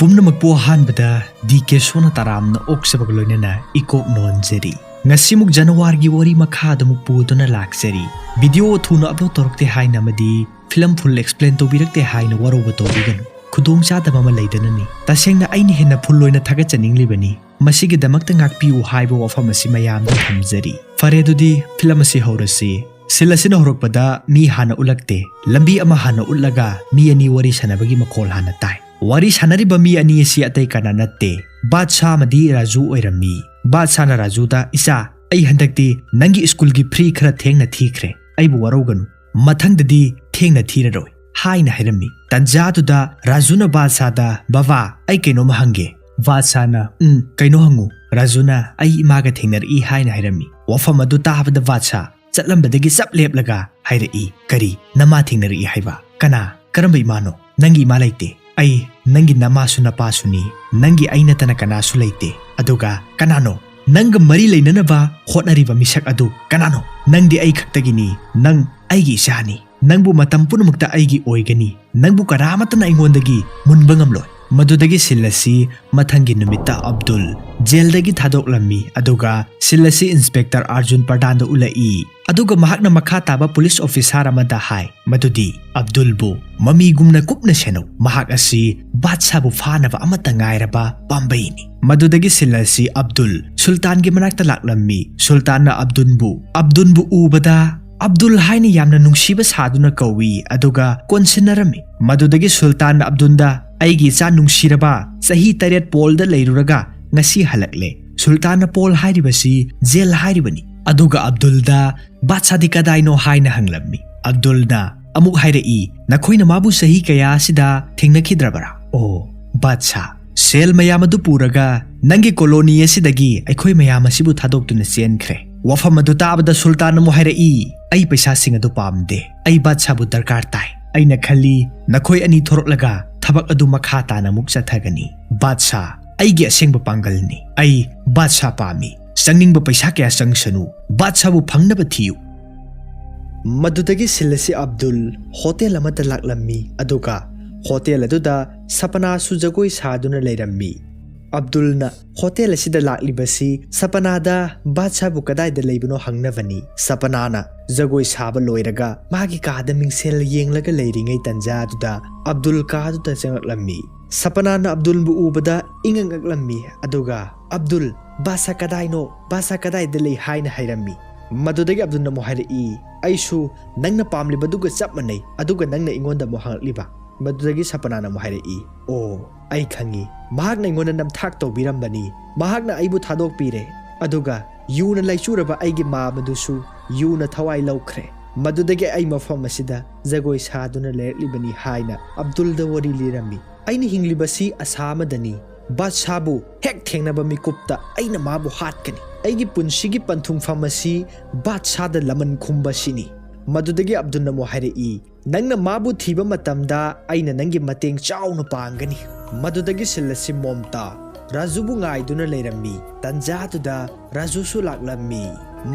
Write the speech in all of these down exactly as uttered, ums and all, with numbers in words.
ꯄꯨꯝꯅꯃꯛꯄꯨ ꯑꯍꯥꯟꯕꯗ D K ꯁꯣꯅ ꯇꯔꯥꯝꯅ ꯑꯣꯛꯆꯕꯒ ꯂꯣꯏꯅꯅ ꯏꯀꯣꯛ ꯅꯣꯟꯖꯔꯤ꯫ ꯉꯁꯤꯃꯨꯛ ꯖꯅꯋꯥꯔꯒꯤ ꯋꯥꯔꯤ ꯃꯈꯥ ꯑꯗꯨꯃꯨꯛ ꯄꯨꯗꯨꯅ ꯂꯥꯛꯆꯔꯤ꯫ ꯚꯤꯗꯤꯑꯣ ꯊꯨꯅ ꯑꯞꯂꯣꯗ ꯇꯧꯔꯛꯇꯦ ꯍꯥꯏꯅ ꯑꯃꯗꯤ ꯐꯤꯂꯝ ꯐꯨꯜ ꯑꯦꯛꯁꯄ꯭ꯂꯦꯟ ꯇꯧꯕꯤꯔꯛꯇꯦ ꯍꯥꯏꯅ ꯋꯥꯔꯧꯕ ꯇꯧꯕꯤꯒꯅꯨ꯫ ꯈꯨꯗꯣꯡ ꯆꯥꯗꯕ ꯑꯃ ꯂꯩꯗꯅꯅꯤ꯫ ꯇꯁꯦꯡꯅ ꯑꯩꯅ ꯍꯦꯟꯅ ꯐꯨꯜ ꯑꯣꯏꯅ ꯊꯥꯒꯠꯆꯅꯤꯡꯂꯤꯕꯅꯤ꯫ ꯃꯁꯤꯒꯤꯗꯃꯛꯇ ꯉꯥꯛꯄꯤꯌꯨ ꯍꯥꯏꯕ ꯋꯥꯐꯝ ꯑꯁꯤ ꯃꯌꯥꯝꯗ ꯊꯝꯖꯔꯤ꯫ ꯐꯔꯦ, ꯑꯗꯨꯗꯤ ꯐꯤꯂꯝ ꯑꯁꯤ ꯍꯧꯔꯁꯤ꯫ ꯁꯤꯜ ꯑꯁꯤꯅ ꯍꯧꯔꯛꯄꯗ ꯃꯤ ꯍꯥꯟꯅ ꯎꯠꯂꯛꯇꯦ꯫ ꯂꯝꯕꯤ ꯑꯃ ꯍꯥꯟꯅ ꯎꯠꯂꯒ ꯃꯤ ꯑꯅꯤ ꯋꯥꯔꯤ ꯁꯥꯟꯅꯕꯒꯤ ꯃꯈꯣꯜ ꯍꯥꯟꯅ ꯇꯥꯏ꯫ ꯋꯥꯔꯤ ꯁꯥꯟꯅꯔꯤꯕ ꯃꯤ ꯑꯅꯤ ꯑꯁꯤ ꯑꯇꯩ ꯀꯅꯥ ꯅꯠꯇꯦ, ꯕꯥꯗꯁꯥ ꯑꯃꯗꯤ ꯔꯥꯖꯨ ꯑꯣꯏꯔꯝꯃꯤ꯫ ꯕꯥꯗꯁꯥꯅ ꯔꯥꯖꯨꯗ, "ꯏꯆꯥ, ꯑꯩ ꯍꯟꯗꯛꯇꯤ ꯅꯪꯒꯤ ꯁ꯭ꯀꯨꯜꯒꯤ ꯐ꯭ꯔꯤ ꯈꯔ ꯊꯦꯡꯅ ꯊꯤꯈ꯭ꯔꯦ꯫ ꯑꯩꯕꯨ ꯋꯥꯔꯧꯒꯅꯨ꯫ ꯃꯊꯪꯗꯗꯤ ꯊꯦꯡꯅ ꯊꯤꯔꯔꯣꯏ" ꯍꯥꯏꯅ ꯍꯥꯏꯔꯝꯃꯤ꯫ ꯇꯟꯖꯥꯗꯨꯗ ꯔꯥꯖꯨꯅ ꯕꯥꯗꯁꯥꯗ, "ꯕꯕꯥ, ꯑꯩ ꯀꯩꯅꯣꯝ ꯍꯪꯒꯦ?" ꯕꯥꯗꯁꯥꯅ, "ꯎꯝ, ꯀꯩꯅꯣ ꯍꯪꯉꯨ?" ꯔꯥꯖꯨꯅ, "ꯑꯩ ꯏꯃꯥꯒ ꯊꯦꯡꯅꯔꯛꯏ" ꯍꯥꯏꯅ ꯍꯥꯏꯔꯝꯃꯤ꯫ ꯋꯥꯐꯝ ꯑꯗꯨ ꯇꯥꯕꯗ ꯕꯥꯗꯁꯥ ꯆꯠꯂꯝꯕꯗꯒꯤ ꯆꯞ ꯂꯦꯞꯂꯒ ꯍꯥꯏꯔꯛꯏ, "ꯀꯔꯤ? ꯅꯃꯥ ꯊꯦꯡꯅꯔꯛꯏ ꯍꯥꯏꯕ? ꯀꯅꯥ? ꯀꯔꯝꯕ ꯏꯃꯥꯅꯣ? ꯅꯪꯒꯤ ꯏꯃꯥ ꯂꯩꯇꯦ꯫ ꯑꯩ ꯅꯪꯒꯤ ꯅꯃꯥꯁꯨ ꯅꯄꯥꯁꯨꯅꯤ꯫ ꯅꯪꯒꯤ ꯑꯩ ꯅꯠꯇꯅ ꯀꯅꯥꯁꯨ ꯂꯩꯇꯦ꯫ ꯑꯗꯨꯒ ꯀꯅꯥꯅꯣ? ꯅꯪꯒ ꯃꯔꯤ ꯂꯩꯅꯅꯕ ꯍꯣꯠꯅꯔꯤꯕ ꯃꯤꯁꯛ ꯑꯗꯨ ꯀꯅꯥꯅꯣ? ꯅꯪꯗꯤ ꯑꯩ ꯈꯛꯇꯒꯤꯅꯤ꯫ ꯅꯪ ꯑꯩꯒꯤ ꯏꯆꯥꯅꯤ꯫ ꯅꯪꯕꯨ ꯃꯇꯝ ꯄꯨꯝꯅꯃꯛꯇ ꯑꯩꯒꯤ ꯑꯣꯏꯒꯅꯤ꯫ ꯅꯪꯕꯨ ꯀꯅꯥꯃꯠꯇꯅ ꯑꯩꯉꯣꯟꯗꯒꯤ ꯃꯨꯟꯕ ꯉꯝꯂꯣꯏ"꯫ ꯃꯗꯨꯗꯒꯤ ꯁꯤꯜ ꯑꯁꯤ ꯃꯊꯪꯒꯤ ꯅꯨꯃꯤꯠꯇ ꯑꯕꯗꯨꯜ ꯖꯦꯜꯗꯒꯤ ꯊꯥꯗꯣꯛꯂꯝꯃꯤ, ꯑꯗꯨꯒ ꯁꯤꯜ ꯑꯁꯤ ꯏꯟꯁꯄꯦꯛꯇꯔ ꯑꯥꯔꯖꯨꯟ ꯄ꯭ꯔꯙꯥꯟꯗ ꯎꯠꯂꯛꯏ꯫ ꯑꯗꯨꯒ ꯃꯍꯥꯛꯅ ꯃꯈꯥ ꯇꯥꯕ ꯄꯨꯂꯤꯁ ꯑꯣꯐꯤꯁꯥꯔ ꯑꯃꯗ ꯍꯥꯏ ꯃꯗꯨꯗꯤ, "ꯑꯕꯗꯨꯜꯕꯨ ꯃꯃꯤꯒꯨꯝꯅ ꯀꯨꯞꯅ ꯁꯦꯟꯅꯧ꯫ ꯃꯍꯥꯛ ꯑꯁꯤ ꯕꯥꯗꯁꯥꯕꯨ ꯐꯥꯅꯕ ꯑꯃꯠꯇ ꯉꯥꯏꯔꯕ ꯄꯥꯝꯕꯩꯅꯤ"꯫ ꯃꯗꯨꯗꯒꯤ ꯁꯤꯜ ꯑꯁꯤ ꯑꯕꯗꯨꯜ ꯁꯨꯜꯇꯥꯟꯒꯤ ꯃꯅꯥꯛꯇ ꯂꯥꯛꯂꯝꯃꯤ꯫ ꯁꯨꯜꯇꯥꯟꯅ ꯑꯕꯗꯨꯜꯕꯨ, ꯑꯕꯗꯨꯜꯕꯨ ꯎꯕꯗ, ꯑꯕꯗꯨꯜ ꯍꯥꯏꯅ ꯌꯥꯝꯅ ꯅꯨꯡꯁꯤꯕ ꯁꯥꯗꯨꯅ ꯀꯧꯏ, ꯑꯗꯨꯒ ꯀꯣꯟꯁꯤꯟꯅꯔꯝꯃꯤ꯫ ꯃꯗꯨꯗꯒꯤ ꯁꯨꯜꯇꯥꯟꯅ ꯑꯕꯗꯨꯜꯗ, "ꯑꯩꯒꯤ ꯏꯆꯥ ꯅꯨꯡꯁꯤꯔꯕ, ꯆꯍꯤ ꯇꯔꯦꯠ ꯄꯣꯜꯗ ꯂꯩꯔꯨꯔꯒ ꯉꯁꯤ ꯍꯜꯂꯛꯂꯦ"꯫ ꯁꯨꯜꯇꯥꯟꯅ ꯄꯣꯜ ꯍꯥꯏꯔꯤꯕꯁꯤ ꯖꯦꯜ ꯍꯥꯏꯔꯤꯕꯅꯤ꯫ ꯑꯗꯨꯒ ꯑꯕꯗꯨꯜꯗ, "ꯕꯥꯗꯁꯥꯗꯤ ꯀꯗꯥꯏꯅꯣ?" ꯍꯥꯏꯅ ꯍꯪꯂꯝꯃꯤ꯫ ꯑꯕꯗꯨꯜꯅ ꯑꯃꯨꯛ ꯍꯥꯏꯔꯛꯏ, "ꯅꯈꯣꯏꯅ ꯃꯥꯕꯨ ꯆꯍꯤ ꯀꯌꯥ ꯑꯁꯤꯗ ꯊꯦꯡꯅꯈꯤꯗ꯭ꯔꯕꯔꯥ?" "ꯑꯣ, ꯕꯥꯗꯁꯥ, ꯁꯦꯜ ꯃꯌꯥꯝ ꯑꯗꯨ ꯄꯨꯔꯒ ꯅꯪꯒꯤ ꯀꯣꯂꯣꯅꯤ ꯑꯁꯤꯗꯒꯤ ꯑꯩꯈꯣꯏ ꯃꯌꯥꯝ ꯑꯁꯤꯕꯨ ꯊꯥꯗꯣꯛꯇꯨꯅ ꯆꯦꯟꯈ꯭ꯔꯦ"꯫ ꯋꯥꯐꯝ ꯑꯗꯨ ꯇꯥꯕꯗ ꯁꯨꯜꯇꯥꯟ ꯑꯃꯨꯛ ꯍꯥꯏꯔꯛꯏ, "ꯑꯩ ꯄꯩꯁꯥꯁꯤꯡ ꯑꯗꯨ ꯄꯥꯝꯗꯦ꯫ ꯑꯩ ꯕꯥꯗꯁꯥꯕꯨ ꯗꯔꯀꯥꯔ ꯇꯥꯏ꯫ ꯑꯩꯅ ꯈꯜꯂꯤ, ꯅꯈꯣꯏ ꯑꯅꯤ ꯊꯣꯔꯛꯂꯒ ꯊꯕꯛ ꯑꯗꯨ ꯃꯈꯥ ꯇꯥꯅ ꯑꯃꯨꯛ ꯆꯠꯊꯒꯅꯤ꯫ ꯕꯥꯗꯁꯥ ꯑꯩꯒꯤ ꯑꯁꯦꯡꯕ ꯄꯥꯡꯒꯜꯅꯤ꯫ ꯑꯩ ꯕꯥꯗꯁꯥ ꯄꯥꯝꯃꯤ꯫ ꯆꯪꯅꯤꯡꯕ ꯄꯩꯁꯥ ꯀꯌꯥ ꯆꯪꯁꯅꯨ, ꯕꯥꯗꯁꯥꯕꯨ ꯐꯪꯅꯕ ꯊꯤꯌꯨ"꯫ ꯃꯗꯨꯗꯒꯤ ꯁꯤꯜ ꯑꯁꯤ ꯑꯕꯗꯨꯜ ꯍꯣꯇꯦꯜ ꯑꯃꯗ ꯂꯥꯛꯂꯝꯃꯤ, ꯑꯗꯨꯒ ꯍꯣꯇꯦꯜ ꯑꯗꯨꯗ ꯁꯄꯅꯥꯁꯨ ꯖꯒꯣꯏ ꯁꯥꯗꯨꯅ ꯂꯩꯔꯝꯃꯤ꯫ ꯑꯕꯗꯨꯜꯅ ꯍꯣꯇꯦꯜ ꯑꯁꯤꯗ ꯂꯥꯛꯂꯤꯕꯁꯤ ꯁꯄꯅꯥꯗ ꯕꯥꯗꯁꯥꯕꯨ ꯀꯗꯥꯏꯗ ꯂꯩꯕꯅꯣ ꯍꯪꯅꯕꯅꯤ꯫ ꯁꯄꯅꯥꯅ ꯖꯒꯣꯏ ꯁꯥꯕ ꯂꯣꯏꯔꯒ ꯃꯥꯒꯤ ꯀꯥꯗ ꯃꯤꯡꯁꯦꯜ ꯌꯦꯡꯂꯒ ꯂꯩꯔꯤꯉꯩ ꯇꯟꯖꯥꯗꯨꯗ ꯑꯕꯗꯨꯜ ꯀꯥꯗꯨꯗ ꯆꯪꯂꯛꯂꯝꯃꯤ꯫ ꯁꯄꯅꯥꯅ ꯑꯕꯗꯨꯜꯕꯨ ꯎꯕꯗ ꯏꯪꯉꯛꯂꯝꯃꯤ, ꯑꯗꯨꯒ "ꯑꯕꯗꯨꯜ, ꯕꯥꯗꯁꯥ ꯀꯗꯥꯏꯅꯣ? ꯕꯥꯗꯁꯥ ꯀꯗꯥꯏꯗ ꯂꯩ?" ꯍꯥꯏꯅ ꯍꯥꯏꯔꯝꯃꯤ꯫ ꯃꯗꯨꯗꯒꯤ ꯑꯕꯗꯨꯜꯅ ꯑꯃꯨꯛ ꯍꯥꯏꯔꯛꯏ, "ꯑꯩꯁꯨ ꯅꯪꯅ ꯄꯥꯝꯂꯤꯕꯗꯨꯒ ꯆꯞ ꯃꯥꯟꯅꯩ, ꯑꯗꯨꯒ ꯅꯪꯅ ꯑꯩꯉꯣꯟꯗ ꯑꯃꯨꯛ ꯍꯪꯂꯛꯂꯤꯕ?" ꯃꯗꯨꯗꯒꯤ ꯁꯄꯅꯥꯅ ꯑꯃꯨꯛ ꯍꯥꯏꯔꯛꯏ, "ꯑꯣ, ꯑꯩ ꯈꯪꯏ꯫ ꯃꯍꯥꯛꯅ ꯑꯩꯉꯣꯟꯗ ꯅꯝꯊꯥꯛ ꯇꯧꯕꯤꯔꯝꯕꯅꯤ꯫ ꯃꯍꯥꯛꯅ ꯑꯩꯕꯨ ꯊꯥꯗꯣꯛꯄꯤꯔꯦ, ꯑꯗꯨꯒ ꯌꯨꯅ ꯂꯥꯏꯆꯨꯔꯕ ꯑꯩꯒꯤ ꯃꯥ ꯃꯗꯨꯁꯨ ꯌꯨꯅ ꯊꯋꯥꯏ ꯂꯧꯈ꯭ꯔꯦ꯫" ꯃꯗꯨꯗꯒꯤ ꯑꯩ ꯃꯐꯝ ꯑꯁꯤꯗ ꯖꯒꯣꯏ ꯁꯥꯗꯨꯅ ꯂꯩꯔꯛꯂꯤꯕꯅꯤ ꯍꯥꯏꯅ ꯑꯕꯗꯨꯜꯗ ꯋꯥꯔꯤ ꯂꯤꯔꯝꯃꯤ꯫ "ꯑꯩꯅ ꯍꯤꯡꯂꯤꯕꯁꯤ ꯑꯁꯥ ꯑꯃꯗꯅꯤ꯫ ꯕꯥꯗꯁꯥꯕꯨ ꯍꯦꯛ ꯊꯦꯡꯅꯕ ꯃꯤꯀꯨꯞꯇ ꯑꯩꯅ ꯃꯥꯕꯨ ꯍꯥꯠꯀꯅꯤ꯫ ꯑꯩꯒꯤ ꯄꯨꯟꯁꯤꯒꯤ ꯄꯟꯊꯨꯡꯐꯝ ꯑꯁꯤ ꯕꯥꯗꯁꯥꯗ ꯂꯃꯟ ꯈꯨꯝꯕꯁꯤꯅꯤ꯫" ꯃꯗꯨꯗꯒꯤ ꯑꯕꯗꯨꯜꯅ ꯑꯃꯨꯛ ꯍꯥꯏꯔꯛꯏ, "ꯅꯪꯅ ꯃꯥꯕꯨ ꯊꯤꯕ ꯃꯇꯝꯗ ꯑꯩꯅ ꯅꯪꯒꯤ ꯃꯇꯦꯡ ꯆꯥꯎꯅ ꯄꯥꯡꯒꯅꯤ꯫" ꯃꯗꯨꯗꯒꯤ ꯁꯤꯜ ꯑꯁꯤ ꯃꯣꯝꯇꯥ ꯔꯥꯖꯨꯕꯨ ꯉꯥꯏꯗꯨꯅ ꯂꯩꯔꯝꯃꯤ꯫ ꯇꯟꯖꯥꯗꯨꯗ ꯔꯥꯖꯨꯁꯨ ꯂꯥꯛꯂꯝꯃꯤ꯫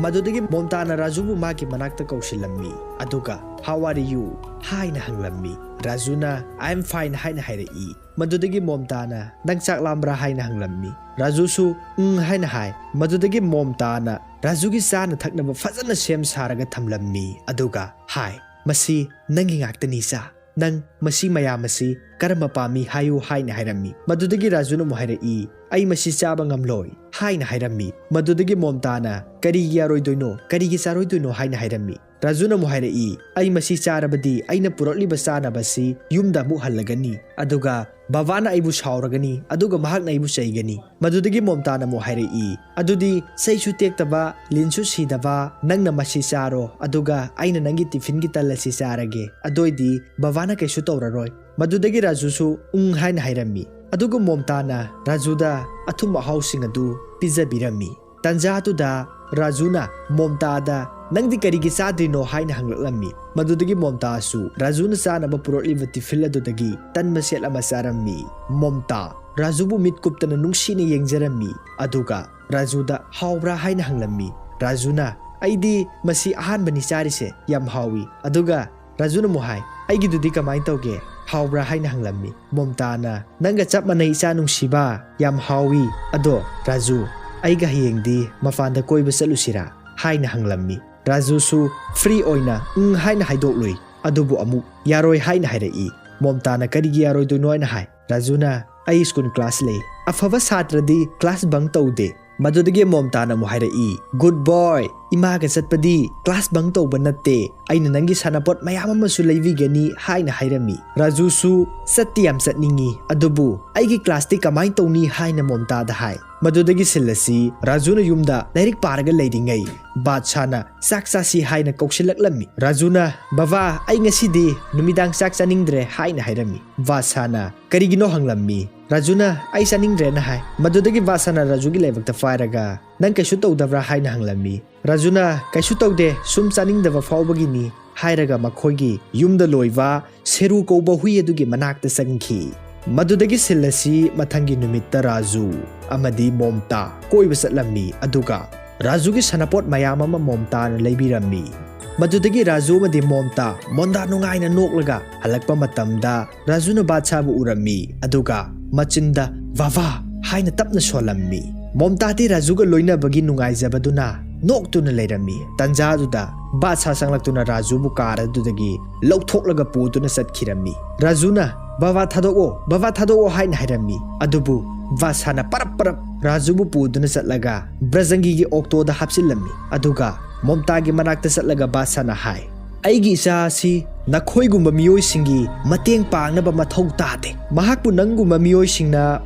ꯃꯗꯨꯗꯒꯤ ꯃꯣꯝꯇꯥꯅ ꯔꯥꯖꯨꯕꯨ ꯃꯥꯒꯤ ꯃꯅꯥꯛꯇ ꯀꯧꯁꯤꯜꯂꯝꯃꯤ, ꯑꯗꯨꯒ "How are you?" ꯍꯥꯏꯅ ꯍꯪꯂꯝꯃꯤ꯫ ꯔꯥꯖꯨꯅ "I am fine" ꯍꯥꯏꯅ ꯍꯥꯏꯔꯛꯏ꯫ ꯃꯗꯨꯗꯒꯤ ꯃꯣꯝꯇꯥꯅ "ꯅꯪ ꯆꯥꯛ ꯂꯥꯝꯕ꯭ꯔꯥ?" ꯍꯥꯏꯅ ꯍꯪꯂꯝꯃꯤ꯫ ꯔꯥꯖꯨꯁꯨ "ꯎꯝ" ꯍꯥꯏꯅ ꯍꯥꯏ꯫ ꯃꯗꯨꯗꯒꯤ ꯃꯣꯝꯇꯥꯅ ꯔꯥꯖꯨꯒꯤ ꯆꯥꯅ ꯊꯛꯅꯕ ꯐꯖꯅ ꯁꯦꯝ ꯁꯥꯔꯒ ꯊꯝꯂꯝꯃꯤ, ꯑꯗꯨꯒ ꯍꯥꯏ, "ꯃꯁꯤ ꯅꯪꯒꯤ ꯉꯥꯛꯇꯅꯤ ꯆꯥ꯫ ꯅꯪ ꯃꯁꯤ ꯃꯌꯥꯝ ꯑꯁꯤ ꯀꯔꯝꯕ ꯄꯥꯝꯃꯤ ꯍꯥꯏꯌꯨ" ꯍꯥꯏꯅ ꯍꯥꯏꯔꯝꯃꯤ꯫ ꯃꯗꯨꯗꯒꯤ ꯔꯥꯖꯨꯅ ꯑꯃꯨꯛ ꯍꯥꯏꯔꯛꯏ, "ꯑꯩ ꯃꯁꯤ ꯆꯥꯕ ꯉꯝꯂꯣꯏ" ꯍꯥꯏꯅ ꯍꯥꯏꯔꯝꯃꯤ꯫ ꯃꯗꯨꯗꯒꯤ ꯃꯣꯝꯇꯥꯅ "ꯀꯔꯤꯒꯤ ꯌꯥꯔꯣꯏꯗꯣꯏꯅꯣ? ꯀꯔꯤꯒꯤ ꯆꯥꯔꯣꯏꯗꯣꯏꯅꯣ?" ꯍꯥꯏꯅ ꯍꯥꯏꯔꯝꯃꯤ꯫ ꯔꯥꯖꯨꯅ ꯑꯃꯨꯛ ꯍꯥꯏꯔꯛꯏ, "ꯑꯩ ꯃꯁꯤ ꯆꯥꯔꯕꯗꯤ ꯑꯩꯅ ꯄꯨꯔꯛꯂꯤꯕ ꯆꯥꯅꯕ ꯑꯁꯤ ꯌꯨꯝꯗ ꯑꯃꯨꯛ ꯍꯜꯂꯒꯅꯤ, ꯑꯗꯨꯒ ꯕꯕꯥꯅ ꯑꯩꯕꯨ ꯁꯥꯎꯔꯒꯅꯤ, ꯑꯗꯨꯒ ꯃꯍꯥꯛꯅ ꯑꯩꯕꯨ ꯆꯩꯒꯅꯤ꯫" ꯃꯗꯨꯗꯒꯤ ꯃꯣꯝꯇꯥꯅ ꯑꯃꯨꯛ ꯍꯥꯏꯔꯛꯏ, "ꯑꯗꯨꯗꯤ ꯆꯩꯁꯨ ꯇꯦꯛꯇꯕ, ꯂꯤꯟꯁꯨ ꯁꯤꯗꯕ, ꯅꯪꯅ ꯃꯁꯤ ꯆꯥꯔꯣ, ꯑꯗꯨꯒ ꯑꯩꯅ ꯅꯪꯒꯤ ꯇꯤꯐꯤꯟꯒꯤ ꯇꯜ ꯑꯁꯤ ꯆꯥꯔꯒꯦ꯫ ꯑꯗꯨꯑꯣꯏꯗꯤ ꯕꯕꯥꯅ ꯀꯩꯁꯨ ꯇꯧꯔꯔꯣꯏ꯫" ꯃꯗꯨꯗꯒꯤ ꯔꯥꯖꯨꯁꯨ "ꯎꯪ" ꯍꯥꯏꯅ ꯍꯥꯏꯔꯝꯃꯤ꯫ ꯑꯗꯨꯒ ꯃꯣꯝꯇꯥꯅ ꯔꯥꯖꯨꯗ ꯑꯊꯨꯝ ꯑꯍꯥꯎꯁꯤꯡ ꯑꯗꯨ ꯄꯤꯖꯕꯤꯔꯝꯃꯤ꯫ ꯇꯟꯖꯥꯗꯨꯗ ꯔꯥꯖꯨꯅ ꯃꯣꯝꯇꯥꯗ, "ꯅꯪꯗꯤ ꯀꯔꯤꯒꯤ ꯆꯥꯗ꯭ꯔꯤꯅꯣ?" ꯍꯥꯏꯅ ꯍꯪꯂꯛꯂꯝꯃꯤ꯫ ꯃꯗꯨꯗꯒꯤ ꯃꯣꯝꯇꯥꯁꯨ ꯔꯥꯖꯨꯅ ꯆꯥꯅꯕ ꯄꯨꯔꯛꯂꯤꯕ ꯇꯤꯐꯤꯜ ꯑꯗꯨꯗꯒꯤ ꯇꯟ ꯃꯆꯦꯠ ꯑꯃ ꯆꯥꯔꯝꯃꯤ꯫ ꯃꯣꯝꯇꯥ ꯔꯥꯖꯨꯕꯨ ꯃꯤꯠ ꯀꯨꯞꯇꯅ ꯅꯨꯡꯁꯤꯅ ꯌꯦꯡꯖꯔꯝꯃꯤ, ꯑꯗꯨꯒ ꯔꯥꯖꯨꯗ "ꯍꯥꯎꯕ꯭ꯔꯥ?" ꯍꯥꯏꯅ ꯍꯪꯂꯝꯃꯤ꯫ ꯔꯥꯖꯨꯅ, "ꯑꯩꯗꯤ ꯃꯁꯤ ꯑꯍꯥꯟꯕꯅꯤ ꯆꯥꯔꯤꯁꯦ, ꯌꯥꯝ ꯍꯥꯎꯏ꯫" ꯑꯗꯨꯒ ꯔꯥꯖꯨꯅ ꯑꯃꯨꯛ ꯍꯥꯏ, "ꯑꯩꯒꯤꯗꯨꯗꯤ ꯀꯃꯥꯏꯅ ꯇꯧꯒꯦ?" "ꯍꯥꯎꯕ꯭ꯔꯥ?" ꯍꯥꯏꯅ ꯍꯪꯂꯝꯃꯤ꯫ ꯃꯣꯝꯇꯥꯅ, "ꯅꯪꯒ ꯆꯞ ꯃꯥꯟꯅꯩ ꯏꯆꯥ ꯅꯨꯡꯁꯤꯕ, ꯌꯥꯝ ꯍꯥꯎꯏ꯫ ꯑꯗꯣ ꯔꯥꯖꯨ, ꯑꯩꯒ ꯍꯌꯦꯡꯗꯤ ꯃꯄꯥꯟꯗ ꯀꯣꯏꯕ ꯆꯠꯂꯨꯁꯤꯔꯥ?" ꯍꯥꯏꯅ ꯍꯪꯂꯝꯃꯤ꯫ ꯔꯥꯖꯨꯁꯨ ꯐ꯭ꯔꯤ ꯑꯣꯏꯅ "ꯎꯪ" ꯍꯥꯏꯅ ꯍꯥꯏꯗꯣꯛꯂꯨꯏ꯫ ꯑꯗꯨꯕꯨ ꯑꯃꯨꯛ "ꯌꯥꯔꯣꯏ" ꯍꯥꯏꯅ ꯍꯥꯏꯔꯛꯏ꯫ ꯃꯣꯝꯇꯥꯅ "ꯀꯔꯤꯒꯤ ꯌꯥꯔꯣꯏꯗꯣꯏꯅꯣ?" ꯍꯥꯏꯅ ꯍꯥꯏ꯫ ꯔꯥꯖꯨꯅ, "ꯑꯩ ꯁ꯭ꯀꯨꯜ ꯀ꯭ꯂꯥꯁ ꯂꯩ꯫ ꯑꯐꯕ ꯁꯥꯇ꯭ꯔꯗꯤ ꯀ꯭ꯂꯥꯁ ꯕꯪ ꯇꯧꯗꯦ"꯫ ꯃꯗꯨꯗꯒꯤ ꯃꯣꯝꯇꯥꯅ ꯑꯃꯨꯛ ꯍꯥꯏꯔꯛꯏ, "ꯒꯨꯗ ꯕꯣꯏ, ꯏꯃꯥꯒ ꯆꯠꯄꯗꯤ ꯀ꯭ꯂꯥꯁ ꯕꯪ ꯇꯧꯕ ꯅꯠꯇꯦ꯫ ꯑꯩꯅ ꯅꯪꯒꯤ ꯁꯥꯟꯅꯄꯣꯠ ꯃꯌꯥꯝ ꯑꯃꯁꯨ ꯂꯩꯕꯤꯒꯅꯤ" ꯍꯥꯏꯅ ꯍꯥꯏꯔꯝꯃꯤ꯫ ꯔꯥꯖꯨꯁꯨ ꯆꯠꯇꯤ ꯌꯥꯝ ꯆꯠꯅꯤꯡꯉꯤ, ꯑꯗꯨꯕꯨ "ꯑꯩꯒꯤ ꯀ꯭ꯂꯥꯁꯇꯤ ꯀꯃꯥꯏꯅ ꯇꯧꯅꯤ?" ꯍꯥꯏꯅ ꯃꯣꯝꯇꯥꯗ ꯍꯥꯏ꯫ ꯃꯗꯨꯗꯒꯤ ꯁꯤꯟ ꯑꯁꯤ ꯔꯥꯖꯨꯅ ꯌꯨꯝꯗ ꯂꯥꯏꯔꯤꯛ ꯄꯥꯔꯒ ꯂꯩꯔꯤꯉꯩ, ꯕꯥꯗꯁꯥꯅ "ꯆꯥꯛ ꯆꯥꯁꯤ" ꯍꯥꯏꯅ ꯀꯧꯁꯤꯜꯂꯛꯂꯝꯃꯤ꯫ ꯔꯥꯖꯨꯅ, "ꯕꯕꯥ, ꯑꯩ ꯉꯁꯤꯗꯤ ꯅꯨꯃꯤꯗꯥꯡ ꯆꯥꯛ ꯆꯥꯅꯤꯡꯗ꯭ꯔꯦ" ꯍꯥꯏꯅ ꯍꯥꯏꯔꯝꯃꯤ꯫ ꯕꯥꯗꯁꯥꯅ "ꯀꯔꯤꯒꯤꯅꯣ?" ꯍꯪꯂꯝꯃꯤ꯫ ꯔꯥꯖꯨꯅ "ꯑꯩ ꯆꯥꯅꯤꯡꯗ꯭ꯔꯦꯅ" ꯍꯥꯏ꯫ ꯃꯗꯨꯗꯒꯤ ꯕꯥꯗꯁꯥꯅ ꯔꯥꯖꯨꯒꯤ ꯂꯥꯏꯕꯛꯇ ꯄꯥꯏꯔꯒ, "ꯅꯪ ꯀꯩꯁꯨ ꯇꯧꯗꯕ꯭ꯔꯥ?" ꯍꯥꯏꯅ ꯍꯪꯂꯝꯃꯤ꯫ ꯔꯥꯖꯨꯅ "ꯀꯩꯁꯨ ꯇꯧꯗꯦ, ꯁꯨꯝ ꯆꯥꯅꯤꯡꯗꯕ ꯐꯥꯎꯕꯒꯤꯅꯤ" ꯍꯥꯏꯔꯒ ꯃꯈꯣꯏꯒꯤ ꯌꯨꯝꯗ ꯂꯣꯏꯕ ꯁꯦꯔꯨ ꯀꯧꯕ ꯍꯨꯏ ꯑꯗꯨꯒꯤ ꯃꯅꯥꯛꯇ ꯆꯪꯈꯤ꯫ ꯃꯗꯨꯗꯒꯤ ꯁꯤꯟ ꯑꯁꯤ ꯃꯊꯪꯒꯤ ꯅꯨꯃꯤꯠꯇ ꯔꯥꯖꯨ ꯑꯃꯗꯤ ꯃꯣꯝꯇꯥ ꯀꯣꯏꯕ ꯆꯠꯂꯝꯃꯤ, ꯑꯗꯨꯒ ꯔꯥꯖꯨꯒꯤ ꯁꯥꯟꯅꯄꯣꯠ ꯃꯌꯥꯝ ꯑꯃ ꯃꯣꯝꯇꯥꯅ ꯂꯩꯕꯤꯔꯝꯃꯤ꯫ ꯃꯗꯨꯗꯒꯤ ꯔꯥꯖꯨ ꯑꯃꯗꯤ ꯃꯣꯝꯇꯥ ꯃꯣꯟꯗꯥ ꯅꯨꯡꯉꯥꯏꯅ ꯅꯣꯛꯂꯒ ꯍꯜꯂꯛꯄ ꯃꯇꯝꯗ, ꯔꯥꯖꯨꯅ ꯕꯥꯗꯁꯥꯕꯨ ꯎꯔꯝꯃꯤ, ꯑꯗꯨꯒ ꯃꯆꯤꯟꯗ "ꯕꯥꯕꯥ" ꯍꯥꯏꯅ ꯇꯞꯅ ꯁꯣꯜꯂꯝꯃꯤ꯫ ꯃꯣꯝꯇꯥꯗꯤ ꯔꯥꯖꯨꯒ ꯂꯣꯏꯅꯕꯒꯤ ꯅꯨꯡꯉꯥꯏꯖꯕꯗꯨꯅ ꯅꯣꯛꯇꯨꯅ ꯂꯩꯔꯝꯃꯤ꯫ ꯇꯟꯖꯥꯗꯨꯗ ꯕꯥꯗꯁꯥ ꯆꯪꯂꯛꯇꯨꯅ ꯔꯥꯖꯨꯕꯨ ꯀꯥꯔ ꯑꯗꯨꯗꯒꯤ ꯂꯧꯊꯣꯛꯂꯒ ꯄꯨꯗꯨꯅ ꯆꯠꯈꯤꯔꯝꯃꯤ꯫ ꯔꯥꯖꯨꯅ, "ꯕꯥꯕꯥ ꯊꯥꯗꯣꯛꯑꯣ, ꯕꯥꯕꯥ ꯊꯥꯗꯣꯛꯑꯣ" ꯍꯥꯏꯅ ꯍꯥꯏꯔꯝꯃꯤ꯫ ꯑꯗꯨꯕꯨ ꯕꯥꯗꯁꯥꯅ ꯄꯔꯞ ꯄꯔꯞ ꯔꯥꯖꯨꯕꯨ ꯄꯨꯗꯨꯅ ꯆꯠꯂꯒ ꯕ꯭ꯔꯖꯪꯒꯤꯒꯤ ꯑꯣꯛꯇꯣꯗ ꯍꯥꯞꯆꯤꯜꯂꯝꯃꯤ꯫ ꯑꯗꯨꯒ ꯃꯣꯝꯇꯥꯒꯤ ꯃꯅꯥꯛꯇ ꯆꯠꯂꯒ ꯕꯥꯗꯁꯥꯅ ꯍꯥꯏ, "ꯑꯩꯒꯤ ꯏꯆꯥ ꯑꯁꯤ ꯅꯈꯣꯏꯒꯨꯝꯕ ꯃꯤꯑꯣꯏꯁꯤꯡꯒꯤ ꯃꯇꯦꯡ ꯄꯥꯡꯅꯕ ꯃꯊꯧ ꯇꯥꯗꯦ꯫ ꯃꯍꯥꯛꯄꯨ ꯅꯪꯒꯨꯝꯕ ꯃꯤꯑꯣꯏꯁꯤꯡꯅ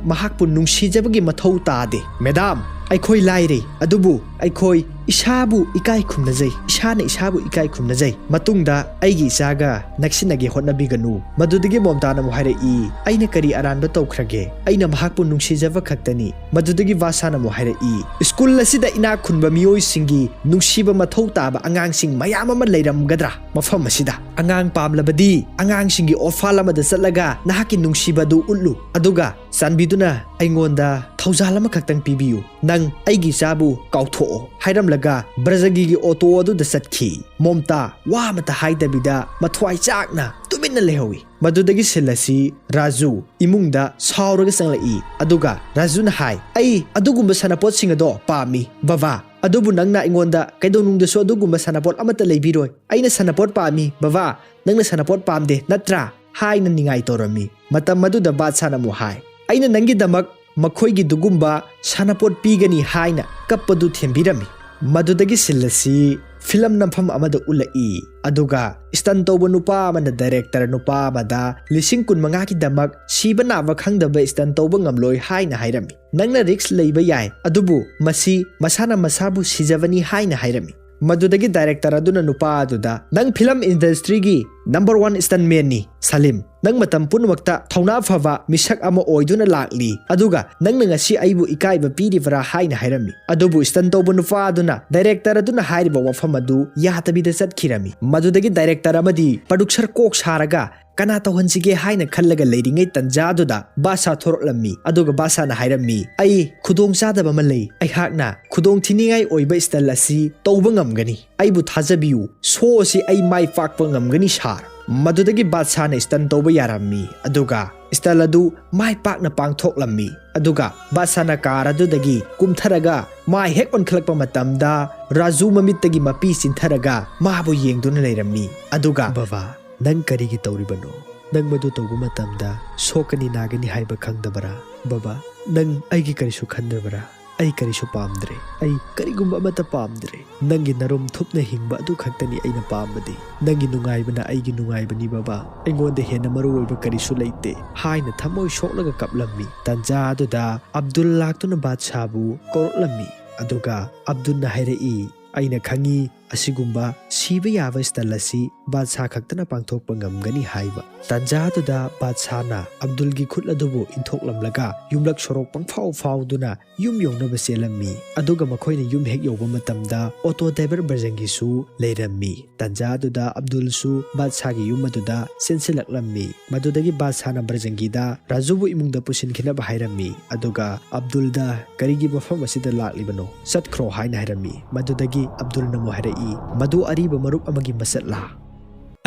ꯃꯍꯥꯛꯄꯨ ꯅꯨꯡꯁꯤꯖꯕꯒꯤ ꯃꯊꯧ ꯇꯥꯗꯦ꯫ ꯃꯦꯗꯥꯝ, ꯑꯩꯈꯣꯏ ꯂꯥꯏꯔꯩ, ꯑꯗꯨꯕꯨ ꯑꯩꯈꯣꯏ ꯏꯁꯥꯕꯨ ꯏꯀꯥꯏ ꯈꯨꯝꯅꯖꯩ, ꯏꯁꯥꯅ ꯏꯁꯥꯕꯨ ꯏꯀꯥꯏ ꯈꯨꯝꯅꯖꯩ꯫ ꯃꯇꯨꯡꯗ ꯑꯩꯒꯤ ꯏꯆꯥꯒ ꯅꯛꯁꯤꯟꯅꯒꯦ ꯍꯣꯠꯅꯕꯤꯒꯅꯨ꯫" ꯃꯗꯨꯗꯒꯤ ꯃꯣꯝꯇꯥꯅ ꯑꯃꯨꯛ ꯍꯥꯏꯔꯛꯏ, "ꯑꯩꯅ ꯀꯔꯤ ꯑꯔꯥꯟꯕ ꯇꯧꯈ꯭ꯔꯒꯦ? ꯑꯩꯅ ꯃꯍꯥꯛꯄꯨ ꯅꯨꯡꯁꯤꯖꯕ ꯈꯛꯇꯅꯤ꯫" ꯃꯗꯨꯗꯒꯤ ꯕꯥꯗꯁꯥꯅ ꯑꯃꯨꯛ ꯍꯥꯏꯔꯛꯏ, "ꯁ꯭ꯀꯨꯜ ꯑꯁꯤꯗ ꯏꯅꯥꯛ ꯈꯨꯟꯕ ꯃꯤꯑꯣꯏꯁꯤꯡꯒꯤ ꯅꯨꯡꯁꯤꯕ ꯃꯊꯧ ꯇꯥꯕ ꯑꯉꯥꯡꯁꯤꯡ ꯃꯌꯥꯝ ꯑꯃ ꯂꯩꯔꯝꯒꯗ꯭ꯔꯥ? ꯃꯐꯝ ꯑꯁꯤꯗ ꯑꯉꯥꯡ ꯄꯥꯝꯂꯕꯗꯤ ꯑꯉꯥꯡꯁꯤꯡꯒꯤ ꯑꯣꯔꯐꯥꯟ ꯑꯃꯗ ꯆꯠꯂꯒ ꯅꯍꯥꯛꯀꯤ ꯅꯨꯡꯁꯤꯕ ꯑꯗꯨ ꯎꯠꯂꯨ꯫ ꯑꯗꯨꯒ ꯆꯥꯟꯕꯤꯗꯨꯅ ꯑꯩꯉꯣꯟꯗ ꯊꯧꯖꯥꯜ ꯑꯃꯈꯛꯇꯪ ꯄꯤꯕꯤꯌꯨ꯫ ꯅꯪ ꯑꯩꯒꯤ ꯏꯆꯥꯕꯨ ꯀꯥꯎꯊꯣꯛꯑꯣ" ꯍꯥꯏꯔꯝꯂꯒ ꯕ꯭ꯔꯖꯪꯒꯤꯒꯤ ꯑꯣꯇꯣ ꯑꯗꯨꯗ ꯆꯠꯈꯤ꯫ ꯃꯣꯝꯇꯥ ꯋꯥ ꯑꯃꯠꯇ ꯍꯥꯏꯗꯕꯤꯗ ꯃꯊ꯭ꯋꯥꯏ ꯆꯥꯛꯅ ꯇꯨꯃꯤꯟꯅ ꯂꯩꯍꯧꯏ꯫ ꯃꯗꯨꯗꯒꯤ ꯁꯤꯜ ꯑꯁꯤ ꯔꯥꯖꯨ ꯏꯃꯨꯡꯗ ꯁꯥꯎꯔꯒ ꯆꯪꯂꯛꯏ꯫ ꯑꯗꯨꯒ ꯔꯥꯖꯨꯅ ꯍꯥꯏ, "ꯑꯩ ꯑꯗꯨꯒꯨꯝꯕ ꯁꯥꯟꯅꯄꯣꯠꯁꯤꯡ ꯑꯗꯣ ꯄꯥꯝꯃꯤ ꯕꯕꯥ, ꯑꯗꯨꯕꯨ ꯅꯪꯅ ꯑꯩꯉꯣꯟꯗ ꯀꯩꯗꯧꯅꯨꯡꯗꯁꯨ ꯑꯗꯨꯒꯨꯝꯕ ꯁꯥꯟꯅꯄꯣꯠ ꯑꯃꯠꯇ ꯂꯩꯕꯤꯔꯣꯏ꯫ ꯑꯩꯅ ꯁꯥꯟꯅꯄꯣꯠ ꯄꯥꯝꯃꯤ ꯕꯕꯥ, ꯅꯪꯅ ꯁꯥꯟꯅꯄꯣꯠ ꯄꯥꯝꯗꯦ ꯅꯠꯇ꯭ꯔꯥ?" ꯍꯥꯏꯅ ꯅꯤꯡꯉꯥꯏ ꯇꯧꯔꯝꯃꯤ꯫ ꯃꯇꯝ ꯑꯗꯨꯗ ꯕꯥꯗꯁꯥꯅ ꯑꯃꯨꯛ ꯍꯥꯏ, "ꯑꯩꯅ ꯅꯪꯒꯤꯗꯃꯛ ꯃꯈꯣꯏꯒꯤꯗꯨꯒꯨꯝꯕ ꯁꯥꯟꯅꯄꯣꯠ ꯄꯤꯒꯅꯤ" ꯍꯥꯏꯅ ꯀꯞꯄꯗꯨ ꯊꯦꯝꯕꯤꯔꯝꯃꯤ꯫ ꯃꯗꯨꯗꯒꯤ ꯁꯤꯜ ꯑꯁꯤ ꯐꯤꯂꯝ ꯅꯝꯐꯝ ꯑꯃꯗ ꯎꯠꯂꯛꯏ꯫ ꯑꯗꯨꯒ ꯁ꯭ꯇꯟ ꯇꯧꯕ ꯅꯨꯄꯥ ꯑꯃꯅ ꯗꯥꯏꯔꯦꯛꯇꯔ ꯅꯨꯄꯥ ꯑꯃꯗ ꯂꯤꯁꯤꯡ ꯀꯨꯟꯃꯉꯥꯒꯤꯗꯃꯛ ꯁꯤꯕ ꯅꯥꯕ ꯈꯪꯗꯕ ꯁ꯭ꯇꯟ ꯇꯧꯕ ꯉꯝꯂꯣꯏ ꯍꯥꯏꯅ ꯍꯥꯏꯔꯝꯃꯤ꯫ "ꯅꯪꯅ ꯔꯤꯛꯁ ꯂꯩꯕ ꯌꯥꯏ, ꯑꯗꯨꯕꯨ ꯃꯁꯤ ꯃꯁꯥꯅ ꯃꯁꯥꯕꯨ ꯁꯤꯖꯕꯅꯤ" ꯍꯥꯏꯅ ꯍꯥꯏꯔꯝꯃꯤ꯫ ꯃꯗꯨꯗꯒꯤ ꯗꯥꯏꯔꯦꯛꯇꯔ ꯑꯗꯨꯅ ꯅꯨꯄꯥ ꯑꯗꯨꯗ, "ꯅꯪ ꯐꯤꯂꯝ ꯏꯟꯗꯁꯇ꯭ꯔꯤꯒꯤ ꯅꯝꯕꯔ ꯋꯥꯟ ꯁ꯭ꯇꯟꯃꯦꯟꯅꯤ, ꯁꯂꯤꯝ꯫ ꯅꯪ ꯃꯇꯝ ꯄꯨꯝꯅꯃꯛꯇ ꯊꯧꯅꯥ ꯐꯕ ꯃꯤꯁꯛ ꯑꯃ ꯑꯣꯏꯗꯨꯅ ꯂꯥꯛꯂꯤ, ꯑꯗꯨꯒ ꯅꯪꯅ ꯉꯁꯤ ꯑꯩꯕꯨ ꯏꯀꯥꯏꯕ ꯄꯤꯔꯤꯕꯔꯥ?" ꯍꯥꯏꯅ ꯍꯥꯏꯔꯝꯃꯤ꯫ ꯑꯗꯨꯕꯨ ꯁ꯭ꯇꯟ ꯇꯧꯕ ꯅꯨꯄꯥ ꯑꯗꯨꯅ ꯗꯥꯏꯔꯦꯛꯇꯔ ꯑꯗꯨꯅ ꯍꯥꯏꯔꯤꯕ ꯋꯥꯐꯝ ꯑꯗꯨ ꯌꯥꯗꯕꯤꯗ ꯆꯠꯈꯤꯔꯝꯃꯤ꯫ ꯃꯗꯨꯗꯒꯤ ꯗꯥꯏꯔꯦꯛꯇꯔ ꯑꯃꯗꯤ ꯄ꯭ꯔꯣꯗ꯭ꯌꯨꯁꯔ ꯀꯣꯛ ꯁꯥꯔꯒ, "ꯀꯅꯥ ꯇꯧꯍꯟꯁꯤꯒꯦ?" ꯍꯥꯏꯅ ꯈꯜꯂꯒ ꯂꯩꯔꯤꯉꯩ ꯇꯟꯖꯥ ꯑꯗꯨꯗ ꯕꯥꯗꯁꯥ ꯊꯣꯔꯛꯂꯝꯃꯤ꯫ ꯑꯗꯨꯒ ꯕꯥꯗꯁꯥꯅ ꯍꯥꯏꯔꯝꯃꯤ, "ꯑꯩ ꯈꯨꯗꯣꯡꯆꯥꯗꯕ ꯑꯃ ꯂꯩ꯫ ꯑꯩꯍꯥꯛꯅ ꯈꯨꯗꯣꯡꯊꯤꯅꯤꯡꯉꯥꯏ ꯑꯣꯏꯕ ꯁ꯭ꯇꯟ ꯑꯁꯤ ꯇꯧꯕ ꯉꯝꯒꯅꯤ꯫ ꯑꯩꯕꯨ ꯊꯥꯖꯕꯤꯌꯨ, ꯁꯣ ꯑꯁꯤ ꯑꯩ ꯃꯥꯏ ꯄꯥꯛꯄ ꯉꯝꯒꯅꯤ ꯁꯥꯔ꯫" ꯃꯗꯨꯗꯒꯤ ꯕꯥꯗꯁꯥꯅ ꯁ꯭ꯇꯟ ꯇꯧꯕ ꯌꯥꯔꯝꯃꯤ, ꯑꯗꯨꯒ ꯁ꯭ꯇꯟ ꯑꯗꯨ ꯃꯥꯏ ꯄꯥꯛꯅ ꯄꯥꯡꯊꯣꯛꯂꯝꯃꯤ꯫ ꯑꯗꯨꯒ ꯕꯥꯗꯁꯥꯅ ꯀꯥꯔ ꯑꯗꯨꯗꯒꯤ ꯀꯨꯝꯊꯔꯒ ꯃꯥꯏ ꯍꯦꯛ ꯑꯣꯟꯈꯠꯂꯛꯄ ꯃꯇꯝꯗ, ꯔꯥꯖꯨ ꯃꯃꯤꯠꯇꯒꯤ ꯃꯄꯤ ꯆꯤꯟꯊꯔꯒ ꯃꯥꯕꯨ ꯌꯦꯡꯗꯨꯅ ꯂꯩꯔꯝꯃꯤ꯫ ꯑꯗꯨꯒ, "ꯕꯕꯥ, ꯅꯪ ꯀꯔꯤꯒꯤ ꯇꯧꯔꯤꯕꯅꯣ? ꯅꯪ ꯃꯗꯨ ꯇꯧꯕ ꯃꯇꯝꯗ ꯁꯣꯛꯀꯅꯤ ꯅꯥꯒꯅꯤ ꯍꯥꯏꯕ ꯈꯪꯗꯕꯔꯥ? ꯕꯕꯥ, ꯅꯪ ꯑꯩꯒꯤ ꯀꯔꯤꯁꯨ ꯈꯟꯗ꯭ꯔꯕꯔꯥ? ꯑꯩ ꯀꯔꯤꯁꯨ ꯄꯥꯝꯗ꯭ꯔꯦ꯫ ꯑꯩ ꯀꯔꯤꯒꯨꯝꯕ ꯑꯃꯠꯇ ꯄꯥꯝꯗ꯭ꯔꯦ꯫ ꯅꯪꯒꯤ ꯅꯔꯨꯝ ꯊꯨꯞꯅ ꯍꯤꯡꯕ ꯑꯗꯨ ꯈꯛꯇꯅꯤ ꯑꯩꯅ ꯄꯥꯝꯕꯗꯤ꯫ ꯅꯪꯒꯤ ꯅꯨꯡꯉꯥꯏꯕꯅ ꯑꯩꯒꯤ ꯅꯨꯡꯉꯥꯏꯕꯅꯤ ꯕꯕꯥ꯫ ꯑꯩꯉꯣꯟꯗ ꯍꯦꯟꯅ ꯃꯔꯨ ꯑꯣꯏꯕ ꯀꯔꯤꯁꯨ ꯂꯩꯇꯦ" ꯍꯥꯏꯅ ꯊꯃꯣꯏ ꯁꯣꯛꯂꯒ ꯀꯞꯂꯝꯃꯤ꯫ ꯇꯟꯖꯥ ꯑꯗꯨꯗ ꯑꯕꯗꯨꯜ ꯂꯥꯛꯇꯨꯅ ꯕꯥꯗꯁꯥꯕꯨ ꯀꯧꯔꯛꯂꯝꯃꯤ꯫ ꯑꯗꯨꯒ ꯑꯕꯗꯨꯜꯅ ꯍꯥꯏꯔꯛꯏ, "ꯑꯩꯅ ꯈꯪꯏ, ꯑꯁꯤꯒꯨꯝꯕ ꯁꯤꯕ ꯌꯥꯕ ꯁ꯭ꯇꯟ ꯑꯁꯤ ꯕꯥꯗꯁꯥ ꯈꯛꯇꯅ ꯄꯥꯡꯊꯣꯛꯄ ꯉꯝꯒꯅꯤ" ꯍꯥꯏꯕ꯫ ꯇꯟꯖꯥꯗꯨꯗ ꯕꯥꯗꯁꯥꯅ ꯑꯕꯗꯨꯜꯒꯤ ꯈꯨꯠ ꯑꯗꯨꯕꯨ ꯏꯟꯊꯣꯛꯂꯝꯂꯒ ꯌꯨꯝꯂꯛ ꯁꯣꯔꯣꯛ ꯄꯪꯐꯥꯎ ꯐꯥꯎꯗꯨꯅ ꯌꯨꯝ ꯌꯧꯅꯕ ꯆꯦꯜꯂꯝꯃꯤ꯫ ꯑꯗꯨꯒ ꯃꯈꯣꯏꯅ ꯌꯨꯝ ꯍꯦꯛ ꯌꯧꯕ ꯃꯇꯝꯗ ꯑꯣꯇꯣ ꯗ꯭ꯔꯥꯏꯚꯔ ꯕꯔꯖꯪꯒꯤꯁꯨ ꯂꯩꯔꯝꯃꯤ꯫ ꯇꯟꯖꯥꯗꯨꯗ ꯑꯕꯗꯨꯜꯁꯨ ꯕꯥꯗꯁꯥꯒꯤ ꯌꯨꯝ ꯑꯗꯨꯗ ꯆꯦꯟꯁꯤꯜꯂꯛꯂꯝꯃꯤ꯫ ꯃꯗꯨꯗꯒꯤ ꯕꯥꯗꯁꯥꯅ ꯕꯔꯖꯪꯒꯤꯗ ꯔꯥꯖꯨꯕꯨ ꯏꯃꯨꯡꯗ ꯄꯨꯁꯤꯟꯈꯤꯅꯕ ꯍꯥꯏꯔꯝꯃꯤ꯫ ꯑꯗꯨꯒ ꯑꯕꯗꯨꯜꯗ, "ꯀꯔꯤꯒꯤ ꯃꯐꯝ ꯑꯁꯤꯗ ꯂꯥꯛꯂꯤꯕꯅꯣ? ꯆꯠꯈ꯭ꯔꯣ" ꯍꯥꯏꯅ ꯍꯥꯏꯔꯝꯃꯤ꯫ ꯃꯗꯨꯗꯒꯤ ꯑꯕꯗꯨꯜꯅ ꯑꯃꯨꯛ ꯍꯥꯏꯔꯛꯏ, "ꯃꯗꯨ ꯑꯔꯤꯕ ꯃꯔꯨꯞ ꯑꯃꯒꯤ ꯃꯆꯠꯂꯥ?"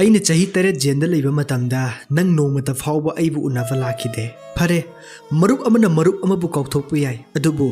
ꯑꯩꯅ ꯆꯍꯤ ꯇꯔꯦꯠ ꯖꯦꯜꯗ ꯂꯩꯕ ꯃꯇꯝꯗ ꯅꯪ ꯅꯣꯡꯃꯇ ꯐꯥꯎꯕ ꯑꯩꯕꯨ ꯎꯅꯕ ꯂꯥꯛꯈꯤꯗꯦ꯫ ꯐꯔꯦ, ꯃꯔꯨꯞ ꯑꯃꯅ ꯃꯔꯨꯞ ꯑꯃꯕꯨ ꯀꯥꯎꯊꯣꯛꯄ ꯌꯥꯏ, ꯑꯗꯨꯕꯨ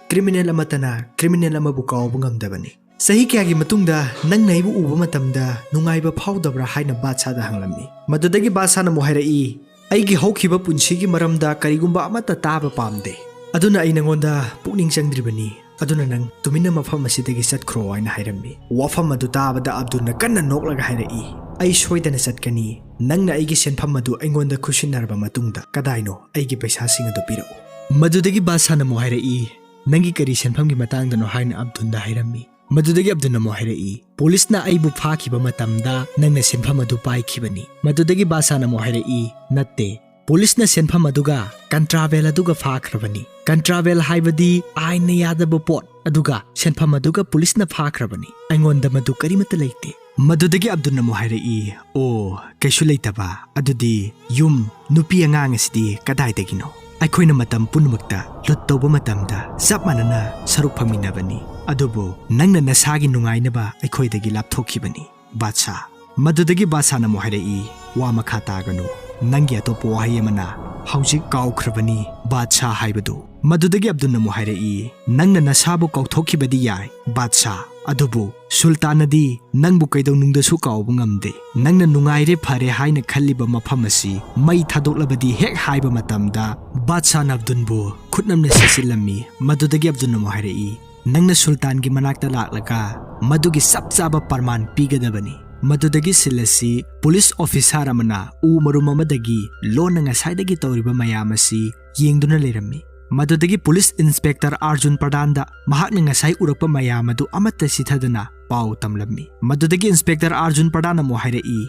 ꯀ꯭ꯔꯤꯃꯤꯅꯦꯜ ꯑꯃꯠꯇꯅ ꯀ꯭ꯔꯤꯃꯤꯅꯦꯜ ꯑꯃꯕꯨ ꯀꯥꯎꯕ ꯉꯝꯗꯕꯅꯤ꯫ ꯆꯍꯤ ꯀꯌꯥꯒꯤ ꯃꯇꯨꯡꯗ ꯅꯪꯅ ꯑꯩꯕꯨ ꯎꯕ ꯃꯇꯝꯗ ꯅꯨꯡꯉꯥꯏꯕ ꯐꯥꯎꯗꯕ꯭ꯔꯥ ꯍꯥꯏꯅ ꯕꯥꯗꯁꯥꯗ ꯍꯪꯂꯝꯃꯤ꯫ ꯃꯗꯨꯗꯒꯤ ꯕꯥꯗꯁꯥꯅ ꯑꯃꯨꯛ ꯍꯥꯏꯔꯛꯏ, "ꯑꯩꯒꯤ ꯍꯧꯈꯤꯕ ꯄꯨꯟꯁꯤꯒꯤ ꯃꯔꯝꯗ ꯀꯔꯤꯒꯨꯝꯕ ꯑꯃꯠꯇ ꯇꯥꯕ ꯄꯥꯝꯗꯦ꯫ ꯑꯗꯨꯅ ꯑꯩ ꯅꯉꯣꯟꯗ ꯄꯨꯛꯅꯤꯡ ꯆꯪꯗ꯭ꯔꯤꯕꯅꯤ꯫ ꯑꯗꯨꯅ ꯅꯪ ꯇꯨꯃꯤꯟꯅ ꯃꯐꯝ ꯑꯁꯤꯗꯒꯤ ꯆꯠꯈ꯭ꯔꯣ" ꯍꯥꯏꯅ ꯍꯥꯏꯔꯝꯃꯤ꯫ ꯋꯥꯐꯝ ꯑꯗꯨ ꯇꯥꯕꯗ ꯑꯕꯗꯨꯜꯅ ꯀꯟꯅ ꯅꯣꯛꯂꯒ ꯍꯥꯏꯔꯛꯏ, "ꯑꯩ ꯁꯣꯏꯗꯅ ꯆꯠꯀꯅꯤ꯫ ꯅꯪꯅ ꯑꯩꯒꯤ ꯁꯦꯟꯐꯝ ꯑꯗꯨ ꯑꯩꯉꯣꯟꯗ ꯈꯨꯠꯁꯤꯟꯅꯔꯕ ꯃꯇꯨꯡꯗ ꯀꯗꯥꯏꯅꯣ ꯑꯩꯒꯤ ꯄꯩꯁꯥꯁꯤꯡ ꯑꯗꯨ ꯄꯤꯔꯛꯎ?" ꯃꯗꯨꯗꯒꯤ ꯕꯥꯗꯁꯥꯅ ꯑꯃꯨꯛ ꯍꯥꯏꯔꯛꯏ, "ꯅꯪꯒꯤ ꯀꯔꯤ ꯁꯦꯟꯐꯝꯒꯤ ꯃꯇꯥꯡꯗꯅꯣ?" ꯍꯥꯏꯅ ꯑꯕꯗꯨꯜꯗ ꯍꯥꯏꯔꯝꯃꯤ꯫ ꯃꯗꯨꯗꯒꯤ ꯑꯕꯗꯨꯜꯅ ꯑꯃꯨꯛ ꯍꯥꯏꯔꯛꯏ, "ꯄꯨꯂꯤꯁꯅ ꯑꯩꯕꯨ ꯐꯥꯈꯤꯕ ꯃꯇꯝꯗ ꯅꯪꯅ ꯁꯦꯟꯐꯝ ꯑꯗꯨ ꯄꯥꯏꯈꯤꯕꯅꯤ꯫" ꯃꯗꯨꯗꯒꯤ ꯕꯥꯗꯁꯥꯅ ꯑꯃꯨꯛ ꯍꯥꯏꯔꯛꯏ, "ꯅꯠꯇꯦ, ꯄꯨꯂꯤꯁꯅ ꯁꯦꯟꯐꯝ ꯑꯗꯨꯒ ꯀꯟꯇ꯭ꯔꯥꯕꯦꯜ ꯑꯗꯨꯒ ꯐꯥꯈ꯭ꯔꯕꯅꯤ꯫ ꯀꯟꯇ꯭ꯔꯥꯕꯦꯜ ꯍꯥꯏꯕꯗꯤ ꯑꯥꯏꯟꯅ ꯌꯥꯗꯕ ꯄꯣꯠ, ꯑꯗꯨꯒ ꯁꯦꯟꯐꯝ ꯑꯗꯨꯒ ꯄꯨꯂꯤꯁꯅ ꯐꯥꯈ꯭ꯔꯕꯅꯤ꯫ ꯑꯩꯉꯣꯟꯗ ꯃꯗꯨ ꯀꯔꯤꯃꯠꯇ ꯂꯩꯇꯦ꯫" ꯃꯗꯨꯗꯒꯤ ꯑꯕꯗꯨꯜꯅ ꯑꯃꯨꯛ ꯍꯥꯏꯔꯛꯏ, "ꯑꯣ, ꯀꯩꯁꯨ ꯂꯩꯇꯕ꯫ ꯑꯗꯨꯗꯤ ꯌꯨꯝ, ꯅꯨꯄꯤ ꯑꯉꯥꯡ ꯑꯁꯤꯗꯤ ꯀꯗꯥꯏꯗꯒꯤꯅꯣ? ꯑꯩꯈꯣꯏꯅ ꯃꯇꯝ ꯄꯨꯝꯅꯃꯛꯇ ꯂꯨꯠ ꯇꯧꯕ ꯃꯇꯝꯗ ꯆꯞ ꯃꯥꯟꯅꯅ ꯁꯔꯨꯛ ꯐꯪꯃꯤꯟꯅꯕꯅꯤ꯫ ꯑꯗꯨꯕꯨ ꯅꯪꯅ ꯅꯁꯥꯒꯤ ꯅꯨꯡꯉꯥꯏꯅꯕ ꯑꯩꯈꯣꯏꯗꯒꯤ ꯂꯥꯞꯊꯣꯛꯈꯤꯕꯅꯤ, ꯕꯥꯗꯁꯥ꯫" ꯃꯗꯨꯗꯒꯤ ꯕꯥꯗꯁꯥꯅ ꯑꯃꯨꯛ ꯍꯥꯏꯔꯛꯏ, "ꯋꯥ ꯃꯈꯥ ꯇꯥꯒꯅꯨ꯫ ꯅꯪꯒꯤ ꯑꯇꯣꯞꯄ ꯋꯥꯍꯩ ꯑꯃꯅ ꯍꯧꯖꯤꯛ ꯀꯥꯎꯈ꯭ꯔꯕꯅꯤ, ꯕꯥꯗꯁꯥ ꯍꯥꯏꯕꯗꯨ꯫" ꯃꯗꯨꯗꯒꯤ ꯑꯕꯗꯨꯜꯅ ꯑꯃꯨꯛ ꯍꯥꯏꯔꯛꯏ, "ꯅꯪꯅ ꯅꯁꯥꯕꯨ ꯀꯥꯎꯊꯣꯛꯈꯤꯕꯗꯤ ꯌꯥꯏ, ꯕꯥꯗꯁꯥ, ꯑꯗꯨꯕꯨ ꯁꯨꯜꯇꯥꯟꯅꯗꯤ ꯅꯪꯕꯨ ꯀꯩꯗꯧꯅꯨꯡꯗꯁꯨ ꯀꯥꯎꯕ ꯉꯝꯗꯦ꯫ ꯅꯪꯅ ꯅꯨꯡꯉꯥꯏꯔꯦ ꯐꯔꯦ ꯍꯥꯏꯅ ꯈꯜꯂꯤꯕ ꯃꯐꯝ ꯑꯁꯤ ꯃꯩ ꯊꯥꯗꯣꯛꯂꯕꯗꯤ" ꯍꯦꯛ ꯍꯥꯏꯕ ꯃꯇꯝꯗ ꯕꯥꯗꯁꯥꯅ ꯑꯕꯗꯨꯜꯕꯨ ꯈꯨꯠꯅꯝꯅ ꯁꯤꯠꯆꯤꯜꯂꯝꯃꯤ꯫ ꯃꯗꯨꯗꯒꯤ ꯑꯕꯗꯨꯜꯅ ꯑꯃꯨꯛ ꯍꯥꯏꯔꯛꯏ, "ꯅꯪꯅ ꯁꯨꯜꯇꯥꯟꯒꯤ ꯃꯅꯥꯛꯇ ꯂꯥꯛꯂꯒ ꯃꯗꯨꯒꯤ ꯆꯞ ꯆꯥꯕ ꯄ꯭ꯔꯃꯥꯟ ꯄꯤꯒꯗꯕꯅꯤ꯫" ꯃꯗꯨꯗꯒꯤ ꯁꯤꯜ ꯑꯁꯤ ꯄꯨꯂꯤꯁ ꯑꯣꯐꯤꯁꯥꯔ ꯑꯃꯅ ꯎ ꯃꯔꯨꯝ ꯑꯃꯗꯒꯤ ꯂꯣꯟꯅ ꯉꯁꯥꯏꯗꯒꯤ ꯇꯧꯔꯤꯕ ꯃꯌꯥꯝ ꯑꯁꯤ ꯌꯦꯡꯗꯨꯅ ꯂꯩꯔꯝꯃꯤ꯫ ꯃꯗꯨꯗꯒꯤ ꯄꯨꯂꯤꯁ ꯏꯟꯁꯄꯦꯛꯇꯔ ꯑꯥꯔꯖꯨꯟ ꯄ꯭ꯔꯙꯥꯟꯗ ꯃꯍꯥꯛꯅ ꯉꯁꯥꯏ ꯎꯔꯛꯄ ꯃꯌꯥꯝ ꯑꯗꯨ ꯑꯃꯠꯇ ꯆꯤꯊꯗꯅ ꯄꯥꯎ ꯇꯝꯂꯝꯃꯤ꯫ ꯃꯗꯨꯗꯒꯤ ꯏꯟꯁꯄꯦꯛꯇꯔ ꯑꯥꯔꯖꯨꯟ ꯄ꯭ꯔꯙꯥꯟ ꯑꯃꯨꯛ ꯍꯥꯏꯔꯛꯏ,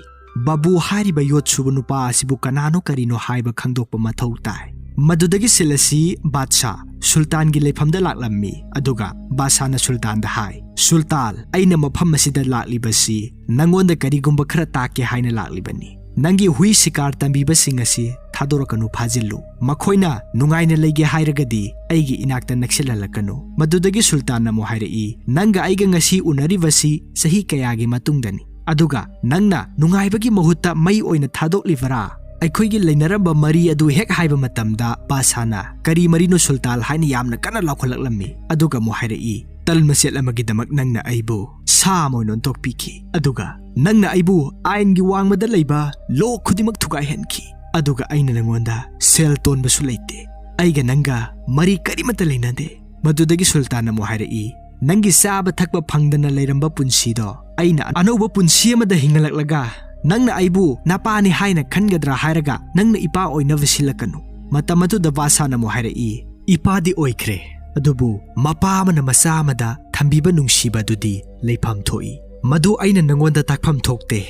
"ꯕꯥꯕꯨ ꯍꯥꯏꯔꯤꯕ ꯌꯣꯠ ꯁꯨꯕ ꯅꯨꯄꯥ ꯑꯁꯤꯕꯨ ꯀꯅꯥꯅꯣ ꯀꯔꯤꯅꯣ ꯍꯥꯏꯕ ꯈꯪꯗꯣꯛꯄ ꯃꯊꯧ ꯇꯥꯏ꯫" ꯃꯗꯨꯗꯒꯤ ꯁꯤꯜ ꯑꯁꯤ ꯕꯥꯗꯁꯥ ꯁꯨꯜꯇꯥꯟꯒꯤ ꯂꯩꯐꯝꯗ ꯂꯥꯛꯂꯝꯃꯤ, ꯑꯗꯨꯒ ꯕꯥꯗꯁꯥꯅ ꯁꯨꯜꯇꯥꯟꯗ ꯍꯥꯏ, "ꯁꯨꯜꯇꯥꯟ, ꯑꯩꯅ ꯃꯐꯝ ꯑꯁꯤꯗ ꯂꯥꯛꯂꯤꯕꯁꯤ ꯅꯪꯉꯣꯟꯗ ꯀꯔꯤꯒꯨꯝꯕ ꯈꯔ ꯇꯥꯛꯀꯦ ꯍꯥꯏꯅ ꯂꯥꯛꯂꯤꯕꯅꯤ꯫ ꯅꯪꯒꯤ ꯍꯨꯏ ꯁꯤꯀꯥꯔ ꯇꯝꯕꯤꯕꯁꯤꯡ ꯑꯁꯤ ꯊꯥꯗꯣꯔꯛꯀꯅꯨ, ꯐꯥꯖꯤꯜꯂꯨ꯫ ꯃꯈꯣꯏꯅ ꯅꯨꯡꯉꯥꯏꯅ ꯂꯩꯒꯦ ꯍꯥꯏꯔꯒꯗꯤ ꯑꯩꯒꯤ ꯏꯅꯥꯛꯇ ꯅꯛꯁꯤꯜꯍꯜꯂꯛꯀꯅꯨ꯫" ꯃꯗꯨꯗꯒꯤ ꯁꯨꯜꯇꯥꯟꯅ ꯑꯃꯨꯛ ꯍꯥꯏꯔꯛꯏ, "ꯅꯪꯒ ꯑꯩꯒ ꯉꯁꯤ ꯎꯅꯔꯤꯕꯁꯤ ꯆꯍꯤ ꯀꯌꯥꯒꯤ ꯃꯇꯨꯡꯗꯅꯤ꯫ ꯑꯗꯨꯒ ꯅꯪꯅ ꯅꯨꯡꯉꯥꯏꯕꯒꯤ ꯃꯍꯨꯠꯇ ꯃꯩ ꯑꯣꯏꯅ ꯊꯥꯗꯣꯛꯂꯤꯕꯔꯥ? ꯑꯩꯈꯣꯏꯒꯤ ꯂꯩꯅꯔꯝꯕ ꯃꯔꯤ ꯑꯗꯨ ꯍꯦꯛ ꯍꯥꯏꯕ ꯃꯇꯝꯗ ꯕꯥꯗꯁꯥꯅ "ꯀꯔꯤ ꯃꯔꯤꯅꯣ ꯁꯨꯜꯇꯥꯟ?" ꯍꯥꯏꯅ ꯌꯥꯝꯅ ꯀꯟꯅ ꯂꯥꯎꯈꯠꯂꯛꯂꯝꯃꯤ꯫ ꯑꯗꯨꯒ ꯑꯃꯨꯛ ꯍꯥꯏꯔꯛꯏ, "ꯇꯜ ꯃꯆꯦꯠ ꯑꯃꯒꯤꯗꯃꯛ ꯅꯪꯅ ꯑꯩꯕꯨ ꯁꯥ ꯑꯃ ꯑꯣꯏꯅ ꯑꯣꯟꯊꯣꯛꯄꯤꯈꯤ꯫ ꯑꯗꯨꯒ ꯅꯪꯅ ꯑꯩꯕꯨ ꯑꯥꯏꯟꯒꯤ ꯋꯥꯡꯃꯗ ꯂꯩꯕ ꯂꯣ ꯈꯨꯗꯤꯡꯃꯛ ꯊꯨꯒꯥꯏꯍꯟꯈꯤ꯫ ꯑꯗꯨꯒ ꯑꯩꯅ ꯅꯪꯉꯣꯟꯗ ꯁꯦꯜ ꯇꯣꯟꯕꯁꯨ ꯂꯩꯇꯦ꯫ ꯑꯩꯒ ꯅꯪꯒ ꯃꯔꯤ ꯀꯔꯤꯃꯠꯇ ꯂꯩꯅꯗꯦ꯫" ꯃꯗꯨꯗꯒꯤ ꯁꯨꯜꯇꯥꯟꯅ ꯑꯃꯨꯛ ꯍꯥꯏꯔꯛꯏ, "ꯅꯪꯒꯤ ꯆꯥꯕ ꯊꯛꯄ ꯐꯪꯗꯅ ꯂꯩꯔꯝꯕ ꯄꯨꯟꯁꯤꯗꯣ ꯑꯩꯅ ꯑꯅꯧꯕ ꯄꯨꯟꯁꯤ ꯑꯃꯗ ꯍꯤꯡꯍꯜꯂꯛꯂꯒ ꯅꯪꯅ ꯑꯩꯕꯨ ꯅꯄꯥꯅꯤ ꯍꯥꯏꯅ ꯈꯟꯒꯗ꯭ꯔꯥ ꯍꯥꯏꯔꯒ ꯅꯪꯅ ꯏꯄꯥ ꯑꯣꯏꯅꯕ ꯁꯤꯜꯂꯛꯀꯅꯨ꯫" ꯃꯇꯝ ꯑꯗꯨꯗ ꯕꯥꯗꯁꯥꯅ ꯑꯃꯨꯛ ꯍꯥꯏꯔꯛꯏ, "ꯏꯄꯥꯗꯤ ꯑꯣꯏꯈ꯭ꯔꯦ, ꯑꯗꯨꯕꯨ ꯃꯄꯥ ꯑꯃꯅ ꯃꯆꯥ ꯑꯃꯗ ꯊꯝꯕꯤꯕ ꯅꯨꯡꯁꯤꯕ ꯑꯗꯨꯗꯤ ꯂꯩꯐꯝ ꯊꯣꯛꯏ꯫ ꯃꯗꯨ ꯑꯩꯅ ꯅꯪꯉꯣꯟꯗ ꯇꯥꯛꯐꯝ ꯊꯣꯛꯇꯦ꯫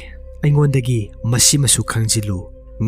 ꯑꯩꯉꯣꯟꯗꯒꯤ ꯃꯁꯤꯃꯁꯨ ꯈꯪꯖꯤꯜꯂꯨ꯫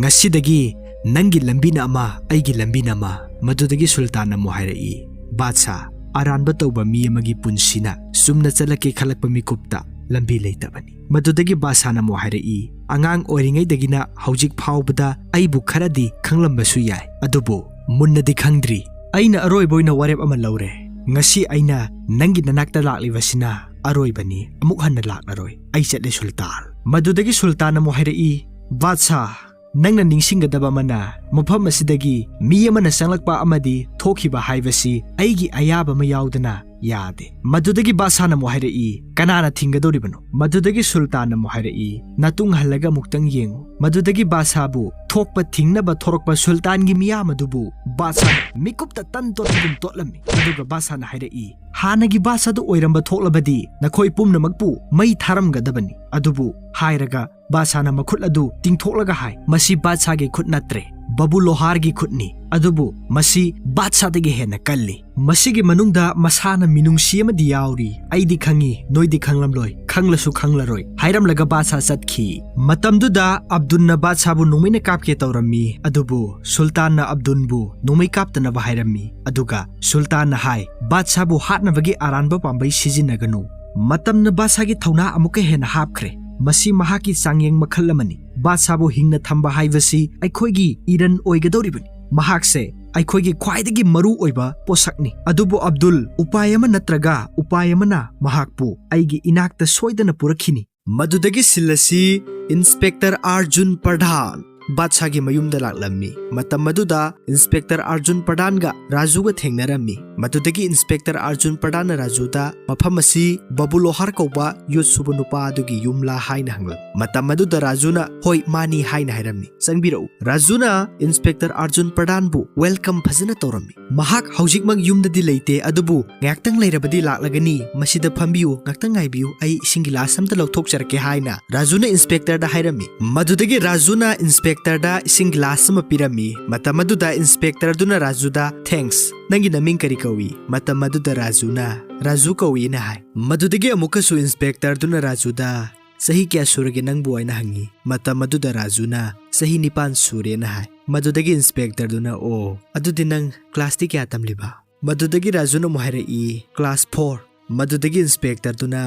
ꯉꯁꯤꯗꯒꯤ ꯅꯪꯒꯤ ꯂꯝꯕꯤꯅ ꯑꯃ, ꯑꯩꯒꯤ ꯂꯝꯕꯤꯅ ꯑꯃ꯫" ꯃꯗꯨꯗꯒꯤ ꯁꯨꯜꯇꯥꯟꯅ ꯑꯃꯨꯛ ꯍꯥꯏꯔꯛꯏ, "ꯕꯥꯗꯁꯥ, ꯑꯔꯥꯟꯕ ꯇꯧꯕ ꯃꯤ ꯑꯃꯒꯤ ꯄꯨꯟꯁꯤꯅ ꯆꯨꯝꯅ ꯆꯠꯂꯛꯀꯦ ꯈꯜꯂꯛꯄ ꯃꯤꯀꯨꯞꯇ ꯂꯝꯕꯤ ꯂꯩꯇꯕꯅꯤ꯫" ꯃꯗꯨꯗꯒꯤ ꯕꯥꯗꯁꯥꯅ ꯑꯃꯨꯛ ꯍꯥꯏꯔꯛꯏ, "ꯑꯉꯥꯡ ꯑꯣꯏꯔꯤꯉꯩꯗꯒꯤꯅ ꯍꯧꯖꯤꯛ ꯐꯥꯎꯕꯗ ꯑꯩꯕꯨ ꯈꯔꯗꯤ ꯈꯪꯂꯝꯕꯁꯨ ꯌꯥꯏ, ꯑꯗꯨꯕꯨ ꯃꯨꯟꯅꯗꯤ ꯈꯪꯗ꯭ꯔꯤ꯫ ꯑꯩꯅ ꯑꯔꯣꯏꯕ ꯑꯣꯏꯅ ꯋꯥꯔꯦꯞ ꯑꯃ ꯂꯧꯔꯦ꯫ ꯉꯁꯤ ꯑꯩꯅ ꯅꯪꯒꯤ ꯅꯅꯥꯛꯇ ꯂꯥꯛꯂꯤꯕꯁꯤꯅ ꯑꯔꯣꯏꯕꯅꯤ, ꯑꯃꯨꯛ ꯍꯟꯅ ꯂꯥꯛꯂꯔꯣꯏ꯫ ꯑꯩ ꯆꯠꯂꯦ ꯁꯨꯜꯇꯥꯟ꯫" ꯃꯗꯨꯗꯒꯤ ꯁꯨꯜꯇꯥꯟꯅ ꯑꯃꯨꯛ ꯍꯥꯏꯔꯛꯏ, "ꯕꯥꯗꯁꯥ, ꯅꯪꯅ ꯅꯤꯡꯁꯤꯡꯒꯗꯕ ꯑꯃꯅ, ꯃꯐꯝ ꯑꯁꯤꯗꯒꯤ ꯃꯤ ꯑꯃꯅ ꯆꯪꯂꯛꯄ ꯑꯃꯗꯤ ꯊꯣꯛꯈꯤꯕ ꯍꯥꯏꯕꯁꯤ ꯑꯩꯒꯤ ꯑꯌꯥꯕ ꯑꯃ ꯌꯥꯎꯗꯅ ꯌꯥꯗꯦ꯫" ꯃꯗꯨꯗꯒꯤ ꯕꯥꯗꯁꯥꯅ ꯑꯃꯨꯛ ꯍꯥꯏꯔꯛꯏ, "ꯀꯅꯥꯅ ꯊꯤꯡꯒꯗꯧꯔꯤꯕꯅꯣ?" ꯃꯗꯨꯗꯒꯤ ꯁꯨꯜꯇꯥꯟꯅ ꯑꯃꯨꯛ ꯍꯥꯏꯔꯛꯏ, "ꯅꯥꯇꯨꯡ ꯍꯜꯂꯒ ꯑꯃꯨꯛꯇꯪ ꯌꯦꯡꯉꯨ꯫" ꯃꯗꯨꯗꯒꯤ ꯕꯥꯗꯁꯥꯕꯨ ꯊꯣꯛꯄ ꯊꯤꯡꯅꯕ ꯊꯣꯔꯛꯄ ꯁꯨꯜꯇꯥꯟꯒꯤ ꯃꯤꯌꯥꯝ ꯑꯗꯨꯕꯨ ꯕꯥꯗꯁꯥꯅ ꯃꯤꯀꯨꯞꯇ ꯇꯟ ꯇꯣꯠꯄꯒꯨꯝ ꯇꯣꯠꯂꯝꯃꯤ꯫ ꯑꯗꯨꯒ ꯕꯥꯗꯁꯥꯅ ꯍꯥꯏꯔꯛꯏ, "ꯍꯥꯟꯅꯒꯤ ꯕꯥꯗꯁꯥꯗꯨ ꯑꯣꯏꯔꯝꯕ ꯊꯣꯛꯂꯕꯗꯤ ꯅꯈꯣꯏ ꯄꯨꯝꯅꯃꯛꯄꯨ ꯃꯩ ꯊꯥꯔꯝꯒꯗꯕꯅꯤ꯫" ꯑꯗꯨꯕꯨ ꯍꯥꯏꯔꯒ ꯕꯥꯗꯁꯥꯅ ꯃꯈꯨꯠ ꯑꯗꯨ ꯇꯤꯡꯊꯣꯛꯂꯒ ꯍꯥꯏ, "ꯃꯁꯤ ꯕꯥꯗꯁꯥꯒꯤ ꯈꯨꯠ ꯅꯠꯇ꯭ꯔꯦ, ꯕꯕꯨ ꯂꯣꯍꯥꯔꯒꯤ ꯈꯨꯠꯅꯤ꯫ ꯑꯗꯨꯕꯨ ꯃꯁꯤ ꯕꯥꯗꯁꯥꯗꯒꯤ ꯍꯦꯟꯅ ꯀꯜꯂꯤ꯫ ꯃꯁꯤꯒꯤ ꯃꯅꯨꯡꯗ ꯃꯁꯥꯅ ꯃꯤꯅꯨꯡꯁꯤ ꯑꯃꯗꯤ ꯌꯥꯎꯔꯤ꯫ ꯑꯩꯗꯤ ꯈꯪꯉꯤ, ꯅꯣꯏꯗꯤ ꯈꯪꯂꯝꯂꯣꯏ, ꯈꯪꯂꯁꯨ ꯈꯪꯂꯔꯣꯏ꯫" ꯍꯥꯏꯔꯝꯂꯒ ꯕꯥꯗꯁꯥ ꯆꯠꯈꯤ꯫ ꯃꯇꯝꯗꯨꯗ ꯑꯕꯗꯨꯟꯅ ꯕꯥꯗꯁꯥꯕꯨ ꯅꯣꯡꯃꯩꯅ ꯀꯥꯞꯀꯦ ꯇꯧꯔꯝꯃꯤ, ꯑꯗꯨꯕꯨ ꯁꯨꯜꯇꯥꯟꯅ ꯑꯕꯗꯨꯟꯕꯨ ꯅꯣꯡꯃꯩ ꯀꯥꯞꯇꯅꯕ ꯍꯥꯏꯔꯝꯃꯤ꯫ ꯑꯗꯨꯒ ꯁꯨꯜꯇꯥꯟꯅ ꯍꯥꯏ, "ꯕꯥꯗꯁꯥꯕꯨ ꯍꯥꯠꯅꯕꯒꯤ ꯑꯔꯥꯟꯕ ꯄꯥꯝꯕꯩ ꯁꯤꯖꯤꯟꯅꯒꯅꯨ꯫" ꯃꯇꯝꯅ ꯕꯥꯗꯁꯥꯒꯤ ꯊꯧꯅꯥ ꯑꯃꯨꯛꯀ ꯍꯦꯟꯅ ꯍꯥꯞꯈ꯭ꯔꯦ꯫ ꯃꯁꯤ ꯃꯍꯥꯛꯀꯤ ꯆꯥꯡꯌꯦꯡ ꯃꯈꯜ ꯑꯃꯅꯤ꯫ ꯕꯥꯗꯁꯥꯕꯨ ꯍꯤꯡꯅ ꯊꯝꯕ ꯍꯥꯏꯕꯁꯤ ꯑꯩꯈꯣꯏꯒꯤ ꯏꯔꯟ ꯑꯣꯏꯒꯗꯧꯔꯤꯕꯅꯤ꯫ ꯃꯍꯥꯛꯁꯦ ꯑꯩꯈꯣꯏꯒꯤ ꯈ꯭ꯋꯥꯏꯗꯒꯤ ꯃꯔꯨ ꯑꯣꯏꯕ ꯄꯣꯠꯁꯛꯅꯤ꯫ ꯑꯗꯨꯕꯨ ꯑꯕꯗꯨꯜ, ꯎꯄꯥꯏ ꯑꯃ ꯅꯠꯇ꯭ꯔꯒ ꯎꯄꯥꯏ ꯑꯃꯅ ꯃꯍꯥꯛꯄꯨ ꯑꯩꯒꯤ ꯏꯅꯥꯛꯇ ꯁꯣꯏꯗꯅ ꯄꯨꯔꯛꯈꯤꯅꯤ꯫ ꯃꯗꯨꯗꯒꯤ ꯁꯤꯜ ꯑꯁꯤ ꯏꯟꯁꯄꯦꯛꯇꯔ ꯑꯥꯔꯖꯨꯟ ꯄ꯭ꯔꯙꯥꯟ ꯕꯥꯗꯁꯥꯒꯤ ꯃꯌꯨꯝꯗ ꯂꯥꯛꯂꯝꯃꯤ꯫ ꯃꯇꯝ ꯑꯗꯨꯗ ꯏꯟꯁꯄꯦꯛꯇꯔ ꯑꯥꯔꯖꯨꯟ ꯄ꯭ꯔꯙꯥꯟꯒ ꯔꯥꯖꯨꯒ ꯊꯦꯡꯅꯔꯝꯃꯤ꯫ ꯃꯗꯨꯗꯒꯤ ꯏꯟꯁꯄꯦꯛꯇꯔ ꯑꯥꯔꯖꯨꯟ ꯄ꯭ꯔꯙꯥꯟꯅ ꯔꯥꯖꯨꯗ ꯃꯐꯝ ꯑꯁꯤ ꯕꯥꯕꯨ ꯂꯣꯍꯥꯔ ꯀꯧꯕ ꯌꯣꯠ ꯁꯨꯕ ꯅꯨꯄꯥ ꯑꯗꯨꯒꯤ ꯌꯨꯝꯂꯥ ꯍꯥꯏꯅ ꯍꯪꯂꯝꯃꯤ꯫ ꯃꯇꯝ ꯑꯗꯨꯗ ꯔꯥꯖꯨꯅ "ꯍꯣꯏ, ꯃꯥꯅꯤ" ꯍꯥꯏꯅ ꯍꯥꯏꯔꯝꯃꯤ꯫ "ꯆꯪꯕꯤꯔꯛꯎ"꯫ ꯔꯥꯖꯨꯅ ꯏꯟꯁꯄꯦꯛꯇꯔ ꯑꯥꯔꯖꯨꯟ ꯄ꯭ꯔꯙꯥꯟꯕꯨ ꯋꯦꯜꯀꯝ ꯐꯖꯅ ꯇꯧꯔꯝꯃꯤ꯫ "ꯃꯍꯥꯛ ꯍꯧꯖꯤꯛꯃꯛ ꯌꯨꯝꯗꯗꯤ ꯂꯩꯇꯦ, ꯑꯗꯨꯕꯨ ꯉꯥꯏꯍꯥꯛꯇꯪ ꯂꯩꯔꯕꯗꯤ ꯂꯥꯛꯂꯒꯅꯤ꯫ ꯃꯁꯤꯗ ꯐꯝꯕꯤꯌꯨ, ꯉꯥꯛꯇꯪ ꯉꯥꯏꯕꯤꯌꯨ, ꯑꯩ ꯏꯁꯤꯡ ꯒꯤꯂꯥꯁ ꯑꯝꯇ ꯂꯧꯊꯣꯛꯆꯔꯛꯀꯦ" ꯍꯥꯏꯅ ꯔꯥꯖꯨꯅ ꯏꯟꯁꯄꯦꯛꯇꯔꯗ ꯍꯥꯏꯔꯝꯃꯤ꯫ ꯃꯗꯨꯗꯒꯤ ꯔꯥꯖꯨꯅ ꯏꯟꯁꯄꯦꯛꯇꯔꯗ ꯏꯁꯤꯡ ꯒꯤꯂꯥꯁ ꯑꯃ ꯄꯤꯔꯝꯃꯤ꯫ ꯃꯇꯝ ꯑꯗꯨꯗ ꯏꯟꯁꯄꯦꯛꯇꯔꯗꯨꯅ ꯔꯥꯖꯨꯗ, "ꯊꯦꯡꯛꯁ, ꯅꯪꯒꯤ ꯅꯃꯤꯡ ꯀꯔꯤ ꯀꯧꯏ?" ꯃꯇꯝ ꯑꯗꯨꯗ ꯔꯥꯖꯨꯅ, "ꯔꯥꯖꯨ ꯀꯧꯏꯅ" ꯍꯥꯏ꯫ ꯃꯗꯨꯗꯒꯤ ꯑꯃꯨꯛꯀꯁꯨ ꯏꯟꯁꯄꯦꯛꯇꯔꯗꯨꯅ ꯔꯥꯖꯨꯗ, "ꯆꯍꯤ ꯀꯌꯥ ꯁꯨꯔꯒꯦ ꯅꯪꯕꯨ?" ꯍꯥꯏꯅ ꯍꯪꯉꯤ꯫ ꯃꯇꯝ ꯑꯗꯨꯗ ꯔꯥꯖꯨꯅ, "ꯆꯍꯤ ꯅꯤꯄꯥꯟ ꯁꯨꯔꯦꯅ" ꯍꯥꯏ꯫ ꯃꯗꯨꯗꯒꯤ ꯏꯟꯁꯄꯦꯛꯇꯔꯗꯨꯅ, "ꯑꯣ, ꯑꯗꯨꯗꯤ ꯅꯪ ꯀ꯭ꯂꯥꯁꯇꯤ ꯀꯌꯥ ꯇꯝꯂꯤꯕ?" ꯃꯗꯨꯗꯒꯤ ꯔꯥꯖꯨꯅ ꯑꯃꯨꯛ ꯍꯥꯏꯔꯛꯏ, "ꯀ꯭ꯂꯥꯁ ꯐꯣꯔ"꯫ ꯃꯗꯨꯗꯒꯤ ꯏꯟꯁꯄꯦꯛꯇꯔꯗꯨꯅ,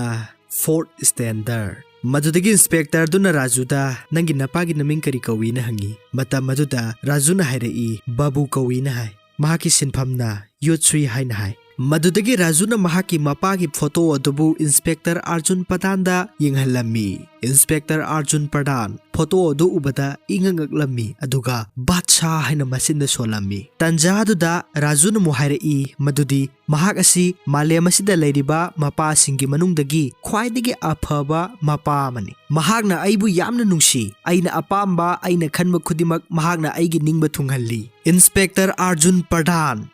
"ꯐꯣꯔꯠ ꯁ꯭ꯇꯦꯟꯗꯔ"꯫ ꯃꯗꯨꯗꯒꯤ ꯏꯟꯁꯄꯦꯛꯇꯔꯗꯨꯅ ꯔꯥꯖꯨꯗ, "ꯅꯪꯒꯤ ꯅꯄꯥꯒꯤ ꯃꯃꯤꯡ ꯀꯔꯤ ꯀꯧꯏꯅ?" ꯍꯪꯉꯤ꯫ ꯃꯇꯝ ꯑꯗꯨꯗ ꯔꯥꯖꯨꯅ ꯍꯥꯏꯔꯛꯏ, "ꯕꯥꯕꯨ ꯀꯧꯏꯅ" ꯍꯥꯏ꯫ "ꯃꯍꯥꯛꯀꯤ ꯁꯤꯟꯐꯝꯅ ꯌꯣꯠ ꯁꯨꯏ" ꯍꯥꯏꯅ ꯍꯥꯏ꯫ ꯃꯗꯨꯗꯒꯤ ꯔꯥꯖꯨꯅ ꯃꯍꯥꯛꯀꯤ ꯃꯄꯥꯒꯤ ꯐꯣꯇꯣ ꯑꯗꯨꯕꯨ ꯏꯟꯁꯄꯦꯛꯇꯔ ꯑꯥꯔꯖꯨꯟ ꯄ꯭ꯔꯙꯥꯟꯗ ꯌꯦꯡꯍꯜꯂꯝꯃꯤ꯫ ꯏꯟꯁꯄꯦꯛꯇꯔ ꯑꯥꯔꯖꯨꯟ ꯄ꯭ꯔꯙꯥꯟ ꯐꯣꯇꯣ ꯑꯗꯨ ꯎꯕꯗ ꯏꯉꯛ ꯉꯛꯂꯝꯃꯤ, ꯑꯗꯨꯒ "ꯕꯥꯗꯁꯥ" ꯍꯥꯏꯅ ꯃꯆꯤꯟꯗ ꯁꯣꯜꯂꯝꯃꯤ꯫ ꯇꯟꯖꯥ ꯑꯗꯨꯗ ꯔꯥꯖꯨꯅ ꯑꯃꯨꯛ ꯍꯥꯏꯔꯛꯏ ꯃꯗꯨꯗꯤ ꯃꯍꯥꯛ ꯑꯁꯤ ꯃꯥꯂꯦꯝ ꯑꯁꯤꯗ ꯂꯩꯔꯤꯕ ꯃꯄꯥꯁꯤꯡꯒꯤ ꯃꯅꯨꯡꯗꯒꯤ ꯈ꯭ꯋꯥꯏꯗꯒꯤ ꯑꯐꯕ ꯃꯄꯥ ꯑꯃꯅꯤ꯫ "ꯃꯍꯥꯛꯅ ꯑꯩꯕꯨ ꯌꯥꯝꯅ ꯅꯨꯡꯁꯤ꯫ ꯑꯩꯅ ꯑꯄꯥꯝꯕ, ꯑꯩꯅ ꯈꯟꯕ ꯈꯨꯗꯤꯡꯃꯛ ꯃꯍꯥꯛꯅ ꯑꯩꯒꯤ ꯅꯤꯡꯕ ꯊꯨꯡꯍꯜꯂꯤ"꯫ ꯏꯟꯁꯄꯦꯛꯇꯔ ꯑꯥꯔꯖꯨꯟ ꯄ꯭ꯔꯙꯥꯟ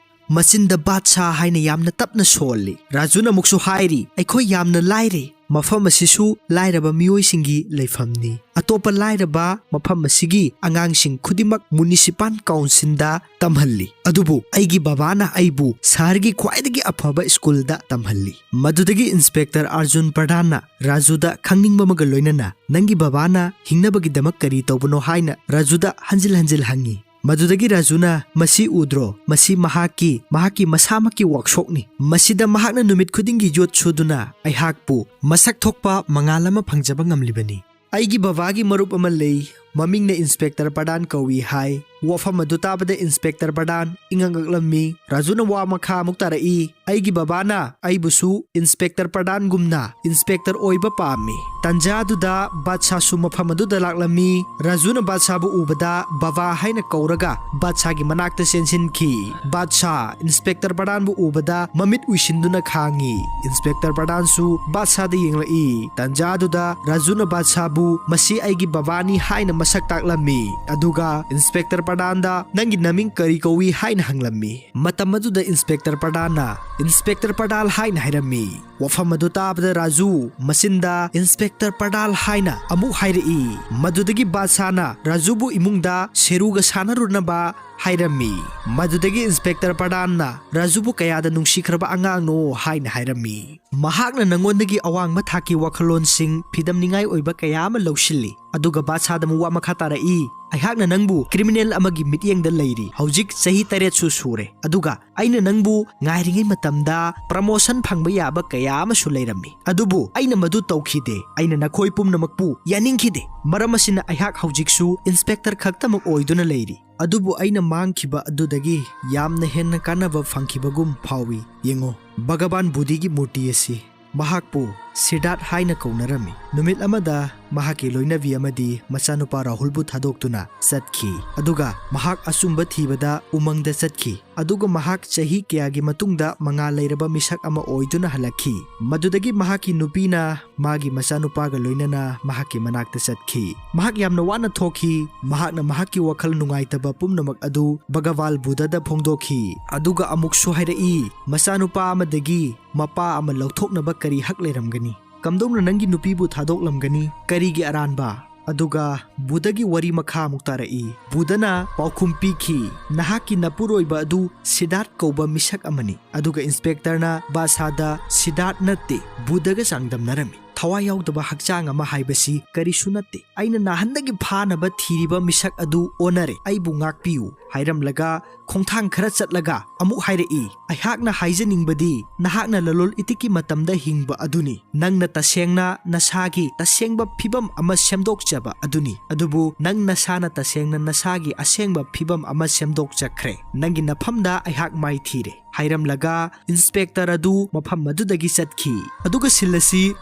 ꯃꯆꯤꯟꯗ "ꯕꯥꯗꯁꯥ" ꯍꯥꯏꯅ ꯌꯥꯝꯅ ꯇꯞꯅ ꯁꯣꯜꯂꯤ꯫ ꯔꯥꯖꯨꯅ ꯑꯃꯨꯛꯁꯨ ꯍꯥꯏꯔꯤ, "ꯑꯩꯈꯣꯏ ꯌꯥꯝꯅ ꯂꯥꯏꯔꯦ꯫ ꯃꯐꯝ ꯑꯁꯤꯁꯨ ꯂꯥꯏꯔꯕ ꯃꯤꯑꯣꯏꯁꯤꯡꯒꯤ ꯂꯩꯐꯝꯅꯤ꯫ ꯑꯇꯣꯞꯄ ꯂꯥꯏꯔꯕ ꯃꯐꯝ ꯑꯁꯤꯒꯤ ꯑꯉꯥꯡꯁꯤꯡ ꯈꯨꯗꯤꯡꯃꯛ ꯃꯨꯅꯤꯁꯤꯄꯥꯜ ꯀꯥꯎꯟꯁꯤꯜꯗ ꯇꯝꯍꯜꯂꯤ꯫ ꯑꯗꯨꯕꯨ ꯑꯩꯒꯤ ꯕꯕꯥꯅ ꯑꯩꯕꯨ ꯁꯍꯔꯒꯤ ꯈ꯭ꯋꯥꯏꯗꯒꯤ ꯑꯐꯕ ꯁ꯭ꯀꯨꯜꯗ ꯇꯝꯍꯜꯂꯤ"꯫ ꯃꯗꯨꯗꯒꯤ ꯏꯟꯁꯄꯦꯛꯇꯔ ꯑꯥꯔꯖꯨꯟ ꯄ꯭ꯔꯙꯥꯟꯅ ꯔꯥꯖꯨꯗ ꯈꯪꯅꯤꯡꯕ ꯑꯃꯒ ꯂꯣꯏꯅꯅ, "ꯅꯪꯒꯤ ꯕꯕꯥꯅ ꯍꯤꯡꯅꯕꯒꯤꯗꯃꯛ ꯀꯔꯤ ꯇꯧꯕꯅꯣ?" ꯍꯥꯏꯅ ꯔꯥꯖꯨꯗ ꯍꯟꯖꯤꯜ ꯍꯟꯖꯤꯜ ꯍꯪꯉꯤ꯫ ꯃꯗꯨꯗꯒꯤ ꯔꯥꯖꯨꯅ, "ꯃꯁꯤ ꯎꯗ꯭ꯔꯣ? ꯃꯁꯤ ꯃꯍꯥꯛꯀꯤ, ꯃꯍꯥꯛꯀꯤ ꯃꯁꯥꯃꯛꯀꯤ ꯋꯥꯛꯁꯣꯞꯅꯤ꯫ ꯃꯁꯤꯗ ꯃꯍꯥꯛꯅ ꯅꯨꯃꯤꯠ ꯈꯨꯗꯤꯡꯒꯤ ꯌꯣꯠ ꯁꯨꯗꯨꯅ ꯑꯩꯍꯥꯛꯄꯨ ꯃꯁꯛ ꯊꯣꯛꯄ ꯃꯉꯥꯜ ꯑꯃ ꯐꯪꯖꯕ ꯉꯝꯂꯤꯕꯅꯤ꯫ ꯑꯩꯒꯤ ꯕꯕꯥꯒꯤ ꯃꯔꯨꯞ ꯑꯃ ꯂꯩ, ꯃꯃꯤꯡꯅ ꯏꯟꯁꯄꯦꯛꯇꯔ ꯄ꯭ꯔꯙꯥꯟ ꯀꯧꯏ" ꯍꯥꯏ꯫ ꯋꯥꯐꯝ ꯑꯗꯨ ꯇꯥꯕꯗ ꯏꯟꯁꯄꯦꯛꯇꯔ ꯄ꯭ꯔꯙꯥꯟ ꯏꯉꯛ ꯉꯛꯂꯝꯃꯤ꯫ ꯔꯥꯖꯨꯅ ꯋꯥ ꯃꯈꯥ ꯑꯃꯨꯛ ꯇꯥꯔꯛꯏ, "ꯑꯩꯒꯤ ꯕꯕꯥꯅ ꯑꯩꯕꯨꯁꯨ ꯏꯟꯁꯄꯦꯛꯇꯔ ꯄ꯭ꯔꯙꯥꯟꯒꯨꯝꯅ ꯏꯟꯁꯄꯦꯛꯇꯔ ꯑꯣꯏꯕ ꯄꯥꯝꯃꯤ꯫ ꯇꯟꯖꯥꯗꯨꯗ ꯕꯥꯗꯁꯥꯁꯨ ꯃꯐꯝ ꯑꯗꯨꯗ ꯂꯥꯛꯂꯝꯃꯤ꯫ ꯔꯥꯖꯨꯅ ꯕꯥꯗꯁꯥꯕꯨ ꯎꯕꯗ ꯕꯕꯥ ꯍꯥꯏꯅ ꯀꯧꯔꯒ ꯕꯥꯗꯁꯥꯒꯤ ꯃꯅꯥꯛꯇ ꯆꯦꯟꯁꯤꯟꯈꯤ꯫ ꯕꯥꯗꯁꯥ ꯏꯟꯁꯄꯦꯛꯇꯔ ꯄ꯭ꯔꯙꯥꯟꯕꯨ ꯎꯕꯗ ꯃꯃꯤꯠ ꯎꯏꯁꯤꯟꯗꯨꯅ ꯈꯥꯡꯉꯤ꯫ ꯏꯟꯁꯄꯦꯛꯇꯔ ꯄ꯭ꯔꯙꯥꯟꯁꯨ ꯕꯥꯗꯁꯥꯗ ꯌꯦꯡꯂꯛꯏ꯫ ꯇꯟꯖꯥꯗꯨꯗ ꯔꯥꯖꯨꯅ ꯕꯥꯗꯁꯥꯕꯨ ꯃꯁꯤ ꯑꯩꯒꯤ ꯕꯕꯥꯅꯤ ꯍꯥꯏꯅ ꯃꯁꯛ ꯇꯥꯛꯂꯝꯃꯤ꯫ ꯑꯗꯨꯒ ꯏꯟꯁꯄꯦꯛꯇꯔ ꯄ꯭ꯔꯙꯥꯟꯗ, "ꯅꯪꯒꯤ ꯅꯃꯤꯡ ꯀꯔꯤ ꯀꯧꯏ?" ꯍꯥꯏꯅ ꯍꯪꯂꯝꯃꯤ꯫ ꯃꯇꯝ ꯑꯗꯨꯗ ꯏꯟꯁꯄꯦꯛꯇꯔ ꯄ꯭ꯔꯙꯥꯟꯅ, "ꯏꯟꯁꯄꯦꯛꯇꯔ ꯄ꯭ꯔꯙꯥꯟ" ꯍꯥꯏꯅ ꯍꯥꯏꯔꯝꯃꯤ꯫ ꯋꯥꯐꯝ ꯑꯗꯨ ꯇꯥꯕꯗ ꯔꯥꯖꯨ ꯃꯆꯤꯟꯗ "ꯏꯟꯁꯄꯦꯛꯇꯔ ꯄ꯭ꯔꯙꯥꯟ" ꯍꯥꯏꯅ ꯑꯃꯨꯛ ꯍꯥꯏꯔꯛꯏ꯫ ꯃꯗꯨꯗꯒꯤ ꯕꯥꯗꯁꯥꯅ ꯔꯥꯖꯨꯕꯨ ꯏꯃꯨꯡꯗ ꯁꯦꯔꯨꯒ ꯁꯥꯟꯅꯔꯨꯅꯕ ꯍꯥꯏꯔꯝꯃꯤ꯫ ꯃꯗꯨꯗꯒꯤ ꯏꯟꯁꯄꯦꯛꯇꯔ ꯄ꯭ꯔꯙꯥꯟꯅ ꯔꯥꯖꯨꯕꯨ ꯀꯌꯥꯗ ꯅꯨꯡꯁꯤꯈ꯭ꯔꯕ ꯑꯉꯥꯡꯅꯣ ꯍꯥꯏꯅ ꯍꯥꯏꯔꯝꯃꯤ꯫ "ꯃꯍꯥꯛꯅ ꯅꯉꯣꯟꯗꯒꯤ ꯑꯋꯥꯡꯕ ꯊꯥꯛꯀꯤ ꯋꯥꯈꯜꯂꯣꯟꯁꯤꯡ ꯐꯤꯗꯝꯅꯤꯡꯉꯥꯏ ꯑꯣꯏꯕ ꯀꯌꯥ ꯑꯃ ꯂꯧꯁꯤꯜꯂꯤ꯫" ꯑꯗꯨꯒ ꯕꯥꯗꯁꯥꯗ ꯑꯃꯨꯛ ꯋꯥ ꯃꯈꯥ ꯇꯥꯔꯛꯏ, "ꯑꯩꯍꯥꯛꯅ ꯅꯪꯕꯨ ꯀ꯭ꯔꯤꯃꯤꯅꯦꯜ ꯑꯃꯒꯤ ꯃꯤꯠꯌꯦꯡꯗ ꯂꯩꯔꯤ꯫ ꯍꯧꯖꯤꯛ ꯆꯍꯤ ꯇꯔꯦꯠꯁꯨ ꯁꯨꯔꯦ꯫ ꯑꯗꯨꯒ ꯑꯩꯅ ꯅꯪꯕꯨ ꯉꯥꯏꯔꯤꯉꯩ ꯃꯇꯝꯗ ꯄ꯭ꯔꯃꯣꯁꯟ ꯐꯪꯕ ꯌꯥꯕ ꯀꯌꯥ ꯑꯃꯁꯨ ꯂꯩꯔꯝꯃꯤ꯫ ꯑꯗꯨꯕꯨ ꯑꯩꯅ ꯃꯗꯨ ꯇꯧꯈꯤꯗꯦ꯫ ꯑꯩꯅ ꯅꯈꯣꯏ ꯄꯨꯝꯅꯃꯛꯄꯨ ꯌꯥꯅꯤꯡꯈꯤꯗꯦ꯫ ꯃꯔꯝ ꯑꯁꯤꯅ ꯑꯩꯍꯥꯛ ꯍꯧꯖꯤꯛꯁꯨ ꯏꯟꯁꯄꯦꯛꯇꯔ ꯈꯛꯇꯃꯛ ꯑꯣꯏꯗꯨꯅ ꯂꯩꯔꯤ꯫ ꯑꯗꯨꯕꯨ ꯑꯩꯅ ꯃꯥꯡꯈꯤꯕ ꯑꯗꯨꯗꯒꯤ ꯌꯥꯝꯅ ꯍꯦꯟꯅ ꯀꯥꯟꯅꯕ ꯐꯪꯈꯤꯕꯒꯨꯝ ꯐꯥꯎꯏ꯫ ꯌꯦꯡꯉꯨ, ꯚꯒꯕꯥꯟ ꯕꯨꯙꯤꯒꯤ ꯃꯨꯔꯇꯤ ꯑꯁꯤ꯫" ꯃꯍꯥꯛꯄꯨ ꯁꯤꯗꯥꯔꯊ ꯍꯥꯏꯅ ꯀꯧꯅꯔꯝꯃꯤ꯫ ꯅꯨꯃꯤꯠ ꯑꯃꯗ ꯃꯍꯥꯛꯀꯤ ꯂꯣꯏꯅꯕꯤ ꯑꯃꯗꯤ ꯃꯆꯥꯅꯨꯄꯥ ꯔꯥꯍꯨꯜꯕꯨ ꯊꯥꯗꯣꯛꯇꯨꯅ ꯆꯠꯈꯤ꯫ ꯑꯗꯨꯒ ꯃꯍꯥꯛ ꯑꯆꯨꯝꯕ ꯊꯤꯕꯗ ꯎꯃꯪꯗ ꯆꯠꯈꯤ꯫ ꯑꯗꯨꯒ ꯃꯍꯥꯛ ꯆꯍꯤ ꯀꯌꯥꯒꯤ ꯃꯇꯨꯡꯗ ꯃꯉꯥꯜ ꯂꯩꯔꯕ ꯃꯤꯁꯛ ꯑꯃ ꯑꯣꯏꯗꯨꯅ ꯍꯜꯂꯛꯈꯤ꯫ ꯃꯗꯨꯗꯒꯤ ꯃꯍꯥꯛꯀꯤ ꯅꯨꯄꯤꯅ ꯃꯥꯒꯤ ꯃꯆꯥꯅꯨꯄꯥꯒ ꯂꯣꯏꯅꯅ ꯃꯍꯥꯛꯀꯤ ꯃꯅꯥꯛꯇ ꯆꯠꯈꯤ꯫ ꯃꯍꯥꯛ ꯌꯥꯝꯅ ꯋꯥꯅ ꯊꯣꯛꯈꯤ꯫ ꯃꯍꯥꯛꯅ ꯃꯍꯥꯛꯀꯤ ꯋꯥꯈꯜ ꯅꯨꯡꯉꯥꯏꯇꯕ ꯄꯨꯝꯅꯃꯛ ꯑꯗꯨ ꯚꯒꯕꯥꯟ ꯕꯨꯙꯗ ꯐꯣꯡꯗꯣꯛꯈꯤ꯫ ꯑꯗꯨꯒ ꯑꯃꯨꯛꯁꯨ ꯍꯥꯏꯔꯛꯏ, "ꯃꯆꯥꯅꯨꯄꯥ ꯑꯃꯗꯒꯤ ꯃꯄꯥ ꯑꯃ ꯂꯧꯊꯣꯛꯅꯕ ꯀꯔꯤ ꯍꯛ ꯂꯩꯔꯝꯒꯅꯤ? ꯀꯝꯗꯧꯅ ꯅꯪꯒꯤ ꯅꯨꯄꯤꯕꯨ ꯊꯥꯗꯣꯛꯂꯝꯒꯅꯤ? ꯀꯔꯤꯒꯤ ꯑꯔꯥꯟꯕ?" ꯑꯗꯨꯒ ꯕꯨꯙꯒꯤ ꯋꯥꯔꯤ ꯃꯈꯥ ꯑꯃꯨꯛ ꯇꯥꯔꯛꯏ꯫ ꯕꯨꯙꯅ ꯄꯥꯎꯈꯨꯝ ꯄꯤꯈꯤ, "ꯅꯍꯥꯛꯀꯤ ꯅꯄꯨꯔꯣꯏꯕ ꯑꯗꯨ ꯁꯤꯗꯥꯔꯊ ꯀꯧꯕ ꯃꯤꯁꯛ ꯑꯃꯅꯤ꯫" ꯑꯗꯨꯒ ꯏꯟꯁꯄꯦꯛꯇꯔꯅ ꯕꯥꯗꯁꯥꯗ ꯁꯤꯗꯥꯔꯊ ꯅꯠꯇꯦ, ꯕꯨꯙꯒ ꯆꯥꯡꯗꯝꯅꯔꯝꯃꯤ꯫ ꯊꯋꯥꯏ ꯌꯥꯎꯗꯕ ꯍꯛꯆꯥꯡ ꯑꯃ ꯍꯥꯏꯕꯁꯤ ꯀꯔꯤꯁꯨ ꯅꯠꯇꯦ꯫ ꯑꯩꯅ ꯅꯥꯍꯟꯗꯒꯤ ꯐꯥꯅꯕ ꯊꯤꯔꯤꯕ ꯃꯤꯁꯛ ꯑꯗꯨ ꯑꯣꯟꯅꯔꯦ꯫ ꯑꯩꯕꯨ ꯉꯥꯛꯄꯤꯌꯨ" ꯍꯥꯏꯔꯝꯂꯒ ꯈꯣꯡꯊꯥꯡ ꯈꯔ ꯆꯠꯂꯒ ꯑꯃꯨꯛ ꯍꯥꯏꯔꯛꯏ, "ꯑꯩꯍꯥꯛꯅ ꯍꯥꯏꯖꯅꯤꯡꯕꯗꯤ ꯅꯍꯥꯛꯅ ꯂꯂꯣꯜ ꯏꯇꯤꯛꯀꯤ ꯃꯇꯝꯗ ꯍꯤꯡꯕ ꯑꯗꯨꯅꯤ꯫ ꯅꯪꯅ ꯇꯁꯦꯡꯅ ꯅꯁꯥꯒꯤ ꯇꯁꯦꯡꯕ ꯐꯤꯕꯝ ꯑꯃ ꯁꯦꯝꯗꯣꯛꯆꯕ ꯑꯗꯨꯅꯤ꯫ ꯑꯗꯨꯕꯨ ꯅꯪ ꯅꯁꯥꯅ ꯇꯁꯦꯡꯅ ꯅꯁꯥꯒꯤ ꯑꯁꯦꯡꯕ ꯐꯤꯕꯝ ꯑꯃ ꯁꯦꯝꯗꯣꯛꯆꯈ꯭ꯔꯦ꯫ ꯅꯪꯒꯤ ꯅꯐꯝꯗ ꯑꯩꯍꯥꯛ ꯃꯥꯏꯊꯤꯔꯦ" ꯍꯥꯏꯔꯝꯂꯒ ꯏꯟꯁꯄꯦꯛꯇꯔ ꯑꯗꯨ ꯃꯐꯝ ꯑꯗꯨꯗꯒꯤ ꯆꯠꯈꯤ꯫ ꯑꯗꯨꯒ ꯁꯤꯜ ꯑꯁꯤ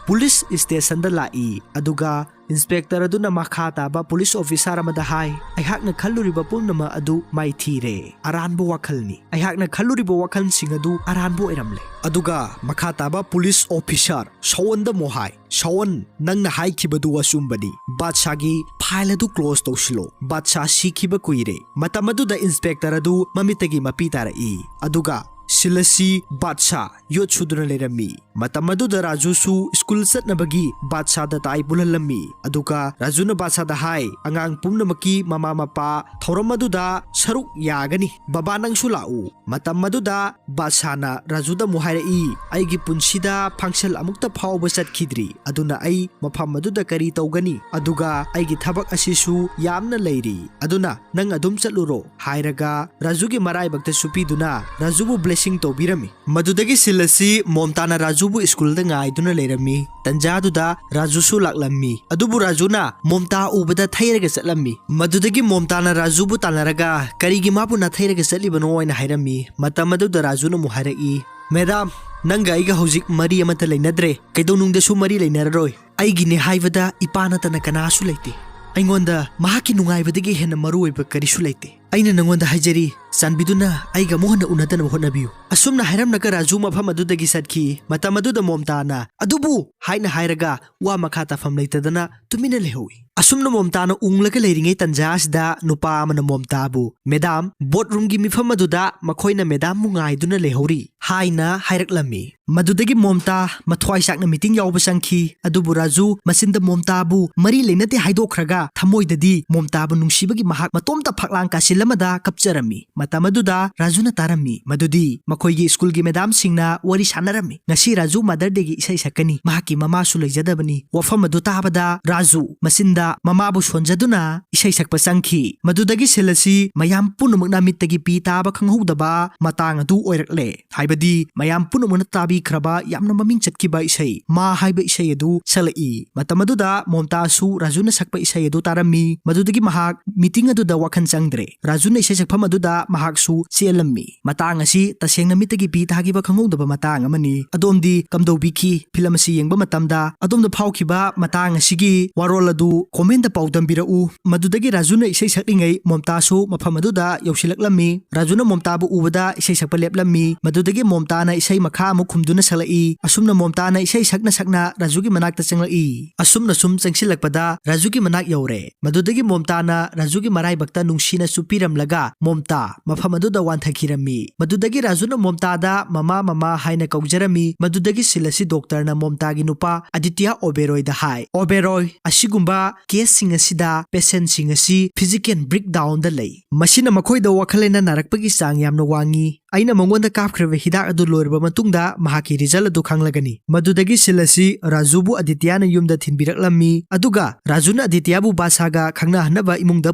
ꯄꯨꯂꯤꯁ ꯁ꯭ꯇꯦꯁꯟꯗ ꯂꯥꯛꯏ꯫ ꯑꯗꯨꯒ ꯏꯟꯁꯄꯦꯛꯇꯔ ꯑꯗꯨꯅ ꯃꯈꯥ ꯇꯥꯕ ꯄꯨꯂꯤꯁ ꯑꯣꯐꯤꯁꯥꯔ ꯑꯃꯗ ꯍꯥꯏ, "ꯑꯩꯍꯥꯛꯅ ꯈꯜꯂꯨꯔꯤꯕ ꯄꯨꯝꯅꯃꯛ ꯑꯗꯨ ꯃꯥꯏꯊꯤꯔꯦ꯫ ꯑꯔꯥꯟꯕ ꯋꯥꯈꯜꯅꯤ꯫ ꯑꯩꯍꯥꯛꯅ ꯈꯜꯂꯨꯔꯤꯕ ꯋꯥꯈꯜꯁꯤꯡ ꯑꯗꯨ ꯑꯔꯥꯟꯕ ꯑꯣꯏꯔꯝꯂꯦ"꯫ ꯑꯗꯨꯒ ꯃꯈꯥ ꯇꯥꯕ ꯄꯨꯂꯤꯁ ꯑꯣꯐꯤꯁꯥꯔ ꯁꯣꯋꯟꯗ ꯑꯃꯨꯛ ꯍꯥꯏ, "ꯁꯣꯋꯟ, ꯅꯪꯅ ꯍꯥꯏꯈꯤꯕꯗꯨ ꯑꯆꯨꯝꯕꯅꯤ꯫ ꯕꯥꯗꯁꯥꯒꯤ ꯐꯥꯏꯜ ꯑꯗꯨ ꯀ꯭ꯂꯣꯖ ꯇꯧꯁꯤꯜꯂꯣ꯫ ꯕꯥꯗꯁꯥ ꯁꯤꯈꯤꯕ ꯀꯨꯏꯔꯦ"꯫ ꯃꯇꯝ ꯑꯗꯨꯗ ꯏꯟꯁꯄꯦꯛꯇꯔ ꯑꯗꯨ ꯃꯃꯤꯠꯇꯒꯤ ꯃꯄꯤ ꯇꯥꯔꯛꯏ꯫ ꯑꯗꯨꯒ ꯁꯤꯜ ꯑꯁꯤ ꯕꯥꯗꯁꯥ ꯌꯣꯠ ꯁꯨꯗꯨꯅ ꯂꯩꯔꯝꯃꯤ꯫ ꯃꯇꯝ ꯑꯗꯨꯗ ꯔꯥꯖꯨꯁꯨ ꯁ꯭ꯀꯨꯜ ꯆꯠꯅꯕꯒꯤ ꯕꯥꯗꯁꯥꯗ ꯇꯥꯏ ꯄꯨꯜꯍꯜꯂꯝꯃꯤ꯫ ꯑꯗꯨꯒ ꯔꯥꯖꯨꯅ ꯕꯥꯗꯁꯥꯗ ꯍꯥꯏ, "ꯑꯉꯥꯡ ꯄꯨꯝꯅꯃꯛꯀꯤ ꯃꯃꯥ ꯃꯄꯥ ꯊꯧꯔꯝ ꯑꯗꯨꯗ ꯁꯔꯨꯛ ꯌꯥꯒꯅꯤ꯫ ꯕꯕꯥ, ꯅꯪꯁꯨ ꯂꯥꯛꯎ"꯫ ꯃꯇꯝ ꯑꯗꯨꯗ ꯕꯥꯗꯁꯥꯅ ꯔꯥꯖꯨꯗ ꯑꯃꯨꯛ ꯍꯥꯏꯔꯛꯏ, "ꯑꯩꯒꯤ ꯄꯨꯟꯁꯤꯗ ꯐꯪꯁꯟ ꯑꯃꯨꯛꯇ ꯐꯥꯎꯕ ꯆꯠꯈꯤꯗ꯭ꯔꯤ, ꯑꯗꯨꯅ ꯑꯩ ꯃꯐꯝ ꯑꯗꯨꯗ ꯀꯔꯤ ꯇꯧꯒꯅꯤ? ꯑꯗꯨꯒ ꯑꯩꯒꯤ ꯊꯕꯛ ꯑꯁꯤꯁꯨ ꯌꯥꯝꯅ ꯂꯩꯔꯤ, ꯑꯗꯨꯅ ꯅꯪ ꯑꯗꯨꯝ ꯆꯠꯂꯨꯔꯣ" ꯍꯥꯏꯔꯒ ꯔꯥꯖꯨꯒꯤ ꯃꯔꯥꯏꯕꯛꯇꯁꯨ ꯄꯤꯗꯨꯅ ꯔꯥꯖꯨꯕꯨ ꯕ꯭ꯂꯦꯁꯤꯡ ꯇꯧꯕꯤꯔꯝꯃꯤ꯫ ꯃꯗꯨꯗꯒꯤ ꯁꯤꯜ ꯑꯁꯤ ꯃꯣꯝꯇꯥꯅ ꯔꯥꯖꯨꯕꯨ ꯁ꯭ꯀꯨꯜꯗ ꯉꯥꯏꯗꯨꯅ ꯂꯩꯔꯝꯃꯤ꯫ ꯇꯟꯖꯥꯗꯨꯗ ꯔꯥꯖꯨꯁꯨ ꯂꯥꯛꯂꯝꯃꯤ꯫ ꯑꯗꯨꯕꯨ ꯔꯥꯖꯨꯅ ꯃꯣꯝꯇꯥ ꯎꯕꯗ ꯊꯩꯔꯒ ꯆꯠꯂꯝꯃꯤ꯫ ꯃꯗꯨꯗꯒꯤ ꯃꯣꯝꯇꯥꯅ ꯔꯥꯖꯨꯕꯨ ꯇꯥꯟꯅꯔꯒ ꯀꯔꯤꯒꯤ ꯃꯥꯕꯨ ꯅꯥꯊꯩꯔꯒ ꯆꯠꯂꯤꯕꯅꯣ ꯍꯥꯏꯅ ꯍꯥꯏꯔꯝꯃꯤ꯫ ꯃꯇꯝ ꯑꯗꯨꯗ ꯔꯥꯖꯨꯅ ꯑꯃꯨꯛ ꯍꯥꯏꯔꯛꯏ, "ꯃꯦꯗꯥꯝ, ꯅꯪꯒ ꯑꯩꯒ ꯍꯧꯖꯤꯛ ꯃꯔꯤ ꯑꯃꯠꯇ ꯂꯩꯅꯗ꯭ꯔꯦ꯫ ꯀꯩꯗꯧꯅꯨꯡꯗꯁꯨ ꯃꯔꯤ ꯂꯩꯅꯔꯔꯣꯏ꯫ ꯑꯩꯒꯤꯅꯦ ꯍꯥꯏꯕꯗ ꯏꯄꯥ ꯅꯠꯇꯅ ꯀꯅꯥꯁꯨ ꯂꯩꯇꯦ꯫ ꯑꯩꯉꯣꯟꯗ ꯃꯍꯥꯛꯀꯤ ꯅꯨꯡꯉꯥꯏꯕꯗꯒꯤ ꯍꯦꯟꯅ ꯃꯔꯨ ꯑꯣꯏꯕ ꯀꯔꯤꯁꯨ ꯂꯩꯇꯦ꯫ ꯑꯩꯅ ꯅꯉꯣꯟꯗ ꯍꯥꯏꯖꯔꯤ, ꯆꯥꯟꯕꯤꯗꯨꯅ ꯑꯩꯒ ꯑꯃꯨꯛ ꯍꯟꯅ ꯎꯅꯗꯅꯕ ꯍꯣꯠꯅꯕꯤꯌꯨ"꯫ ꯑꯁꯨꯝꯅ ꯍꯥꯏꯔꯝꯂꯒ ꯔꯥꯖꯨ ꯃꯐꯝ ꯑꯗꯨꯗꯒꯤ ꯆꯠꯈꯤ꯫ ꯃꯇꯝ ꯑꯗꯨꯗ ꯃꯣꯝꯇꯥꯅ, "ꯑꯗꯨꯕꯨ" ꯍꯥꯏꯅ ꯍꯥꯏꯔꯒ ꯋꯥ ꯃꯈꯥ ꯇꯥꯐꯝ ꯂꯩꯇꯗꯅ ꯇꯨꯃꯤꯟꯅ ꯂꯩꯍꯧꯏ꯫ ꯑꯁꯨꯝꯅ ꯃꯣꯝꯇꯥꯅ ꯎꯪꯂꯒ ꯂꯩꯔꯤꯉꯩ ꯇꯟꯖꯥ ꯑꯁꯤꯗ ꯅꯨꯄꯥ ꯑꯃꯅ ꯃꯣꯝꯇꯥꯕꯨ, "ꯃꯦꯗꯥꯝ, ꯕꯣꯠ ꯔꯨꯝꯒꯤ ꯃꯤꯐꯝ ꯑꯗꯨꯗ ꯃꯈꯣꯏꯅ ꯃꯦꯗꯥꯝꯕꯨ ꯉꯥꯏꯗꯨꯅ ꯂꯩꯍꯧꯔꯤ" ꯍꯥꯏꯅ ꯍꯥꯏꯔꯛꯂꯝꯃꯤ꯫ ꯃꯗꯨꯗꯒꯤ ꯃꯣꯝꯇꯥ ꯃꯊ꯭ꯋꯥꯏ ꯆꯥꯛꯅ ꯃꯤꯇꯤꯡ ꯌꯥꯎꯕ ꯆꯪꯈꯤ꯫ ꯑꯗꯨꯕꯨ ꯔꯥꯖꯨ ꯃꯆꯤꯟꯗ ꯃꯣꯝꯇꯥꯕꯨ ꯃꯔꯤ ꯂꯩꯅꯗꯦ ꯍꯥꯏꯗꯣꯛꯈ꯭ꯔꯒ ꯊꯃꯣꯏꯗꯗꯤ ꯃꯣꯝꯇꯥꯕꯨ ꯅꯨꯡꯁꯤꯕꯒꯤ ꯃꯍꯥꯛ ꯃꯇꯣꯝꯇ ꯐꯛꯂꯥꯡ ꯀꯥꯁꯤꯜꯂꯤ꯫ ꯑꯃꯗ ꯀꯞꯆꯔꯝꯃꯤ꯫ ꯃꯇꯝ ꯑꯗꯨꯗ ꯔꯥꯖꯨꯅ ꯇꯥꯔꯝꯃꯤ ꯃꯗꯨꯗꯤ ꯃꯈꯣꯏꯒꯤ ꯁ꯭ꯀꯨꯜꯒꯤ ꯃꯦꯗꯥꯝꯁꯤꯡꯅ ꯋꯥꯔꯤ ꯁꯥꯟꯅꯔꯝꯃꯤ, "ꯉꯁꯤ ꯔꯥꯖꯨ Mother Dayꯒꯤ ꯏꯁꯩ ꯁꯛꯀꯅꯤ, ꯃꯍꯥꯛꯀꯤ ꯃꯃꯥꯁꯨ ꯂꯩꯖꯗꯕꯅꯤ"꯫ ꯋꯥꯐꯝ ꯑꯗꯨ ꯇꯥꯕꯗ ꯔꯥꯖꯨ ꯃꯆꯤꯟꯗ ꯃꯃꯥꯕꯨ ꯁꯣꯟꯖꯗꯨꯅ ꯏꯁꯩ ꯁꯛꯄ ꯆꯪꯈꯤ꯫ ꯃꯗꯨꯗꯒꯤ ꯁꯤꯟ ꯑꯁꯤ ꯃꯌꯥꯝ ꯄꯨꯝꯅꯃꯛꯅ ꯃꯤꯠꯇꯒꯤ ꯄꯤ ꯇꯥꯕ ꯈꯪꯍꯧꯗꯕ ꯃꯇꯥꯡ ꯑꯗꯨ ꯑꯣꯏꯔꯛꯂꯦ꯫ ꯍꯥꯏꯕꯗꯤ ꯃꯌꯥꯝ ꯄꯨꯝꯅꯃꯛꯅ ꯇꯥꯕꯤꯈ꯭ꯔꯕ ꯌꯥꯝꯅ ꯃꯃꯤꯡ ꯆꯠꯈꯤꯕ ꯏꯁꯩ ꯃꯥ ꯍꯥꯏꯕ ꯏꯁꯩ ꯑꯗꯨ ꯁꯛꯂꯛꯏ꯫ ꯃꯇꯝ ꯑꯗꯨꯗ ꯃꯣꯝꯇꯥꯁꯨ ꯔꯥꯖꯨꯅ ꯁꯛꯄ ꯏꯁꯩ ꯑꯗꯨ ꯇꯥꯔꯝꯃꯤ꯫ ꯃꯗꯨꯗꯒꯤ ꯃꯍꯥꯛ ꯃꯤꯇꯤꯡ ꯑꯗꯨꯗ ꯋꯥꯈꯜ ꯆꯪꯗ꯭ꯔꯦ꯫ ꯔꯥꯖꯨꯅ ꯏꯁꯩ ꯁꯛꯐꯝ ꯑꯗꯨꯗ ꯃꯍꯥꯛꯁꯨ ꯆꯦꯜꯂꯝꯃꯤ꯫ ꯃꯇꯥꯡ ꯑꯁꯤ ꯇꯁꯦꯡꯅ ꯃꯤꯠꯇꯒꯤ ꯄꯤ ꯇꯥꯈꯤꯕ ꯈꯪꯍꯧꯗꯕ ꯃꯇꯥꯡ ꯑꯃꯅꯤ꯫ ꯑꯗꯣꯝꯗꯤ ꯀꯝꯗꯧꯕꯤꯈꯤ? ꯐꯤꯂꯝ ꯑꯁꯤ ꯌꯦꯡꯕ ꯃꯇꯝꯗ ꯑꯗꯣꯝꯗ ꯐꯥꯎꯈꯤꯕ ꯃꯇꯥꯡ ꯑꯁꯤꯒꯤ ꯋꯥꯔꯣꯜ ꯑꯗꯨ comment ꯄꯥꯎꯗꯝꯕꯤꯔꯛꯎ꯫ ꯃꯗꯨꯗꯒꯤ ꯔꯥꯖꯨꯅ ꯏꯁꯩ ꯁꯛꯂꯤꯉꯩ ꯃꯣꯝꯇꯥꯁꯨ ꯃꯐꯝ ꯑꯗꯨꯗ ꯌꯧꯁꯤꯜꯂꯛꯂꯝꯃꯤ꯫ ꯔꯥꯖꯨꯅ ꯃꯣꯝꯇꯥꯕꯨ ꯎꯕꯗ ꯏꯁꯩ ꯁꯛꯄ ꯂꯦꯞꯂꯝꯃꯤ꯫ ꯃꯗꯨꯗꯒꯤ ꯃꯣꯝꯇꯥꯅ ꯏꯁꯩ ꯃꯈꯥ ꯑꯃꯨꯛ ꯈꯨꯝꯗꯨꯅ ꯁꯛꯂꯛꯏ꯫ ꯑꯁꯨꯝꯅ ꯃꯣꯝꯇꯥꯅ ꯏꯁꯩ ꯁꯛꯅ ꯁꯛꯅ ꯔꯥꯖꯨꯒꯤ ꯃꯅꯥꯛꯇ ꯆꯪꯂꯛꯏ꯫ ꯑꯁꯨꯝꯅ ꯁꯨꯝ ꯆꯪꯁꯤꯜꯂꯛꯄꯗ ꯔꯥꯖꯨꯒꯤ ꯃꯅꯥꯛ ꯌꯧꯔꯦ꯫ ꯃꯗꯨꯗꯒꯤ ꯃꯣꯝꯇꯥꯅ ꯔꯥꯖꯨꯒꯤ ꯃꯔꯥꯏꯕꯛꯇ ꯅꯨꯡꯁꯤꯅ ꯆꯨꯞꯄꯤꯔꯝꯂꯒ ꯃꯣꯝꯇꯥ ꯃꯐꯝ ꯑꯗꯨꯗ ꯋꯥꯟꯊꯈꯤꯔꯝꯃꯤ꯫ ꯃꯗꯨꯗꯒꯤ ꯔꯥꯖꯨꯅ ꯃꯣꯝꯇꯥꯗ "ꯃꯃꯥ, ꯃꯃꯥ" ꯍꯥꯏꯅ ꯀꯧꯖꯔꯝꯃꯤ꯫ ꯃꯗꯨꯗꯒꯤ ꯁꯤꯟ ꯑꯁꯤ ꯗꯣꯛꯇꯔꯅ ꯃꯣꯝꯇꯥꯒꯤ ꯅꯨꯄꯥ ꯑꯗꯤꯇ꯭ꯌ ꯑꯣꯕꯦꯔꯣꯏꯗ ꯍꯥꯏ꯫ "ꯑꯣꯕꯦꯔꯣꯏ, ꯑꯁꯤꯒꯨꯝꯕ caseꯁꯤꯡ ꯑꯁꯤꯗ patientꯁꯤꯡ ꯑꯁꯤ physical breakdownꯗ ꯂꯩ꯫ ꯃꯁꯤꯅ ꯃꯈꯣꯏꯗ ꯋꯥꯈꯜ ꯂꯩꯅꯥ ꯅꯥꯔꯛꯄꯒꯤ ꯆꯥꯡ ꯌꯥꯝꯅ ꯋꯥꯡꯉꯤ꯫ ꯑꯩꯅ ꯃꯉꯣꯟꯗ ꯀꯥꯞꯈ꯭ꯔꯤꯕ ꯍꯤꯗꯥꯛ ꯑꯗꯨ ꯂꯣꯏꯔꯕ ꯃꯇꯨꯡꯗ ꯃꯍꯥꯛꯀꯤ result ꯑꯗꯨ ꯈꯪꯂꯒꯅꯤ"꯫ ꯃꯗꯨꯗꯒꯤ ꯁꯤꯟ ꯑꯁꯤ ꯔꯥꯖꯨꯕꯨ ꯑꯗꯤꯇ꯭ꯌꯅ ꯌꯨꯝꯗ ꯊꯤꯟꯕꯤꯔꯛꯂꯝꯃꯤ꯫ ꯑꯗꯨꯒ ꯔꯥꯖꯨꯅ ꯑꯗꯤꯇ꯭ꯌꯕꯨ ꯕꯥꯗꯁꯥꯒ ꯈꯪꯅꯍꯟꯅꯕ ꯏꯃꯨꯡꯗ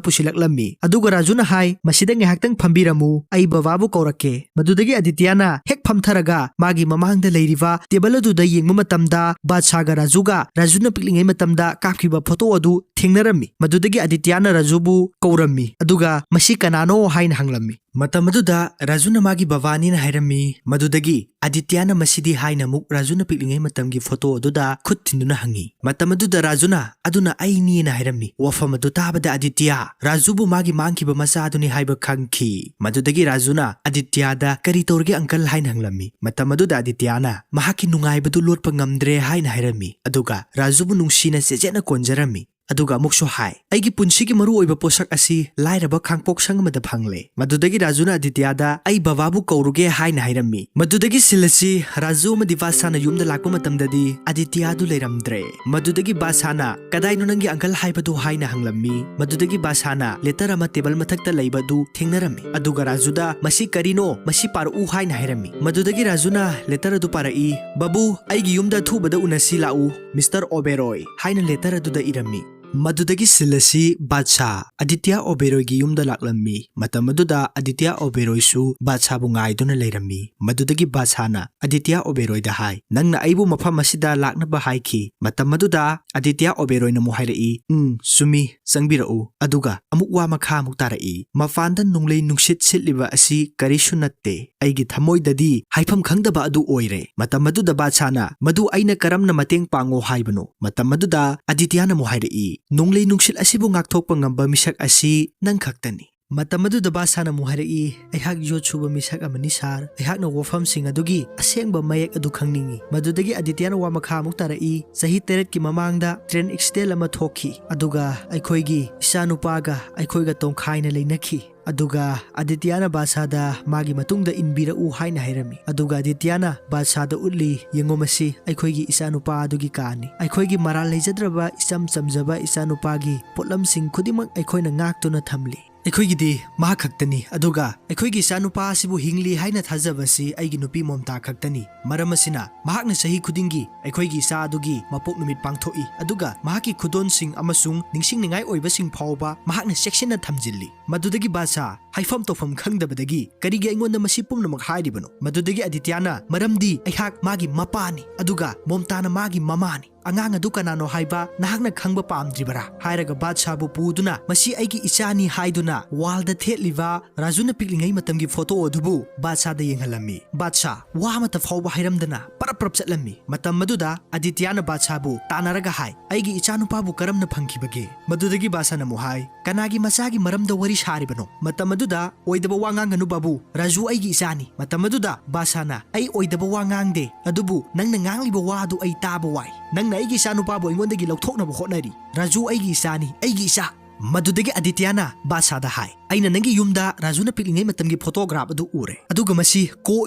ꯄꯨꯁꯤꯜꯂꯛꯂꯝꯃꯤ꯫ ꯑꯗꯨꯒ ꯔꯥꯖꯨꯅ ꯍꯥꯏ, "ꯃꯁꯤꯗ ꯉꯥꯏꯍꯥꯛꯇꯪ ꯐꯝꯕꯤꯔꯝꯃꯨ, ꯑꯩ ꯕꯕꯥꯕꯨ ꯀꯧꯔꯛꯀꯦ"꯫ ꯃꯗꯨꯗꯒꯤ ꯑꯗꯤꯇ꯭ꯌꯅ ꯍꯦꯛ ꯐꯝꯊꯔꯒ ꯃꯥꯒꯤ ꯃꯃꯥꯡꯗ ꯂꯩꯔꯤꯕ table ꯑꯗꯨꯗ ꯌꯦꯡꯕ ꯃꯇꯝꯗ ꯕꯥꯗꯁꯥꯒ ꯔꯥꯖꯨꯒ ꯔꯥꯖꯨꯅ ꯄꯤꯛꯂꯤꯉꯩ ꯃꯇꯝꯗ ꯀꯥꯞꯈꯤꯕ photo ꯑꯗꯨ ꯊꯦꯡꯅꯔꯝꯃꯤ꯫ ꯃꯗꯨꯗꯒꯤ ꯑꯗꯤꯇ꯭ꯌꯅ ꯔꯥꯖꯨꯕꯨ ꯀꯧꯔꯝꯃꯤ, ꯑꯗꯨꯒ "ꯃꯁꯤ ꯀꯅꯥꯅꯣ?" ꯍꯥꯏꯅ ꯍꯪꯂꯝꯃꯤ꯫ ꯃꯇꯝ ꯑꯗꯨꯗ ꯔꯥꯖꯨꯅ ꯃꯥꯒꯤ ꯕꯕꯥꯅꯤꯅ ꯍꯥꯏꯔꯝꯃꯤ꯫ ꯃꯗꯨꯗꯒꯤ ꯑꯗꯤꯇ꯭ꯌꯅ "ꯃꯁꯤꯗꯤ?" ꯍꯥꯏꯅ ꯑꯃꯨꯛ ꯔꯥꯖꯨꯅ ꯄꯤꯛꯂꯤꯉꯩ ꯃꯇꯝꯒꯤ photo ꯑꯗꯨꯗ ꯈꯨꯠ ꯊꯤꯟꯗꯨꯅ ꯍꯪꯉꯤ꯫ ꯃꯇꯝ ꯑꯗꯨꯗ ꯔꯥꯖꯨꯅ "ꯑꯗꯨꯅ ꯑꯩꯅꯤꯅ" ꯍꯥꯏꯔꯝꯃꯤ꯫ ꯋꯥꯐꯝ ꯑꯗꯨ ꯇꯥꯕꯗ ꯑꯗꯤꯇ꯭ꯌ ꯔꯥꯖꯨꯕꯨ ꯃꯥꯒꯤ ꯃꯥꯡꯈꯤꯕ ꯃꯆꯥ ꯑꯗꯨꯅꯤ ꯍꯥꯏꯕ ꯈꯪꯈꯤ꯫ ꯃꯗꯨꯗꯒꯤ ꯔꯥꯖꯨꯅ ꯑꯗꯤꯇ꯭ꯌꯗ "ꯀꯔꯤ ꯇꯧꯔꯒꯦ uncle?" ꯍꯥꯏꯅ ꯍꯪꯂꯝꯃꯤ꯫ ꯃꯇꯝ ꯑꯗꯨꯗ ꯑꯗꯤꯇ꯭ꯌꯅ ꯃꯍꯥꯛꯀꯤ ꯅꯨꯡꯉꯥꯏꯕꯗꯨ ꯂꯣꯠꯄ ꯉꯝꯗ꯭ꯔꯦ ꯍꯥꯏꯅ ꯍꯥꯏꯔꯝꯃꯤ꯫ ꯑꯗꯨꯒ ꯔꯥꯖꯨꯕꯨ ꯅꯨꯡꯁꯤꯅ ꯆꯦꯠꯆꯦꯠꯅ ꯀꯣꯟꯖꯔꯝꯃꯤ꯫ ꯑꯗꯨꯒ ꯑꯃꯨꯛꯁꯨ ꯍꯥꯏ, "ꯑꯩꯒꯤ ꯄꯨꯟꯁꯤꯒꯤ ꯃꯔꯨꯑꯣꯏꯕ ꯄꯣꯠꯁꯛ ꯑꯁꯤ ꯂꯥꯏꯔꯕ ꯈꯥꯡꯄꯣꯛꯁꯪ ꯑꯃꯗ ꯐꯪꯂꯦ꯫" ꯃꯗꯨꯗꯒꯤ ꯔꯥꯖꯨꯅ ꯑꯗꯤꯇ꯭ꯌꯥꯗ, "ꯑꯩ ꯕꯕꯥꯕꯨ ꯀꯧꯔꯨꯒꯦ" ꯍꯥꯏꯅ ꯍꯥꯏꯔꯝꯃꯤ꯫ ꯃꯗꯨꯗꯒꯤ ꯁꯤꯜ ꯑꯁꯤ ꯔꯥꯖꯨ ꯑꯃꯗꯤ ꯕꯥꯁꯥꯅ ꯌꯨꯝꯗ ꯂꯥꯛꯄ ꯃꯇꯝꯗꯗꯤ ꯑꯗꯤꯇ꯭ꯌꯥꯗꯨ ꯂꯩꯔꯝꯗ꯭ꯔꯦ꯫ ꯃꯗꯨꯗꯒꯤ ꯕꯥꯁꯥꯅ, "ꯀꯗꯥꯏꯅꯣ ꯅꯪꯒꯤ ꯑꯪꯀꯜ ꯍꯥꯏꯕꯗꯨ?" ꯍꯥꯏꯅ ꯍꯪꯂꯝꯃꯤ꯫ ꯃꯗꯨꯗꯒꯤ ꯕꯥꯁꯥꯅ ꯂꯦꯇꯔ ꯑꯃ ꯇꯦꯕꯜ ꯃꯊꯛꯇ ꯂꯩꯕ ꯑꯗꯨ ꯊꯦꯡꯅꯔꯝꯃꯤ꯫ ꯑꯗꯨꯒ ꯔꯥꯖꯨꯗ, "ꯃꯁꯤ ꯀꯔꯤꯅꯣ? ꯃꯁꯤ ꯄꯥꯔꯛꯎ" ꯍꯥꯏꯅ ꯍꯥꯏꯔꯝꯃꯤ꯫ ꯃꯗꯨꯗꯒꯤ ꯔꯥꯖꯨꯅ ꯂꯦꯇꯔ ꯑꯗꯨ ꯄꯥꯔꯛꯏ꯫ "ꯕꯥꯕꯨ, ꯑꯩꯒꯤ ꯌꯨꯝꯗ ꯑꯊꯨꯕꯗ ꯎꯅꯁꯤ ꯂꯥꯛꯎ, ꯃꯤꯁꯇꯔ ꯑꯣꯕꯦꯔꯣꯏ" ꯍꯥꯏꯅ ꯂꯦꯇꯔ ꯑꯗꯨꯗ ꯏꯔꯝꯃꯤ꯫ ꯃꯗꯨꯗꯒꯤ ꯁꯤꯜ ꯑꯁꯤ ꯕꯥꯗꯁꯥ ꯑꯗꯤꯇ꯭ꯌ ꯑꯣꯕꯦꯔꯣꯏꯒꯤ ꯌꯨꯝꯗ ꯂꯥꯛꯂꯝꯃꯤ꯫ ꯃꯇꯝ ꯑꯗꯨꯗ ꯑꯗꯤꯇ꯭ꯌ ꯑꯣꯕꯦꯔꯣꯏꯁꯨ ꯕꯥꯗꯁꯥꯕꯨ ꯉꯥꯏꯗꯨꯅ ꯂꯩꯔꯝꯃꯤ꯫ ꯃꯗꯨꯗꯒꯤ ꯕꯥꯗꯁꯥꯅ ꯑꯗꯤꯇ꯭ꯌ ꯑꯣꯕꯦꯔꯣꯏꯗ ꯍꯥꯏ, "ꯅꯪꯅ ꯑꯩꯕꯨ ꯃꯐꯝ ꯑꯁꯤꯗ ꯂꯥꯛꯅꯕ ꯍꯥꯏꯈꯤ꯫" ꯃꯇꯝ ꯑꯗꯨꯗ ꯑꯗꯤꯇ꯭ꯌ ꯑꯣꯕꯦꯔꯣꯏꯅ ꯑꯃꯨꯛ ꯍꯥꯏꯔꯛꯏ, "ꯎꯝ, ꯆꯨꯝꯃꯤ, ꯆꯪꯕꯤꯔꯛꯎ꯫" ꯑꯗꯨꯒ ꯑꯃꯨꯛ ꯋꯥ ꯃꯈꯥ ꯑꯃꯨꯛ ꯇꯥꯔꯛꯏ, "ꯃꯄꯥꯟꯗ ꯅꯣꯡꯂꯩ ꯅꯨꯡꯁꯤꯠ ꯁꯤꯠꯂꯤꯕ ꯑꯁꯤ ꯀꯔꯤꯁꯨ ꯅꯠꯇꯦ꯫ ꯑꯩꯒꯤ ꯊꯃꯣꯏꯗꯗꯤ ꯍꯥꯏꯐꯝ ꯈꯪꯗꯕ ꯑꯗꯨ ꯑꯣꯏꯔꯦ꯫" ꯃꯇꯝ ꯑꯗꯨꯗ ꯕꯥꯗꯁꯥꯅ, "ꯃꯗꯨ ꯑꯩꯅ ꯀꯔꯝꯅ ꯃꯇꯦꯡ ꯄꯥꯡꯉꯣ ꯍꯥꯏꯕꯅꯣ?" ꯃꯇꯝ ꯑꯗꯨꯗ ꯑꯗꯤꯇ꯭ꯌꯅ ꯑꯃꯨꯛ ꯍꯥꯏꯔꯛꯏ, "ꯅꯣꯡꯂꯩ ꯅꯨꯡꯁꯤꯠ ꯑꯁꯤꯕꯨ ꯉꯥꯛꯊꯣꯛꯄ ꯉꯝꯕ ꯃꯤꯁꯛ ꯑꯁꯤ ꯅꯪ ꯈꯛꯇꯅꯤ꯫" ꯃꯇꯝ ꯑꯗꯨꯗ ꯕꯥꯗꯁꯥꯅ ꯑꯃꯨꯛ ꯍꯥꯏꯔꯛꯏ, "ꯑꯩꯍꯥꯛ ꯌꯣꯠ ꯁꯨꯕ ꯃꯤꯁꯛ ꯑꯃꯅꯤ ꯁꯥꯔ꯫ ꯑꯩꯍꯥꯛꯅ ꯋꯥꯐꯝꯁꯤꯡ ꯑꯗꯨꯒꯤ ꯑꯁꯦꯡꯕ ꯃꯌꯦꯛ ꯑꯗꯨ ꯈꯪꯅꯤꯡꯏ꯫" ꯃꯗꯨꯗꯒꯤ ꯑꯗꯤꯇ꯭ꯌꯅ ꯋꯥ ꯃꯈꯥ ꯑꯃꯨꯛ ꯇꯥꯔꯛꯏ, "ꯆꯍꯤ ꯇꯔꯦꯠꯀꯤ ꯃꯃꯥꯡꯗ ꯇ꯭ꯔꯦꯟ ꯑꯦꯛꯁꯤꯗꯦꯟ ꯑꯃ ꯊꯣꯛꯈꯤ, ꯑꯗꯨꯒ ꯑꯩꯈꯣꯏꯒꯤ ꯏꯆꯥꯅꯨꯄꯥꯒ ꯑꯩꯈꯣꯏꯒ ꯇꯣꯡꯈꯥꯏꯅ ꯂꯩꯅꯈꯤ꯫" ꯑꯗꯨꯒ ꯑꯗꯤꯇ꯭ꯌꯅ ꯕꯥꯗꯁꯥꯗ ꯃꯥꯒꯤ ꯃꯇꯨꯡꯗ ꯏꯟꯕꯤꯔꯛꯎ ꯍꯥꯏꯅ ꯍꯥꯏꯔꯝꯃꯤ꯫ ꯑꯗꯨꯒ ꯑꯗꯤꯇ꯭ꯌꯅ ꯕꯥꯗꯁꯥꯗ ꯎꯠꯂꯤ, "ꯌꯦꯡꯉꯣ, ꯃꯁꯤ ꯑꯩꯈꯣꯏꯒꯤ ꯏꯆꯥꯅꯨꯄꯥ ꯑꯗꯨꯒꯤ ꯀꯥꯅꯤ꯫ ꯑꯩꯈꯣꯏꯒꯤ ꯃꯔꯥꯜ ꯂꯩꯖꯗ꯭ꯔꯕ ꯏꯆꯝ ꯆꯝꯖꯕ ꯏꯆꯥꯅꯨꯄꯥꯒꯤ ꯄꯣꯠꯂꯝꯁꯤꯡ ꯈꯨꯗꯤꯡꯃꯛ ꯑꯩꯈꯣꯏꯅ ꯉꯥꯛꯇꯨꯅ ꯊꯝꯂꯤ꯫ ꯑꯩꯈꯣꯏꯒꯤꯗꯤ ꯃꯍꯥꯛ ꯈꯛꯇꯅꯤ, ꯑꯗꯨꯒ ꯑꯩꯈꯣꯏꯒꯤ ꯏꯆꯥꯅꯨꯄꯥ ꯑꯁꯤꯕꯨ ꯍꯤꯡꯂꯤ ꯍꯥꯏꯅ ꯊꯥꯖꯕꯁꯤ ꯑꯩꯒꯤ ꯅꯨꯄꯤ ꯃꯣꯝꯇꯥ ꯈꯛꯇꯅꯤ꯫ ꯃꯔꯝ ꯑꯁꯤꯅ ꯃꯍꯥꯛꯅ ꯆꯍꯤ ꯈꯨꯗꯤꯡꯒꯤ ꯑꯩꯈꯣꯏꯒꯤ ꯏꯆꯥ ꯑꯗꯨꯒꯤ ꯃꯄꯣꯛ ꯅꯨꯃꯤꯠ ꯄꯥꯡꯊꯣꯛꯏ, ꯑꯗꯨꯒ ꯃꯍꯥꯛꯀꯤ ꯈꯨꯗꯣꯜꯁꯤꯡ ꯑꯃꯁꯨꯡ ꯅꯤꯡꯁꯤꯡꯅꯤꯡꯉꯥꯏ ꯑꯣꯏꯕꯁꯤꯡ ꯐꯥꯎꯕ ꯃꯍꯥꯛꯅ ꯆꯦꯛꯁꯤꯟꯅ ꯊꯝꯖꯤꯜꯂꯤ꯫" ꯃꯗꯨꯗꯒꯤ ꯕꯥꯗꯁꯥ ꯍꯥꯏꯐꯝ ꯇꯧꯐꯝ ꯈꯪꯗꯕꯗꯒꯤ, "ꯀꯔꯤꯒꯤ ꯑꯩꯉꯣꯟꯗ ꯃꯁꯤ ꯄꯨꯝꯅꯃꯛ ꯍꯥꯏꯔꯤꯕꯅꯣ?" ꯃꯗꯨꯗꯒꯤ ꯑꯗꯤꯇ꯭ꯌꯅ, "ꯃꯔꯝꯗꯤ ꯑꯩꯍꯥꯛ ꯃꯥꯒꯤ ꯃꯄꯥꯅꯤ, ꯑꯗꯨꯒ ꯃꯣꯝꯇꯥꯅ ꯃꯥꯒꯤ ꯃꯃꯥꯅꯤ꯫ ꯑꯉꯥꯡ ꯑꯗꯨ ꯀꯅꯥꯅꯣ ꯍꯥꯏꯕ ꯅꯍꯥꯛꯅ ꯈꯪꯕ ꯄꯥꯝꯗ꯭ꯔꯤꯕꯔꯥ?" ꯍꯥꯏꯔꯒ ꯕꯥꯗꯁꯥꯕꯨ ꯄꯨꯗꯨꯅ, "ꯃꯁꯤ ꯑꯩꯒꯤ ꯏꯆꯥꯅꯤ" ꯍꯥꯏꯗꯨꯅ ꯋꯥꯜꯗ ꯊꯦꯠꯂꯤꯕ ꯔꯥꯖꯨꯅ ꯄꯤꯛꯂꯤꯉꯩ ꯃꯇꯝꯒꯤ ꯐꯣꯇꯣ ꯑꯗꯨꯕꯨ ꯕꯥꯗꯁꯥꯗ ꯌꯦꯡꯍꯜꯂꯝꯃꯤ꯫ ꯕꯥꯗꯁꯥ ꯋꯥ ꯑꯃꯠꯇ ꯐꯥꯎꯕ ꯍꯥꯏꯔꯝꯗꯅ ꯄꯔꯞ ꯄꯔꯞ ꯆꯠꯂꯝꯃꯤ꯫ ꯃꯇꯝ ꯑꯗꯨꯗ ꯑꯗꯤꯇ꯭ꯌꯅ ꯕꯥꯗꯁꯥꯕꯨ ꯇꯥꯟꯅꯔꯒ ꯍꯥꯏ, "ꯑꯩꯒꯤ ꯏꯆꯥꯅꯨꯄꯥꯕꯨ ꯀꯔꯝꯅ ꯐꯪꯈꯤꯕꯒꯦ?" ꯃꯗꯨꯗꯒꯤ ꯕꯥꯗꯁꯥꯅ ꯑꯃꯨꯛ ꯍꯥꯏ, "ꯀꯅꯥꯒꯤ ꯃꯆꯥꯒꯤ ꯃꯔꯝꯗ ꯋꯥꯔꯤ ꯁꯥꯔꯤꯕꯅꯣ?" ꯃꯇꯝ ꯑꯗꯨꯗ "ꯑꯣꯏꯗꯕ ꯋꯥ ꯉꯥꯡꯒꯅꯨ ꯕꯥꯕꯨ, ꯔꯥꯖꯨ ꯑꯩꯒꯤ ꯏꯆꯥꯅꯤ꯫" ꯃꯇꯝ ꯑꯗꯨꯗ ꯕꯥꯗꯁꯥꯅ, "ꯑꯩ ꯑꯣꯏꯗꯕ ꯋꯥ ꯉꯥꯡꯗꯦ, ꯑꯗꯨꯕꯨ ꯅꯪꯅ ꯉꯥꯡꯂꯤꯕ ꯋꯥ ꯑꯗꯨ ꯑꯩ ꯇꯥꯕ ꯋꯥꯏ꯫" ꯅꯪꯅ ꯑꯩꯒꯤ ꯏꯆꯥꯅꯨꯄꯥꯕꯨ ꯑꯩꯉꯣꯟꯗꯒꯤ ꯂꯧꯊꯣꯛꯅꯕ ꯍꯣꯠꯅꯔꯤ꯫ ꯔꯥꯖꯨ ꯑꯩꯒꯤ ꯏꯆꯥꯅꯤ, ꯑꯩꯒꯤ ꯏꯆꯥ!" ꯃꯗꯨꯗꯒꯤ ꯑꯗꯤꯇ꯭ꯌꯅ ꯕꯥꯗꯁꯥꯗ ꯍꯥꯏ, "ꯑꯩꯅ ꯅꯪꯒꯤ ꯌꯨꯝꯗ ꯔꯥꯖꯨꯅ ꯄꯤꯛꯂꯤꯉꯩ ꯃꯇꯝꯒꯤ ꯐꯣꯇꯣꯒ꯭ꯔꯥꯐ ꯑꯗꯨ ꯎꯔꯦ, ꯑꯗꯨꯒ ꯃꯁꯤ ꯀꯣ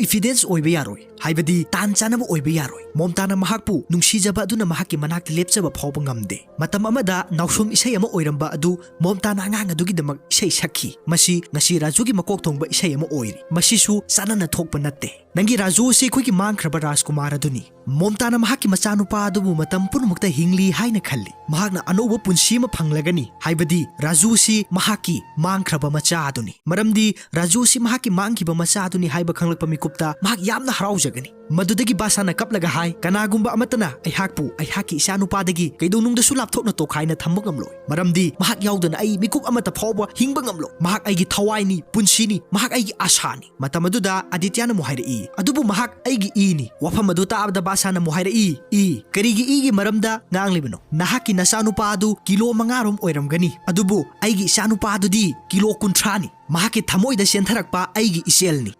ꯏꯟꯐꯤꯗꯦꯟꯁ ꯑꯣꯏꯕ ꯌꯥꯔꯣꯏ, ꯍꯥꯏꯕꯗꯤ ꯇꯥꯟ ꯆꯥꯅꯕ ꯑꯣꯏꯕ ꯌꯥꯔꯣꯏ꯫ ꯃꯣꯝꯇꯥꯅ ꯃꯍꯥꯛꯄꯨ ꯅꯨꯡꯁꯤꯖꯕ ꯑꯗꯨꯅ ꯃꯍꯥꯛꯀꯤ ꯃꯅꯥꯛꯇ ꯂꯦꯞꯆꯕ ꯐꯥꯎꯕ ꯉꯝꯗꯦ꯫ ꯃꯇꯝ ꯑꯃꯗ ꯅꯥꯎꯁꯨꯝ ꯏꯁꯩ ꯑꯃ ꯑꯣꯏꯔꯝꯕ ꯑꯗꯨ ꯃꯣꯝꯇꯥꯅ ꯑꯉꯥꯡ ꯑꯗꯨꯒꯤꯗꯃꯛ ꯏꯁꯩ ꯁꯛꯈꯤ꯫ ꯃꯁꯤ ꯉꯁꯤ ꯔꯥꯖꯨꯒꯤ ꯃꯀꯣꯛ ꯊꯣꯡꯕ ꯏꯁꯩ ꯑꯃ ꯑꯣꯏꯔꯤ꯫ ꯃꯁꯤꯁꯨ ꯆꯥꯅꯅ ꯊꯣꯛꯄ ꯅꯠꯇꯦ꯫ ꯅꯪꯒꯤ ꯔꯥꯖꯨ ꯑꯁꯤ ꯑꯩꯈꯣꯏꯒꯤ ꯃꯥꯡꯈ꯭ꯔꯕ ꯔꯥꯖꯀꯨꯃꯥꯔ ꯑꯗꯨꯅꯤ꯫ ꯃꯣꯝꯇꯥꯅ ꯃꯍꯥꯛꯀꯤ ꯃꯆꯥꯅꯨꯄꯥ ꯑꯗꯨꯕꯨ ꯃꯇꯝ ꯄꯨꯝꯅꯃꯛꯇ ꯍꯤꯡꯂꯤ ꯍꯥꯏꯅ ꯈꯜꯂꯤ꯫ ꯃꯍꯥꯛꯅ ꯑꯅꯧꯕ ꯄꯨꯟꯁꯤ ꯑꯃ ꯐꯪꯂꯒꯅꯤ, ꯍꯥꯏꯕꯗꯤ ꯔꯥꯖꯨ ꯑꯁꯤ ꯃꯍꯥꯛꯀꯤ ꯃꯥꯡꯈ꯭ꯔꯕ ꯃꯆꯥ ꯑꯗꯨꯅꯤ꯫ ꯃꯔꯝꯗꯤ ꯔꯥꯖꯨ ꯑꯁꯤ ꯃꯍꯥꯛꯀꯤ ꯃꯥꯡꯈꯤꯕ ꯃꯆꯥ ꯑꯗꯨꯅꯤ ꯍꯥꯏꯕ ꯈꯪꯂꯛꯄ ꯃꯤꯀꯨꯞꯇ ꯃꯍꯥꯛ ꯌꯥꯝꯅ ꯍꯔꯥꯎꯖꯒꯅꯤ꯫ ꯃꯗꯨꯗꯒꯤ ꯕꯥꯗꯁꯥꯅ ꯀꯞꯂꯒ ꯍꯥꯏ, "ꯀꯅꯥꯒꯨꯝꯕ ꯑꯃꯠꯇꯅ ꯑꯩꯍꯥꯛꯄꯨ ꯑꯩꯍꯥꯛꯀꯤ ꯏꯆꯥꯅꯨꯄꯥꯗꯒꯤ ꯀꯩꯗꯧꯅꯨꯡꯗꯁꯨ ꯂꯥꯞꯊꯣꯛꯅ ꯇꯣꯈꯥꯏꯅ ꯊꯝꯕ ꯉꯝꯂꯣꯏ, ꯃꯔꯝꯗꯤ ꯃꯍꯥꯛ ꯌꯥꯎꯗꯅ ꯑꯩ ꯃꯤꯀꯨꯞ ꯑꯃꯠꯇ ꯐꯥꯎꯕ ꯍꯤꯡꯕ ꯉꯝꯂꯣꯏ꯫ ꯃꯍꯥꯛ ꯑꯩꯒꯤ ꯊꯋꯥꯏꯅꯤ, ꯄꯨꯟꯁꯤꯅꯤ, ꯃꯍꯥꯛ ꯑꯩꯒꯤ ꯑꯥꯁꯥꯅꯤ"꯫ ꯃꯇꯝ ꯑꯗꯨꯗ ꯑꯗꯤꯇ꯭ꯌꯅ ꯑꯃꯨꯛ ꯍꯥꯏꯔꯛꯏ, "ꯑꯗꯨꯕꯨ ꯃꯍꯥꯛ ꯑꯩꯒꯤ ꯏꯅꯤ"꯫ ꯋꯥꯐꯝ ꯑꯗꯨ ꯇꯥꯕꯗ ꯕꯥꯗꯁꯥꯅ ꯑꯃꯨꯛ ꯍꯥꯏꯔꯛꯏ, "ꯏ? ꯀꯔꯤꯒꯤ ꯏꯒꯤ ꯃꯔꯝꯗ ꯉꯥꯡꯂꯤꯕꯅꯣ? ꯅꯍꯥꯛꯀꯤ ꯅꯆꯥꯅꯨꯄꯥ ꯑꯗꯨ ꯀꯤꯂꯣ ꯃꯉꯥꯔꯣꯝ ꯑꯣꯏꯔꯝꯒꯅꯤ, ꯑꯗꯨꯕꯨ ꯑꯩꯒꯤ ꯏꯆꯥꯅꯨꯄꯥ ꯑꯗꯨꯗꯤ ꯀꯤꯂꯣ ꯀꯨꯟꯊ꯭ꯔꯥꯅꯤ꯫ ꯃꯍꯥꯛꯀꯤ ꯊꯃꯣꯏꯗ ꯆꯦꯟꯊꯔꯛꯄ ꯑꯩꯒꯤ ꯏꯆꯦꯜꯅꯤ"꯫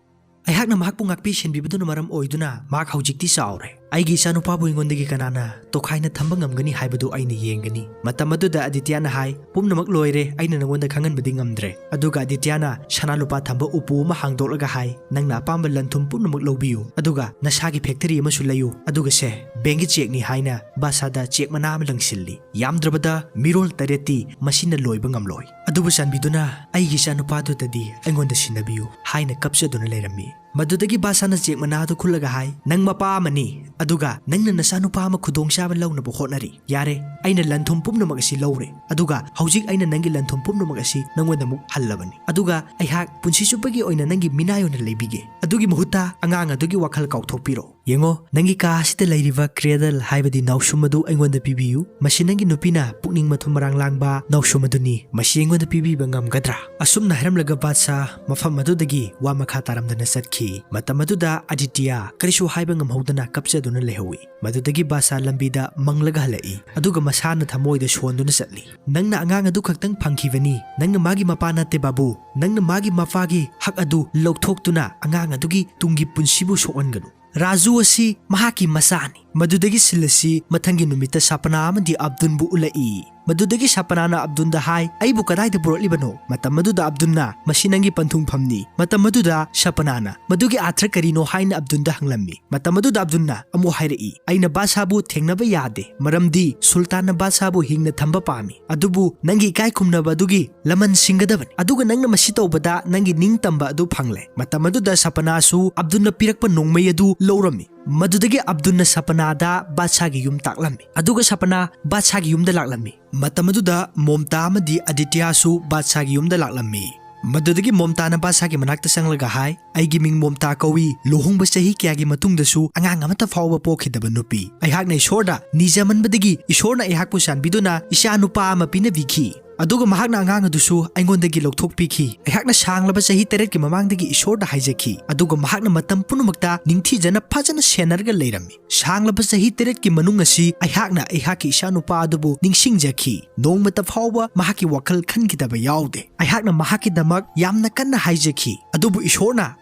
ꯑꯩꯍꯥꯛꯅ ꯃꯍꯥꯛꯄꯨ ꯉꯥꯛꯄꯤ ꯁꯦꯟꯕꯤꯕꯗꯨꯅ ꯃꯔꯝ ꯑꯣꯏꯗꯨꯅ ꯃꯍꯥꯛ ꯍꯧꯖꯤꯛꯇꯤ ꯆꯥꯎꯔꯦ꯫ ꯑꯩꯒꯤ ꯏꯆꯥꯅꯨꯄꯥꯕꯨ ꯑꯩꯉꯣꯟꯗꯒꯤ ꯀꯅꯥꯅ ꯇꯣꯈꯥꯏꯅ ꯊꯝꯕ ꯉꯝꯒꯅꯤ ꯍꯥꯏꯕꯗꯨ ꯑꯩꯅ ꯌꯦꯡꯒꯅꯤ꯫ ꯃꯇꯝ ꯑꯗꯨꯗ ꯑꯗꯤꯇ꯭ꯌꯅ ꯍꯥꯏ, "ꯄꯨꯝꯅꯃꯛ ꯂꯣꯏꯔꯦ, ꯑꯩꯅ ꯅꯉꯣꯟꯗ ꯈꯪꯍꯟꯕꯗꯤ ꯉꯝꯗ꯭ꯔꯦ"꯫ ꯑꯗꯨꯒ ꯑꯗꯤꯇ꯭ꯌꯅ ꯁꯅꯥ ꯂꯨꯄꯥ ꯊꯝꯕ ꯎꯄꯨ ꯑꯃ ꯍꯥꯡꯗꯣꯛꯂꯒ ꯍꯥꯏ, "ꯅꯪꯅ ꯑꯄꯥꯝꯕ ꯂꯟ ꯊꯨꯝ ꯄꯨꯝꯅꯃꯛ ꯂꯧꯕꯤꯌꯨ, ꯑꯗꯨꯒ ꯅꯁꯥꯒꯤ ꯐꯦꯛꯇꯔꯤ ꯑꯃꯁꯨ ꯂꯩꯌꯨ, ꯑꯗꯨꯒ ꯁꯦ, ꯕꯦꯡꯒꯤ ꯆꯦꯛꯅꯤ" ꯍꯥꯏꯅ ꯕꯥꯗꯁꯥꯗ ꯆꯦꯛ ꯃꯅꯥ ꯑꯃ ꯂꯪꯁꯤꯜꯂꯤ꯫ "ꯌꯥꯝꯗ꯭ꯔꯕꯗ ꯃꯤꯔꯣꯜ ꯇꯔꯦꯠꯇꯤ ꯃꯁꯤꯅ ꯂꯣꯏꯕ ꯉꯝꯂꯣꯏ꯫ ꯑꯗꯨꯕꯨ ꯆꯥꯟꯕꯤꯗꯨꯅ ꯑꯩꯒꯤ ꯏꯆꯥꯅꯨꯄꯥꯗꯨꯗꯗꯤ ꯑꯩꯉꯣꯟꯗ ꯁꯤꯟꯅꯕꯤꯌꯨ" ꯍꯥꯏꯅ ꯀꯞꯆꯗꯨꯅ ꯂꯩꯔꯝꯃꯤ꯫ ꯃꯗꯨꯗꯒꯤ ꯕꯥꯗꯁꯥꯅ ꯆꯦꯛ ꯃꯅꯥ ꯑꯗꯨ ꯈꯨꯜꯂꯒ ꯍꯥꯏ, "ꯅꯪ ꯃꯄꯥ ꯑꯃꯅꯤ, ꯑꯗꯨꯒ ꯅꯪꯅ ꯅꯆꯥꯅꯨꯄꯥ ꯑꯃ ꯈꯨꯗꯣꯡꯆꯥꯕ ꯂꯧꯅꯕ ꯍꯣꯠꯅꯔꯤ꯫ ꯌꯥꯔꯦ, ꯑꯩꯅ ꯂꯟ ꯊꯨꯝ ꯄꯨꯝꯅꯃꯛ ꯑꯁꯤ ꯂꯧꯔꯦ, ꯑꯗꯨꯒ ꯍꯧꯖꯤꯛ ꯑꯩꯅ ꯅꯪꯒꯤ ꯂꯟ ꯊꯨꯝ ꯄꯨꯝꯅꯃꯛ ꯑꯁꯤ ꯅꯪꯉꯣꯟꯗ ꯑꯃꯨꯛ ꯍꯜꯂꯕꯅꯤ꯫ ꯑꯗꯨꯒ ꯑꯩꯍꯥꯛ ꯄꯨꯟꯁꯤ ꯆꯨꯞꯄꯒꯤ ꯑꯣꯏꯅ ꯅꯪꯒꯤ ꯃꯤꯅꯥꯏ ꯑꯣꯏꯅ ꯂꯩꯕꯤꯒꯦ꯫ ꯑꯗꯨꯒꯤ ꯃꯍꯨꯠꯇ ꯑꯉꯥꯡ ꯑꯗꯨꯒꯤ ꯋꯥꯈꯜ ꯀꯥꯎꯊꯣꯛꯄꯤꯔꯣ꯫ ꯌꯦꯡꯉꯣ, ꯅꯪꯒꯤ ꯀꯥ ꯑꯁꯤꯗ ꯂꯩꯔꯤꯕ ꯀ꯭ꯔꯦꯗꯜ, ꯍꯥꯏꯕꯗꯤ ꯅꯥꯎꯁꯨꯝ ꯑꯗꯨ ꯑꯩꯉꯣꯟꯗ ꯄꯤꯕꯤꯌꯨ꯫ ꯃꯁꯤ ꯅꯪꯒꯤ ꯅꯨꯄꯤꯅ ꯄꯨꯛꯅꯤꯡ ꯃꯊꯨꯝ ꯃꯔꯥꯡ ꯂꯥꯡꯕ ꯅꯥꯎꯁꯨꯝ ꯑꯗꯨꯅꯤ꯫ ꯃꯁꯤ ꯑꯩꯉꯣꯟꯗ ꯄꯤꯕꯤꯕ ꯉꯝꯒꯗ꯭ꯔꯥ?" ꯑꯁꯨꯝꯅ ꯍꯥꯏꯔꯝꯂꯒ ꯕꯥꯗꯁꯥ ꯃꯐꯝ ꯑꯗꯨꯗꯒꯤ ꯋꯥ ꯃꯈꯥ ꯇꯥꯔꯝꯗꯅ ꯆꯠꯈꯤ꯫ ꯃꯇꯝ ꯑꯗꯨꯗ ꯑꯗꯤꯇ꯭ꯌ ꯀꯔꯤꯁꯨ ꯍꯥꯏꯕ ꯉꯝꯍꯧꯗꯅ ꯀꯞꯆꯗꯨꯅ ꯂꯩꯍꯧꯏ꯫ ꯃꯗꯨꯗꯒꯤ ꯕꯥꯗꯁꯥ ꯂꯝꯕꯤꯗ ꯃꯪꯂꯒ ꯍꯜꯂꯛꯏ, ꯑꯗꯨꯒ ꯃꯁꯥꯅ ꯊꯃꯣꯏꯗ ꯁꯣꯟꯗꯨꯅ ꯆꯠꯂꯤ꯫ "ꯅꯪꯅ ꯑꯉꯥꯡ ꯑꯗꯨ ꯈꯛꯇꯪ ꯐꯪꯈꯤꯕꯅꯤ꯫ ꯅꯪꯅ ꯃꯥꯒꯤ ꯃꯄꯥ ꯅꯠꯇꯦ ꯕꯥꯕꯨ꯫ ꯅꯪꯅ ꯃꯥꯒꯤ ꯃꯄꯥꯒꯤ ꯍꯛ ꯑꯗꯨ ꯂꯧꯊꯣꯛꯇꯨꯅ ꯑꯉꯥꯡ ꯑꯗꯨꯒꯤ ꯇꯨꯡꯒꯤ ꯄꯨꯟꯁꯤꯕꯨ ꯁꯣꯛꯍꯟꯒꯅꯨ"꯫ ꯔꯥꯖꯨ ꯑꯁꯤ ꯃꯍꯥꯛꯀꯤ ꯃꯆꯥꯅꯤ꯫ ꯃꯗꯨꯗꯒꯤ ꯁꯤꯜ ꯑꯁꯤ ꯃꯊꯪꯒꯤ ꯅꯨꯃꯤꯠꯇ ꯁꯄꯅꯥ ꯑꯃꯗꯤ ꯑꯕꯗꯨꯟꯕꯨ ꯎꯠꯂꯛꯏ꯫ ꯃꯗꯨꯗꯒꯤ ꯁꯄꯅꯥꯅ ꯑꯕꯗꯨꯟꯗ ꯍꯥꯏ, "ꯑꯩꯕꯨ ꯀꯗꯥꯏꯗ ꯄꯨꯔꯛꯂꯤꯕꯅꯣ?" ꯃꯇꯝ ꯑꯗꯨꯗ ꯑꯕꯗꯨꯟꯅ, "ꯃꯁꯤ ꯅꯪꯒꯤ ꯄꯟꯊꯨꯡꯐꯝꯅꯤ꯫" ꯃꯇꯝ ꯑꯗꯨꯗ ꯁꯄꯅꯥꯅ, "ꯃꯗꯨꯒꯤ ꯑꯥꯔꯊ ꯀꯔꯤꯅꯣ?" ꯍꯥꯏꯅ ꯑꯕꯗꯨꯟꯗ ꯍꯪꯂꯝꯃꯤ꯫ ꯃꯇꯝ ꯑꯗꯨꯗ ꯑꯕꯗꯨꯟꯅ ꯑꯃꯨꯛ ꯍꯥꯏꯔꯛꯏ, "ꯑꯩꯅ ꯕꯥꯗꯁꯥꯕꯨ ꯊꯦꯡꯅꯕ ꯌꯥꯗꯦ, ꯃꯔꯝꯗꯤ ꯁꯨꯜꯇꯥꯟꯅ ꯕꯥꯗꯁꯥꯕꯨ ꯍꯤꯡꯅ ꯊꯝꯕ ꯄꯥꯝꯃꯤ꯫ ꯑꯗꯨꯕꯨ ꯅꯪꯒꯤ ꯏꯀꯥꯏ ꯈꯨꯝꯅꯕ ꯑꯗꯨꯒꯤ ꯂꯃꯟ ꯁꯤꯡꯒꯗꯕꯅꯤ꯫ ꯑꯗꯨꯒ ꯅꯪꯅ ꯃꯁꯤ ꯇꯧꯕꯗ ꯅꯪꯒꯤ ꯅꯤꯡꯇꯝꯕ ꯑꯗꯨ ꯐꯪꯂꯦ꯫" ꯃꯇꯝ ꯑꯗꯨꯗ ꯁꯄꯅꯥꯁꯨ ꯑꯕꯗꯨꯟꯅ ꯄꯤꯔꯛꯄ ꯅꯣꯡꯃꯩ ꯑꯗꯨ ꯂꯧꯔꯝꯃꯤ꯫ ꯃꯗꯨꯗꯒꯤ ꯑꯕꯗꯨꯟꯅ ꯁꯄꯅꯥꯗ ꯕꯥꯗꯁꯥꯒꯤ ꯌꯨꯝ ꯇꯥꯛꯂꯝꯃꯤ꯫ ꯑꯗꯨꯒ ꯁꯄꯅꯥ ꯕꯥꯗꯁꯥꯒꯤ ꯌꯨꯝꯗ ꯂꯥꯛꯂꯝꯃꯤ꯫ ꯃꯇꯝ ꯑꯗꯨꯗ ꯃꯣꯝꯇꯥ ꯑꯃꯗꯤ ꯑꯗꯤꯇ꯭ꯌꯥꯁꯨ ꯕꯥꯗꯁꯥꯒꯤ ꯌꯨꯝꯗ ꯂꯥꯛꯂꯝꯃꯤ꯫ ꯃꯗꯨꯗꯒꯤ ꯃꯣꯝꯇꯥꯅ ꯕꯥꯗꯁꯥꯒꯤ ꯃꯅꯥꯛꯇ ꯆꯪꯂꯒ ꯍꯥꯏ, "ꯑꯩꯒꯤ ꯃꯤꯡ ꯃꯣꯝꯇꯥ ꯀꯧꯏ, ꯂꯨꯍꯣꯡꯕ ꯆꯍꯤ ꯀꯌꯥꯒꯤ ꯃꯇꯨꯡꯗꯁꯨ ꯑꯉꯥꯡ ꯑꯃꯠꯇ ꯐꯥꯎꯕ ꯄꯣꯛꯈꯤꯗꯕ ꯅꯨꯄꯤ꯫ ꯑꯩꯍꯥꯛꯅ ꯏꯁꯣꯔꯗ ꯅꯤꯖꯃꯟꯕꯗꯒꯤ ꯏꯁꯣꯔꯅ ꯑꯩꯍꯥꯛꯄꯨ ꯆꯥꯟꯕꯤꯗꯨꯅ ꯏꯆꯥ ꯅꯨꯄꯥ ꯑꯃ ꯄꯤꯅꯕꯤꯈꯤ꯫ ꯑꯗꯨꯒ ꯃꯍꯥꯛꯅ ꯑꯉꯥꯡ ꯑꯗꯨꯁꯨ ꯑꯩꯉꯣꯟꯗꯒꯤ ꯂꯧꯊꯣꯛꯄꯤꯈꯤ꯫ ꯑꯩꯍꯥꯛꯅ ꯁꯥꯡꯂꯕ ꯆꯍꯤ ꯇꯔꯦꯠꯀꯤ ꯃꯃꯥꯡꯗꯒꯤ ꯏꯁꯣꯔꯗ ꯍꯥꯏꯖꯈꯤ, ꯑꯗꯨꯒ ꯃꯍꯥꯛꯅ ꯃꯇꯝ ꯄꯨꯝꯅꯃꯛꯇ ꯅꯤꯡꯊꯤꯖꯅ ꯐꯖꯅ ꯁꯦꯟꯅꯔꯒ ꯂꯩꯔꯝꯃꯤ꯫ ꯁꯥꯡꯂꯕ ꯆꯍꯤ ꯇꯔꯦꯠꯀꯤ ꯃꯅꯨꯡ ꯑꯁꯤ ꯑꯩꯍꯥꯛꯅ ꯑꯩꯍꯥꯛꯀꯤ ꯏꯆꯥꯅꯨꯄꯥ ꯑꯗꯨꯕꯨ ꯅꯤꯡꯁꯤꯡꯖꯈꯤ꯫ ꯅꯣꯡꯃꯇ ꯐꯥꯎꯕ ꯃꯍꯥꯛꯀꯤ ꯋꯥꯈꯜ ꯈꯟꯈꯤꯗꯕ ꯌꯥꯎꯗꯦ꯫ ꯑꯩꯍꯥꯛꯅ ꯃꯍꯥꯛꯀꯤꯗꯃꯛ ꯌꯥꯝꯅ ꯀꯟꯅ ꯍꯥꯏꯖꯈꯤ, ꯑꯗꯨꯕꯨ ꯏꯁꯣꯔꯅ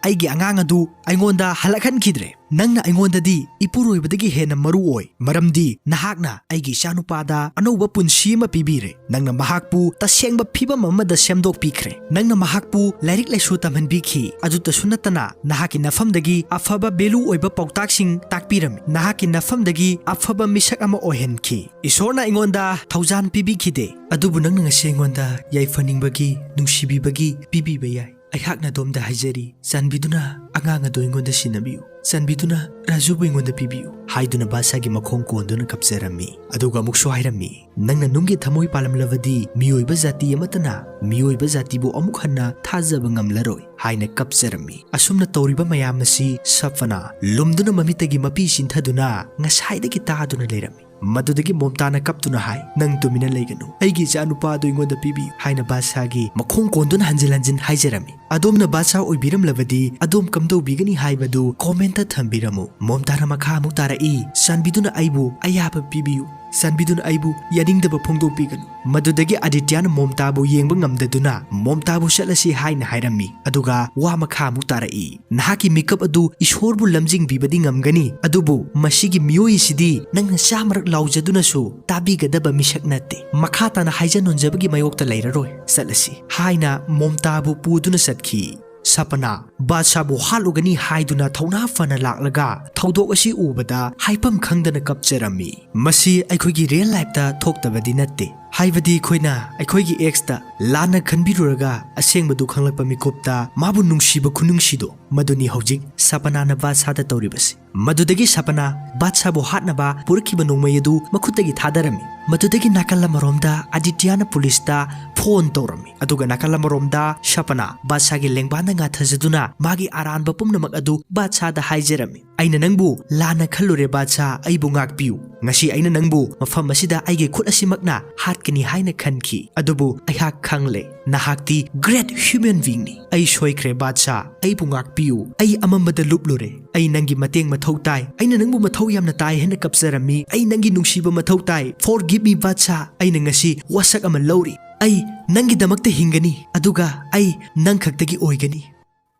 ꯑꯩꯒꯤ ꯑꯉꯥꯡ ꯑꯗꯨ ꯑꯩꯉꯣꯟꯗ ꯍꯜꯂꯛꯍꯟꯈꯤꯗ꯭ꯔꯦ꯫ ꯅꯪꯅ ꯑꯩꯉꯣꯟꯗꯗꯤ ꯏꯄꯨꯔꯣꯏꯕꯗꯒꯤ ꯍꯦꯟꯅ ꯃꯔꯨ ꯑꯣꯏ, ꯃꯔꯝꯗꯤ ꯅꯍꯥꯛꯅ ꯑꯩꯒꯤ ꯏꯆꯥꯅꯨꯄꯥꯗ ꯑꯅꯧꯕ ꯄꯨꯟꯁꯤ ꯑꯃ ꯄꯤꯕꯤꯔꯦ꯫ ꯅꯪꯅ ꯃꯍꯥꯛꯄꯨ ꯇꯁꯦꯡꯕ ꯐꯤꯕꯝ ꯑꯃꯗ ꯁꯦꯝꯗꯣꯛꯄꯤꯈ꯭ꯔꯦ꯫ ꯅꯪꯅ ꯃꯍꯥꯛꯄꯨ ꯂꯥꯏꯔꯤꯛ ꯂꯥꯏꯁꯨ ꯇꯝꯍꯟꯕꯤꯈꯤ꯫ ꯑꯗꯨꯇꯁꯨ ꯅꯠꯇꯅ, ꯅꯍꯥꯛꯀꯤ ꯅꯐꯝꯗꯒꯤ ꯑꯐꯕ ꯚꯦꯂꯨ ꯑꯣꯏꯕ ꯄꯥꯎꯇꯥꯛꯁꯤꯡ ꯇꯥꯛꯄꯤꯔꯝꯃꯤ꯫ ꯅꯍꯥꯛꯀꯤ ꯅꯐꯝꯗꯒꯤ ꯑꯐꯕ ꯃꯤꯁꯛ ꯑꯃ ꯑꯣꯏꯍꯟꯈꯤ꯫ ꯏꯁꯣꯔꯅ ꯑꯩꯉꯣꯟꯗ ꯊꯧꯖꯥꯟ ꯄꯤꯕꯤꯈꯤꯗꯦ, ꯑꯗꯨꯕꯨ ꯅꯪꯅ ꯉꯁꯤ ꯑꯩꯉꯣꯟꯗ ꯌꯥꯏꯐꯅꯤꯡꯕꯒꯤ, ꯅꯨꯡꯁꯤꯕꯤꯕꯒꯤ ꯄꯤꯕꯤꯕ ꯌꯥꯏ꯫ ꯑꯩꯍꯥꯛꯅ ꯑꯗꯣꯝꯗ ꯍꯥꯏꯖꯔꯤ, ꯆꯥꯟꯕꯤꯗꯨꯅ ꯑꯉꯥꯡ ꯑꯗꯨ ꯑꯩꯉꯣꯟꯗ ꯁꯤꯟꯅꯕꯤꯌꯨ꯫ ꯆꯥꯟꯕꯤꯗꯨꯅ ꯔꯥꯖꯨꯕꯨ ꯑꯩꯉꯣꯟꯗ ꯄꯤꯕꯤꯌꯨ", ꯍꯥꯏꯗꯨꯅ ꯕꯥꯗꯁꯥꯒꯤ ꯃꯈꯣꯡ ꯀꯣꯟꯗꯨꯅ ꯀꯞꯆꯔꯝꯃꯤ꯫ ꯑꯗꯨꯒ ꯑꯃꯨꯛꯁꯨ ꯍꯥꯏꯔꯝꯃꯤ, "ꯅꯪꯅ ꯅꯨꯡꯒꯤ ꯊꯃꯣꯏ ꯄꯥꯜꯂꯝꯂꯕꯗꯤ ꯃꯤꯑꯣꯏꯕ ꯖꯥꯇꯤ ꯑꯃꯠꯇꯅ ꯃꯤꯑꯣꯏꯕ ꯖꯥꯇꯤꯕꯨ ꯑꯃꯨꯛ ꯍꯟꯅ ꯊꯥꯖꯕ ꯉꯝꯂꯔꯣꯏ", ꯍꯥꯏꯅ ꯀꯞꯆꯔꯝꯃꯤ꯫ ꯑꯁꯨꯝꯅ ꯇꯧꯔꯤꯕ ꯃꯌꯥꯝ ꯑꯁꯤ ꯁꯐꯅꯥ ꯂꯨꯝꯗꯨꯅ ꯃꯃꯤꯠꯇꯒꯤ ꯃꯄꯤ ꯆꯤꯟꯊꯗꯨꯅ ꯉꯁꯥꯏꯗꯒꯤ ꯇꯥꯗꯨꯅ ꯂꯩꯔꯝꯃꯤ꯫ ꯃꯗꯨꯗꯒꯤ ꯃꯣꯝꯇꯥꯅ ꯀꯞꯇꯨꯅ ꯍꯥꯏ, "ꯅꯪ ꯇꯨꯃꯤꯟꯅ ꯂꯩꯒꯅꯨ, ꯑꯩꯒꯤ ꯏꯆꯥ ꯅꯨꯄꯥ ꯑꯗꯨ ꯑꯩꯉꯣꯟꯗ ꯄꯤꯕꯤꯌꯨ", ꯍꯥꯏꯅ ꯕꯥꯗꯁꯥꯒꯤ ꯃꯈꯣꯡ ꯀꯣꯟꯗꯨꯅ ꯍꯟꯖꯤꯟ ꯍꯟꯖꯤꯟ ꯍꯥꯏꯖꯔꯝꯃꯤ꯫ ꯑꯗꯣꯝꯅ ꯕꯥꯗꯁꯥ ꯑꯣꯏꯕꯤꯔꯝꯂꯕꯗꯤ ꯑꯗꯣꯝ ꯀꯝꯗꯧꯕꯤꯒꯅꯤ ꯍꯥꯏꯕꯗꯨ ꯀꯣꯃꯦꯟꯇ ꯊꯝꯕꯤꯔꯝꯃꯨ꯫ ꯃꯣꯝꯇꯥꯅ ꯃꯈꯥ ꯑꯃꯨꯛ ꯇꯥꯔꯛꯏ, "ꯆꯥꯟꯕꯤꯗꯨꯅ ꯑꯩꯕꯨ ꯑꯌꯥꯕ ꯄꯤꯕꯤꯌꯨ꯫ ꯆꯥꯟꯕꯤꯗꯨꯅ ꯑꯩꯕꯨ ꯌꯥꯅꯤꯡꯗꯕ ꯐꯣꯡꯗꯣꯛꯄꯤꯒꯅꯨ꯫ ꯃꯗꯨꯗꯒꯤ ꯑꯥꯗꯤꯇ꯭ꯌꯥꯅ ꯃꯣꯝꯇꯥꯕꯨ ꯌꯦꯡꯕ ꯉꯝꯗꯗꯨꯅ ꯃꯣꯝꯇꯥꯕꯨ ꯆꯠꯂꯁꯤ ꯍꯥꯏꯅ ꯍꯥꯏꯔꯝꯃꯤ꯫ ꯑꯗꯨꯒ ꯋꯥ ꯃꯈꯥ ꯑꯃꯨꯛ ꯇꯥꯔꯛꯏ, "ꯅꯍꯥꯛꯀꯤ ꯃꯤꯀꯞ ꯑꯗꯨ ꯏꯁꯣꯔꯕꯨ ꯂꯝꯖꯤꯡꯕꯤꯕꯗꯤ ꯉꯝꯒꯅꯤ, ꯑꯗꯨꯕꯨ ꯃꯁꯤꯒꯤ ꯃꯤꯑꯣꯏ ꯑꯁꯤꯗꯤ ꯅꯪꯅ ꯆꯥꯃꯔꯛ ꯂꯥꯎꯖꯗꯨꯅꯁꯨ ꯇꯥꯕꯤꯒꯗꯕ ꯃꯤꯁꯛ ꯅꯠꯇꯦ꯫ ꯃꯈꯥ ꯇꯥꯅ ꯍꯥꯏꯖ ꯅꯣꯟꯖꯕꯒꯤ ꯃꯥꯌꯣꯛꯇ ꯂꯩꯔꯔꯣꯏ꯫ ꯆꯠꯂꯁꯤ" ꯍꯥꯏꯅ ꯃꯣꯝꯇꯥꯕꯨ ꯄꯨꯗꯨꯅ ꯆꯠꯈꯤ꯫ ꯁꯄꯅꯥ ꯕꯥꯗꯁꯥꯕꯨ ꯍꯥꯠꯂꯨꯒꯅꯤ ꯍꯥꯏꯗꯨꯅ ꯊꯧꯅꯥ ꯐꯅ ꯂꯥꯛꯂꯒ ꯊꯧꯗꯣꯛ ꯑꯁꯤ ꯎꯕꯗ ꯍꯥꯏꯐꯝ ꯈꯪꯗꯅ ꯀꯞꯆꯔꯝꯃꯤ꯫ ꯃꯁꯤ ꯑꯩꯈꯣꯏꯒꯤ ꯔꯤꯌꯦꯜ ꯂꯥꯏꯐꯇ ꯊꯣꯛꯇꯕꯗꯤ ꯅꯠꯇꯦ꯫ ꯍꯥꯏꯕꯗꯤ ꯑꯩꯈꯣꯏꯅ ꯑꯩꯈꯣꯏꯒꯤ ꯑꯦꯛꯁꯇ ꯂꯥꯟꯅ ꯈꯟꯕꯤꯔꯨꯔꯒ ꯑꯁꯦꯡꯕꯗꯨ ꯈꯪꯂꯛꯄ ꯃꯤꯀꯨꯞꯇ ꯃꯥꯕꯨ ꯅꯨꯡꯁꯤꯕ ꯈꯨꯅꯨꯡꯁꯤꯗꯣ, ꯃꯗꯨꯅꯤ ꯍꯧꯖꯤꯛ ꯁꯄꯅꯥꯅ ꯕꯥꯗꯁꯥꯗ ꯇꯧꯔꯤꯕꯁꯤ꯫ ꯃꯗꯨꯗꯒꯤ ꯁꯄꯅꯥ ꯕꯥꯗꯁꯥꯕꯨ ꯍꯥꯠꯅꯕ ꯄꯨꯔꯛꯈꯤꯕ ꯅꯣꯡꯃꯩ ꯑꯗꯨ ꯃꯈꯨꯠꯇꯒꯤ ꯊꯥꯗꯔꯝꯃꯤ꯫ ꯃꯗꯨꯗꯒꯤ ꯅꯥꯀꯜ ꯑꯃꯔꯣꯝꯗ ꯑꯥꯗꯤꯇ꯭ꯌꯥꯅ ꯄꯨꯂꯤꯁꯇ ꯐꯣꯟ ꯇꯧꯔꯝꯃꯤ, ꯑꯗꯨꯒ ꯅꯥꯀꯜ ꯑꯃꯔꯣꯝꯗ ꯁꯄꯅꯥ ꯕꯥꯗꯁꯥꯒꯤ ꯂꯦꯡꯕꯥꯟꯗ ꯉꯥꯊꯖꯗꯨꯅ ꯃꯥꯒꯤ ꯑꯔꯥꯟꯕ ꯄꯨꯝꯅꯃꯛ ꯑꯗꯨ ꯕꯥꯗꯁꯥꯗ ꯍꯥꯏꯖꯔꯝꯃꯤ꯫ "ꯑꯩꯅ ꯅꯪꯕꯨ ꯂꯥꯟꯅ ꯈꯜꯂꯨꯔꯦ ꯕꯥꯗꯁꯥ, ꯑꯩꯕꯨ ꯉꯥꯛꯄꯤꯌꯨ꯫ ꯉꯁꯤ ꯑꯩꯅ ꯅꯪꯕꯨ ꯃꯐꯝ ꯑꯁꯤꯗ ꯑꯩꯒꯤ ꯈꯨꯠ ꯑꯁꯤꯃꯛꯅ ꯍꯥꯠꯀꯅꯤ ꯍꯥꯏꯅ ꯈꯟꯈꯤ, ꯑꯗꯨꯕꯨ ꯑꯩꯍꯥꯛ ꯈꯪꯂꯦ, ꯅꯍꯥꯛꯇꯤ great human beingꯅꯤ꯫ ꯑꯩ ꯁꯣꯏꯈ꯭ꯔꯦ ꯕꯥꯗꯁꯥ, ꯑꯩꯕꯨ ꯉꯥꯛꯄꯤꯌꯨ꯫ ꯑꯩ ꯑꯃꯝꯕꯗ ꯂꯨꯞꯂꯨꯔꯦ꯫ ꯑꯩ ꯅꯪꯒꯤ ꯃꯇꯦꯡ ꯃꯊꯧ ꯇꯥꯏ꯫ ꯑꯩꯅ ꯅꯪꯕꯨ ꯃꯊꯧ ꯌꯥꯝꯅ ꯇꯥꯏ ꯍꯥꯏꯅ ꯀꯞꯆꯔꯝꯃꯤ꯫ ꯑꯩ ꯅꯪꯒꯤ ꯅꯨꯡꯁꯤꯕ ꯃꯊꯧ ꯇꯥꯏ꯫ Forgive me ꯕꯥꯗꯁꯥ꯫ ꯑꯩꯅ ꯉꯁꯤ ꯋꯥꯁꯛ ꯑꯃ ꯂꯧꯔꯤ꯫ ꯑꯩ ꯅꯪꯒꯤꯗꯃꯛꯇ ꯍꯤꯡꯒꯅꯤ, ꯑꯗꯨꯒ ꯑꯩ ꯅꯪ ꯈꯛꯇꯒꯤ ꯑꯣꯏꯒꯅꯤ"꯫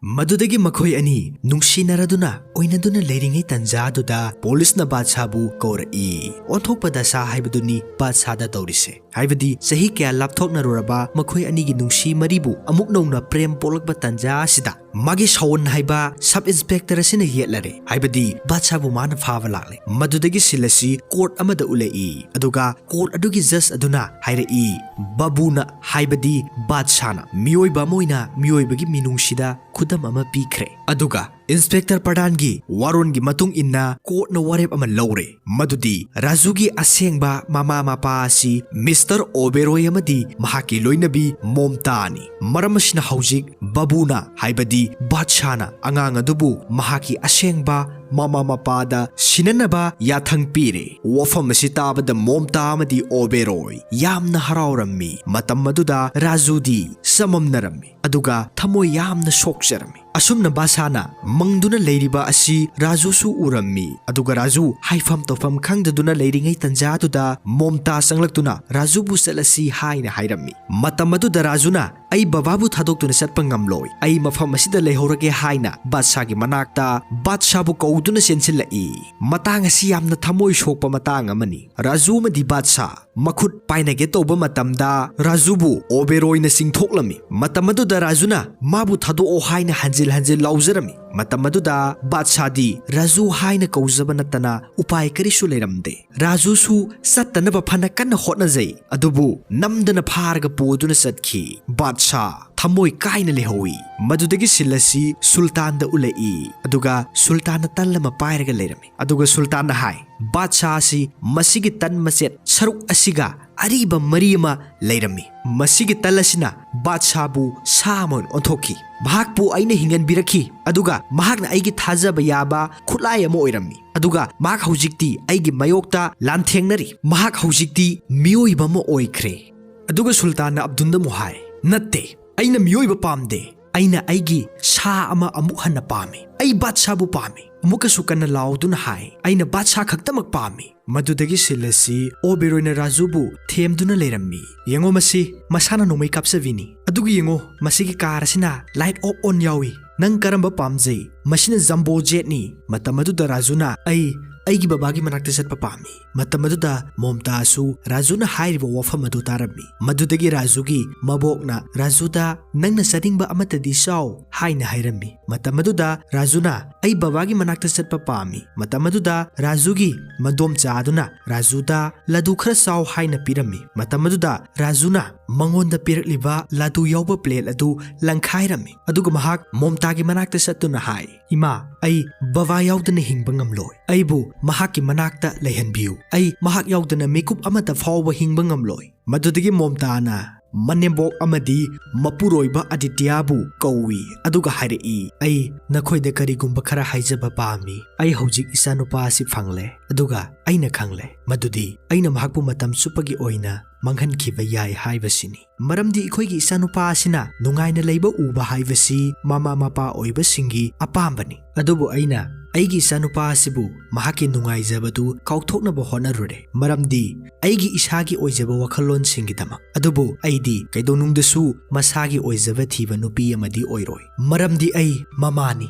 ꯃꯗꯨꯗꯒꯤ ꯃꯈꯣꯏ ꯑꯅꯤ ꯅꯨꯡꯁꯤꯅꯔꯗꯨꯅ ꯑꯣꯏꯅꯗꯨꯅ ꯂꯩꯔꯤꯉꯩ ꯇꯟꯖꯥꯗꯨꯗ ꯄꯨꯂꯤꯁꯅ ꯕꯥꯗꯁꯥꯕꯨ ꯀꯧꯔꯛꯏ꯫ ꯑꯣꯟꯊꯣꯛꯄ ꯗꯁꯥ ꯍꯥꯏꯕꯗꯨꯅꯤ ꯕꯥꯗꯁꯥꯗ ꯇꯧꯔꯤꯁꯦ꯫ ꯍꯥꯏꯕꯗꯤ ꯆꯍꯤ ꯀꯌꯥ ꯂꯥꯞꯊꯣꯛꯅꯔꯨꯔꯕ ꯃꯈꯣꯏ ꯑꯅꯤꯒꯤ ꯅꯨꯡꯁꯤ ꯃꯔꯤꯕꯨ ꯑꯃꯨꯛ ꯅꯧꯅ ꯄ꯭ꯔꯦꯝ ꯄꯣꯛꯂꯛꯄ ꯇꯟꯖꯥ ꯑꯁꯤꯗ ꯃꯥꯒꯤ ꯁꯥꯋꯟ ꯍꯥꯏꯕ ꯁꯕ ꯏꯟꯁꯄꯦꯛꯇꯔ ꯑꯁꯤꯅ ꯌꯦꯠꯂꯔꯦ꯫ ꯍꯥꯏꯕꯗꯤ ꯕꯥꯗꯁꯥꯕꯨ ꯃꯥꯅ ꯐꯥꯕ ꯂꯥꯛꯂꯦ꯫ ꯃꯗꯨꯗꯒꯤ ꯁꯤꯜ ꯑꯁꯤ ꯀꯣꯔꯠ ꯑꯃꯗ ꯎꯠꯂꯛꯏ꯫ ꯑꯗꯨꯒ ꯀꯣꯔꯠ ꯑꯗꯨꯒꯤ ꯖꯖ ꯑꯗꯨꯅ ꯍꯥꯏꯔꯛꯏ, "ꯕꯥꯕꯨꯅ, ꯍꯥꯏꯕꯗꯤ ꯕꯥꯗꯁꯥꯅ, ꯃꯤꯑꯣꯏꯕ ꯑꯃ ꯑꯣꯏꯅ ꯃꯤꯑꯣꯏꯕꯒꯤ ꯃꯤꯅꯨꯡꯁꯤꯗ ꯈꯨꯗꯝ ꯑꯃ ꯄꯤꯈ꯭ꯔꯦ"꯫ ꯑꯗꯨꯒ ꯏꯟꯁꯄꯦꯛꯇꯔ ꯄ꯭ꯔꯙꯥꯟꯒꯤ ꯋꯥꯔꯣꯜꯒꯤ ꯃꯇꯨꯡ ꯏꯟꯅ ꯀꯣꯔꯠꯅ ꯋꯥꯔꯦꯞ ꯑꯃ ꯂꯧꯔꯦ, ꯃꯗꯨꯗꯤ ꯔꯥꯖꯨꯒꯤ ꯑꯁꯦꯡꯕ ꯃꯃꯥ ꯃꯄꯥ ꯑꯁꯤ ꯃꯤꯁꯇꯔ ꯑꯣꯕꯦꯔꯣꯏ ꯑꯃꯗꯤ ꯃꯍꯥꯛꯀꯤ ꯂꯣꯏꯅꯕꯤ ꯃꯣꯝꯇꯥꯅꯤ꯫ ꯃꯔꯝ ꯑꯁꯤꯅ ꯍꯧꯖꯤꯛ ꯕꯥꯕꯨꯅ, ꯍꯥꯏꯕꯗꯤ ꯕꯥꯗꯁꯥꯅ, ꯑꯉꯥꯡ ꯑꯗꯨꯕꯨ ꯃꯍꯥꯛꯀꯤ ꯑꯁꯦꯡꯕ ꯃꯃꯥ ꯃꯄꯥꯗ ꯁꯤꯟꯅꯅꯕ ꯌꯥꯊꯪ ꯄꯤꯔꯦ꯫ ꯋꯥꯐꯝ ꯑꯁꯤ ꯇꯥꯕꯗ ꯃꯣꯝꯇꯥ ꯑꯃꯗꯤ ꯑꯣꯕꯦꯔꯣꯏ ꯌꯥꯝꯅ ꯍꯔꯥꯎꯔꯝꯃꯤ꯫ ꯃꯇꯝ ꯑꯗꯨꯗ ꯔꯥꯖꯨꯗꯤ ꯆꯃꯝꯅꯔꯝꯃꯤ, ꯑꯗꯨꯒ ꯊꯃꯣꯏ ꯌꯥꯝꯅ ꯁꯣꯛꯆꯔꯝꯃꯤ꯫ ꯑꯁꯨꯝꯅ ꯕꯥꯗꯁꯥꯅ ꯃꯪꯗꯨꯅ ꯂꯩꯔꯤꯕ ꯑꯁꯤ ꯔꯥꯖꯨꯁꯨ ꯎꯔꯝꯃꯤ꯫ ꯑꯗꯨꯒ ꯔꯥꯖꯨ ꯍꯥꯏꯐꯝ ꯇꯧꯐꯝ ꯈꯪꯗꯗꯨꯅ ꯂꯩꯔꯤꯉꯩ ꯇꯟꯖꯥꯗꯨꯗ ꯃꯣꯝꯇꯥ ꯆꯪꯂꯛꯇꯨꯅ ꯔꯥꯖꯨꯕꯨ ꯆꯠꯂꯁꯤ ꯍꯥꯏꯅ ꯍꯥꯏꯔꯝꯃꯤ꯫ ꯃꯇꯝ ꯑꯗꯨꯗ ꯔꯥꯖꯨꯅ "ꯑꯩ ꯕꯕꯥꯕꯨ ꯊꯥꯗꯣꯛꯇꯨꯅ ꯆꯠꯄ ꯉꯝꯂꯣꯏ, ꯑꯩ ꯃꯐꯝ ꯑꯁꯤꯗ ꯂꯩꯍꯧꯔꯒꯦ" ꯍꯥꯏꯅ ꯕꯥꯗꯁꯥꯒꯤ ꯃꯅꯥꯛꯇ ꯕꯥꯗꯁꯥꯕꯨ ꯀꯧꯗꯨꯅ ꯆꯦꯟꯁꯤꯜꯂꯛꯏ꯫ ꯃꯇꯥꯡ ꯑꯁꯤ ꯌꯥꯝꯅ ꯊꯃꯣꯏ ꯁꯣꯛꯄ ꯃꯇꯥꯡ ꯑꯃꯅꯤ꯫ ꯔꯥꯖꯨ ꯑꯃꯗꯤ ꯕꯥꯗꯁꯥ ꯃꯈꯨꯠ ꯄꯥꯏꯅꯒꯦ ꯇꯧꯕ ꯃꯇꯝꯗ ꯔꯥꯖꯨꯕꯨ ꯑꯣꯕꯦꯔꯣꯏꯅ ꯆꯤꯡꯊꯣꯛꯂꯝꯃꯤ꯫ ꯃꯇꯝ ꯑꯗꯨꯗ ꯔꯥꯖꯨꯅ ꯃꯥꯕꯨ ꯊꯥꯗꯣꯛꯑꯣ ꯍꯥꯏꯅ ꯍꯟꯖꯤꯜ ꯍꯟꯖꯤꯜ ꯂꯥꯎꯖꯔꯝꯃꯤ꯫ ꯃꯇꯝ ꯑꯗꯨꯗ ꯕꯥꯗꯁꯥꯗꯤ ꯔꯥꯖꯨ ꯍꯥꯏꯅ ꯀꯧꯖꯕ ꯅꯠꯇꯅ ꯎꯄꯥꯏ ꯀꯔꯤꯁꯨ ꯂꯩꯔꯝꯗꯦ꯫ ꯔꯥꯖꯨꯁꯨ ꯆꯠꯇꯅꯕ ꯐꯅ ꯀꯟꯅ ꯍꯣꯠꯅꯖꯩ, ꯑꯗꯨꯕꯨ ꯅꯝꯗꯅ ꯐꯥꯔꯒ ꯄꯨꯗꯨꯅ ꯆꯠꯈꯤ꯫ ꯕꯥꯗꯁꯥ ꯊꯃꯣꯏ ꯀꯥꯏꯅ ꯂꯩꯍꯧꯏ꯫ ꯃꯗꯨꯗꯒꯤ ꯁꯤꯜ ꯑꯁꯤ ꯁꯨꯜꯇꯥꯟꯗ ꯎꯠꯂꯛꯏ, ꯑꯗꯨꯒ ꯁꯨꯜꯇꯥꯟꯅ ꯇꯜ ꯑꯃ ꯄꯥꯏꯔꯒ ꯂꯩꯔꯝꯃꯤ꯫ ꯑꯗꯨꯒ ꯁꯨꯜꯇꯥꯟꯅ ꯍꯥꯏ, "ꯕꯥꯗꯁꯥ ꯑꯁꯤ ꯃꯁꯤꯒꯤ ꯇꯟ ꯃꯆꯦꯠ ꯁꯔꯨꯛ ꯑꯁꯤꯒ ꯑꯔꯤꯕ ꯃꯔꯤ ꯑꯃ ꯂꯩꯔꯝꯃꯤ꯫ ꯃꯁꯤꯒꯤ ꯇꯜ ꯑꯁꯤꯅ ꯕꯥꯗꯁꯥꯕꯨ ꯁꯥ ꯑꯃ ꯑꯣꯏꯅ ꯑꯣꯟꯊꯣꯛꯈꯤ꯫ ꯃꯍꯥꯛꯄꯨ ꯑꯩꯅ ꯍꯤꯡꯍꯟꯕꯤꯔꯛꯈꯤ, ꯑꯗꯨꯒ ꯃꯍꯥꯛꯅ ꯑꯩꯒꯤ ꯊꯥꯖꯕ ꯌꯥꯕ ꯈꯨꯠꯂꯥꯏ ꯑꯃ ꯑꯣꯏꯔꯝꯃꯤ꯫ ꯑꯗꯨꯒ ꯃꯍꯥꯛ ꯍꯧꯖꯤꯛꯇꯤ ꯑꯩꯒꯤ ꯃꯥꯌꯣꯛꯇ ꯂꯥꯟꯊꯦꯡꯅꯔꯤ꯫ ꯃꯍꯥꯛ ꯍꯧꯖꯤꯛꯇꯤ ꯃꯤꯑꯣꯏꯕ ꯑꯃ ꯑꯣꯏꯈ꯭ꯔꯦ"꯫ ꯑꯗꯨꯒ ꯁꯨꯜꯇꯥꯟꯅ ꯑꯕꯗꯨꯟꯗ ꯑꯃꯨꯛ ꯍꯥꯏ, "ꯅꯠꯇꯦ, ꯑꯩꯅ ꯃꯤꯑꯣꯏꯕ ꯄꯥꯝꯗꯦ꯫ ꯑꯩꯅ ꯑꯩꯒꯤ ꯁꯥ ꯑꯃ ꯑꯃꯨꯛ ꯍꯟꯅ ꯄꯥꯝꯃꯤ꯫ ꯑꯩ ꯕꯥꯗꯁꯥꯕꯨ ꯄꯥꯝꯃꯤ"꯫ ꯑꯃꯨꯛꯀꯁꯨ ꯀꯟꯅ ꯂꯥꯎꯗꯨꯅ ꯍꯥꯏ, "ꯑꯩꯅ ꯕꯥꯗꯁꯥ ꯈꯛꯇꯃꯛ ꯄꯥꯝꯃꯤ"꯫ ꯃꯗꯨꯗꯒꯤ ꯁꯤꯜ ꯑꯁꯤ ꯑꯣꯕꯦꯔꯣꯏꯅ ꯔꯥꯖꯨꯕꯨ ꯊꯦꯝꯗꯨꯅ ꯂꯩꯔꯝꯃꯤ꯫ "ꯌꯦꯡꯉꯣ, ꯃꯁꯤ ꯃꯁꯥꯅ ꯅꯣꯡꯃꯩ ꯀꯥꯞꯆꯕꯤꯅꯤ꯫ ꯑꯗꯨꯒ ꯌꯦꯡꯉꯣ, ꯃꯁꯤꯒꯤ ꯀꯥꯔ ꯑꯁꯤꯅ light off on ꯌꯥꯎꯏ꯫ ꯅꯪ ꯀꯔꯝꯕ ꯄꯥꯝꯖꯩ? ꯃꯁꯤꯅ ꯖꯝꯕꯣ ꯖꯦꯠꯅꯤ"꯫ ꯃꯇꯝ ꯑꯗꯨꯗ ꯔꯥꯖꯨꯅ, "ꯑꯩ ꯑꯩꯒꯤ ꯕꯕꯥꯒꯤ ꯃꯅꯥꯛꯇ ꯆꯠꯄ ꯄꯥꯝꯃꯤ"꯫ ꯃꯇꯝ ꯑꯗꯨꯗ ꯃꯣꯝꯇꯥꯁꯨ ꯔꯥꯖꯨꯅ ꯍꯥꯏꯔꯤꯕ ꯋꯥꯐꯝ ꯑꯗꯨ ꯇꯥꯔꯝꯃꯤ꯫ ꯃꯗꯨꯗꯒꯤ ꯔꯥꯖꯨꯒꯤ ꯃꯕꯣꯛꯅ ꯔꯥꯖꯨꯗ, "ꯅꯪꯅ ꯆꯥꯅꯤꯡꯕ ꯑꯃꯠꯇꯗꯤ ꯆꯥꯎ" ꯍꯥꯏꯅ ꯍꯥꯏꯔꯝꯃꯤ꯫ ꯃꯇꯝ ꯑꯗꯨꯗ ꯔꯥꯖꯨꯅ, "ꯑꯩ ꯕꯕꯥꯒꯤ ꯃꯅꯥꯛꯇ ꯆꯠꯄ ꯄꯥꯝꯃꯤ"꯫ ꯃꯇꯝ ꯑꯗꯨꯗ ꯔꯥꯖꯨꯒꯤ ꯃꯗꯣꯝꯆꯥ ꯑꯗꯨꯅ ꯔꯥꯖꯨꯗ ꯂꯗꯨ ꯈꯔ ꯆꯥꯎ ꯍꯥꯏꯅ ꯄꯤꯔꯝꯃꯤ꯫ ꯃꯇꯝ ꯑꯗꯨꯗ ꯔꯥꯖꯨꯅ ꯃꯉꯣꯟꯗ ꯄꯤꯔꯛꯂꯤꯕ ꯂꯗꯨ ꯌꯥꯎꯕ plate ꯑꯗꯨ ꯂꯪꯈꯥꯏꯔꯝꯃꯤ꯫ ꯑꯗꯨꯒ ꯃꯍꯥꯛ ꯃꯣꯝꯇꯥꯒꯤ ꯃꯅꯥꯛꯇ ꯆꯠꯇꯨꯅ ꯍꯥꯏ, "ꯏꯃꯥ, ꯑꯩ ꯕꯕꯥ ꯌꯥꯎꯗꯅ ꯍꯤꯡꯕ ꯉꯝꯂꯣꯏ꯫ ꯑꯩꯕꯨ ꯃꯍꯥꯛꯀꯤ ꯃꯅꯥꯛꯇ ꯂꯩꯍꯟꯕꯤꯌꯨ꯫ ꯑꯩ ꯃꯍꯥꯛ ꯌꯥꯎꯗꯅ ꯃꯤꯀꯨꯞ ꯑꯃꯠꯇ ꯐꯥꯎꯕ ꯍꯤꯡꯕ ꯉꯝꯂꯣꯏ"꯫ ꯃꯗꯨꯗꯒꯤ ꯃꯣꯝꯇꯥꯅ ꯃꯅꯦꯝꯕꯣꯛ ꯑꯃꯗꯤ ꯃꯄꯨꯔꯣꯏꯕ ꯑꯗꯤꯇ꯭ꯌꯥꯕꯨ ꯀꯧꯏ, ꯑꯗꯨꯒ ꯍꯥꯏꯔꯛꯏ, "ꯑꯩ ꯅꯈꯣꯏꯗ ꯀꯔꯤꯒꯨꯝꯕ ꯈꯔ ꯍꯥꯏꯖꯕ ꯄꯥꯝꯃꯤ꯫ ꯑꯩ ꯍꯧꯖꯤꯛ ꯏꯆꯥꯅꯨꯄꯥ ꯑꯁꯤ ꯐꯪꯂꯦ, ꯑꯗꯨꯒ ꯑꯩꯅ ꯈꯪꯂꯦ ꯃꯗꯨꯗꯤ ꯑꯩꯅ ꯃꯍꯥꯛꯄꯨ ꯃꯇꯝ ꯆꯨꯞꯄꯒꯤ ꯑꯣꯏꯅ ꯃꯥꯡꯍꯟꯈꯤꯕ ꯌꯥꯏ ꯍꯥꯏꯕꯁꯤꯅꯤ꯫ ꯃꯔꯝꯗꯤ ꯑꯩꯈꯣꯏꯒꯤ ꯏꯆꯥꯅꯨꯄꯥ ꯑꯁꯤꯅ ꯅꯨꯡꯉꯥꯏꯅ ꯂꯩꯕ ꯎꯕ ꯍꯥꯏꯕꯁꯤ ꯃꯃꯥ ꯃꯄꯥ ꯑꯣꯏꯕꯁꯤꯡꯒꯤ ꯑꯄꯥꯝꯕꯅꯤ꯫ ꯑꯗꯨꯕꯨ ꯑꯩꯅ ꯑꯩꯒꯤ ꯏꯆꯥꯅꯨꯄꯥ ꯑꯁꯤꯕꯨ ꯃꯍꯥꯛꯀꯤ ꯅꯨꯡꯉꯥꯏꯖꯕꯗꯨ ꯀꯥꯎꯊꯣꯛꯅꯕ ꯍꯣꯠꯅꯔꯨꯔꯦ, ꯃꯔꯝꯗꯤ ꯑꯩꯒꯤ ꯏꯁꯥꯒꯤ ꯑꯣꯏꯖꯕ ꯋꯥꯈꯜꯂꯣꯟꯁꯤꯡꯒꯤꯗꯃꯛ꯫ ꯑꯗꯨꯕꯨ ꯑꯩꯗꯤ ꯀꯩꯗꯧꯅꯨꯡꯗꯁꯨ ꯃꯁꯥꯒꯤ ꯑꯣꯏꯖꯕ ꯊꯤꯕ ꯅꯨꯄꯤ ꯑꯃꯗꯤ ꯑꯣꯏꯔꯣꯏ, ꯃꯔꯝꯗꯤ ꯑꯩ ꯃꯃꯥꯅꯤ꯫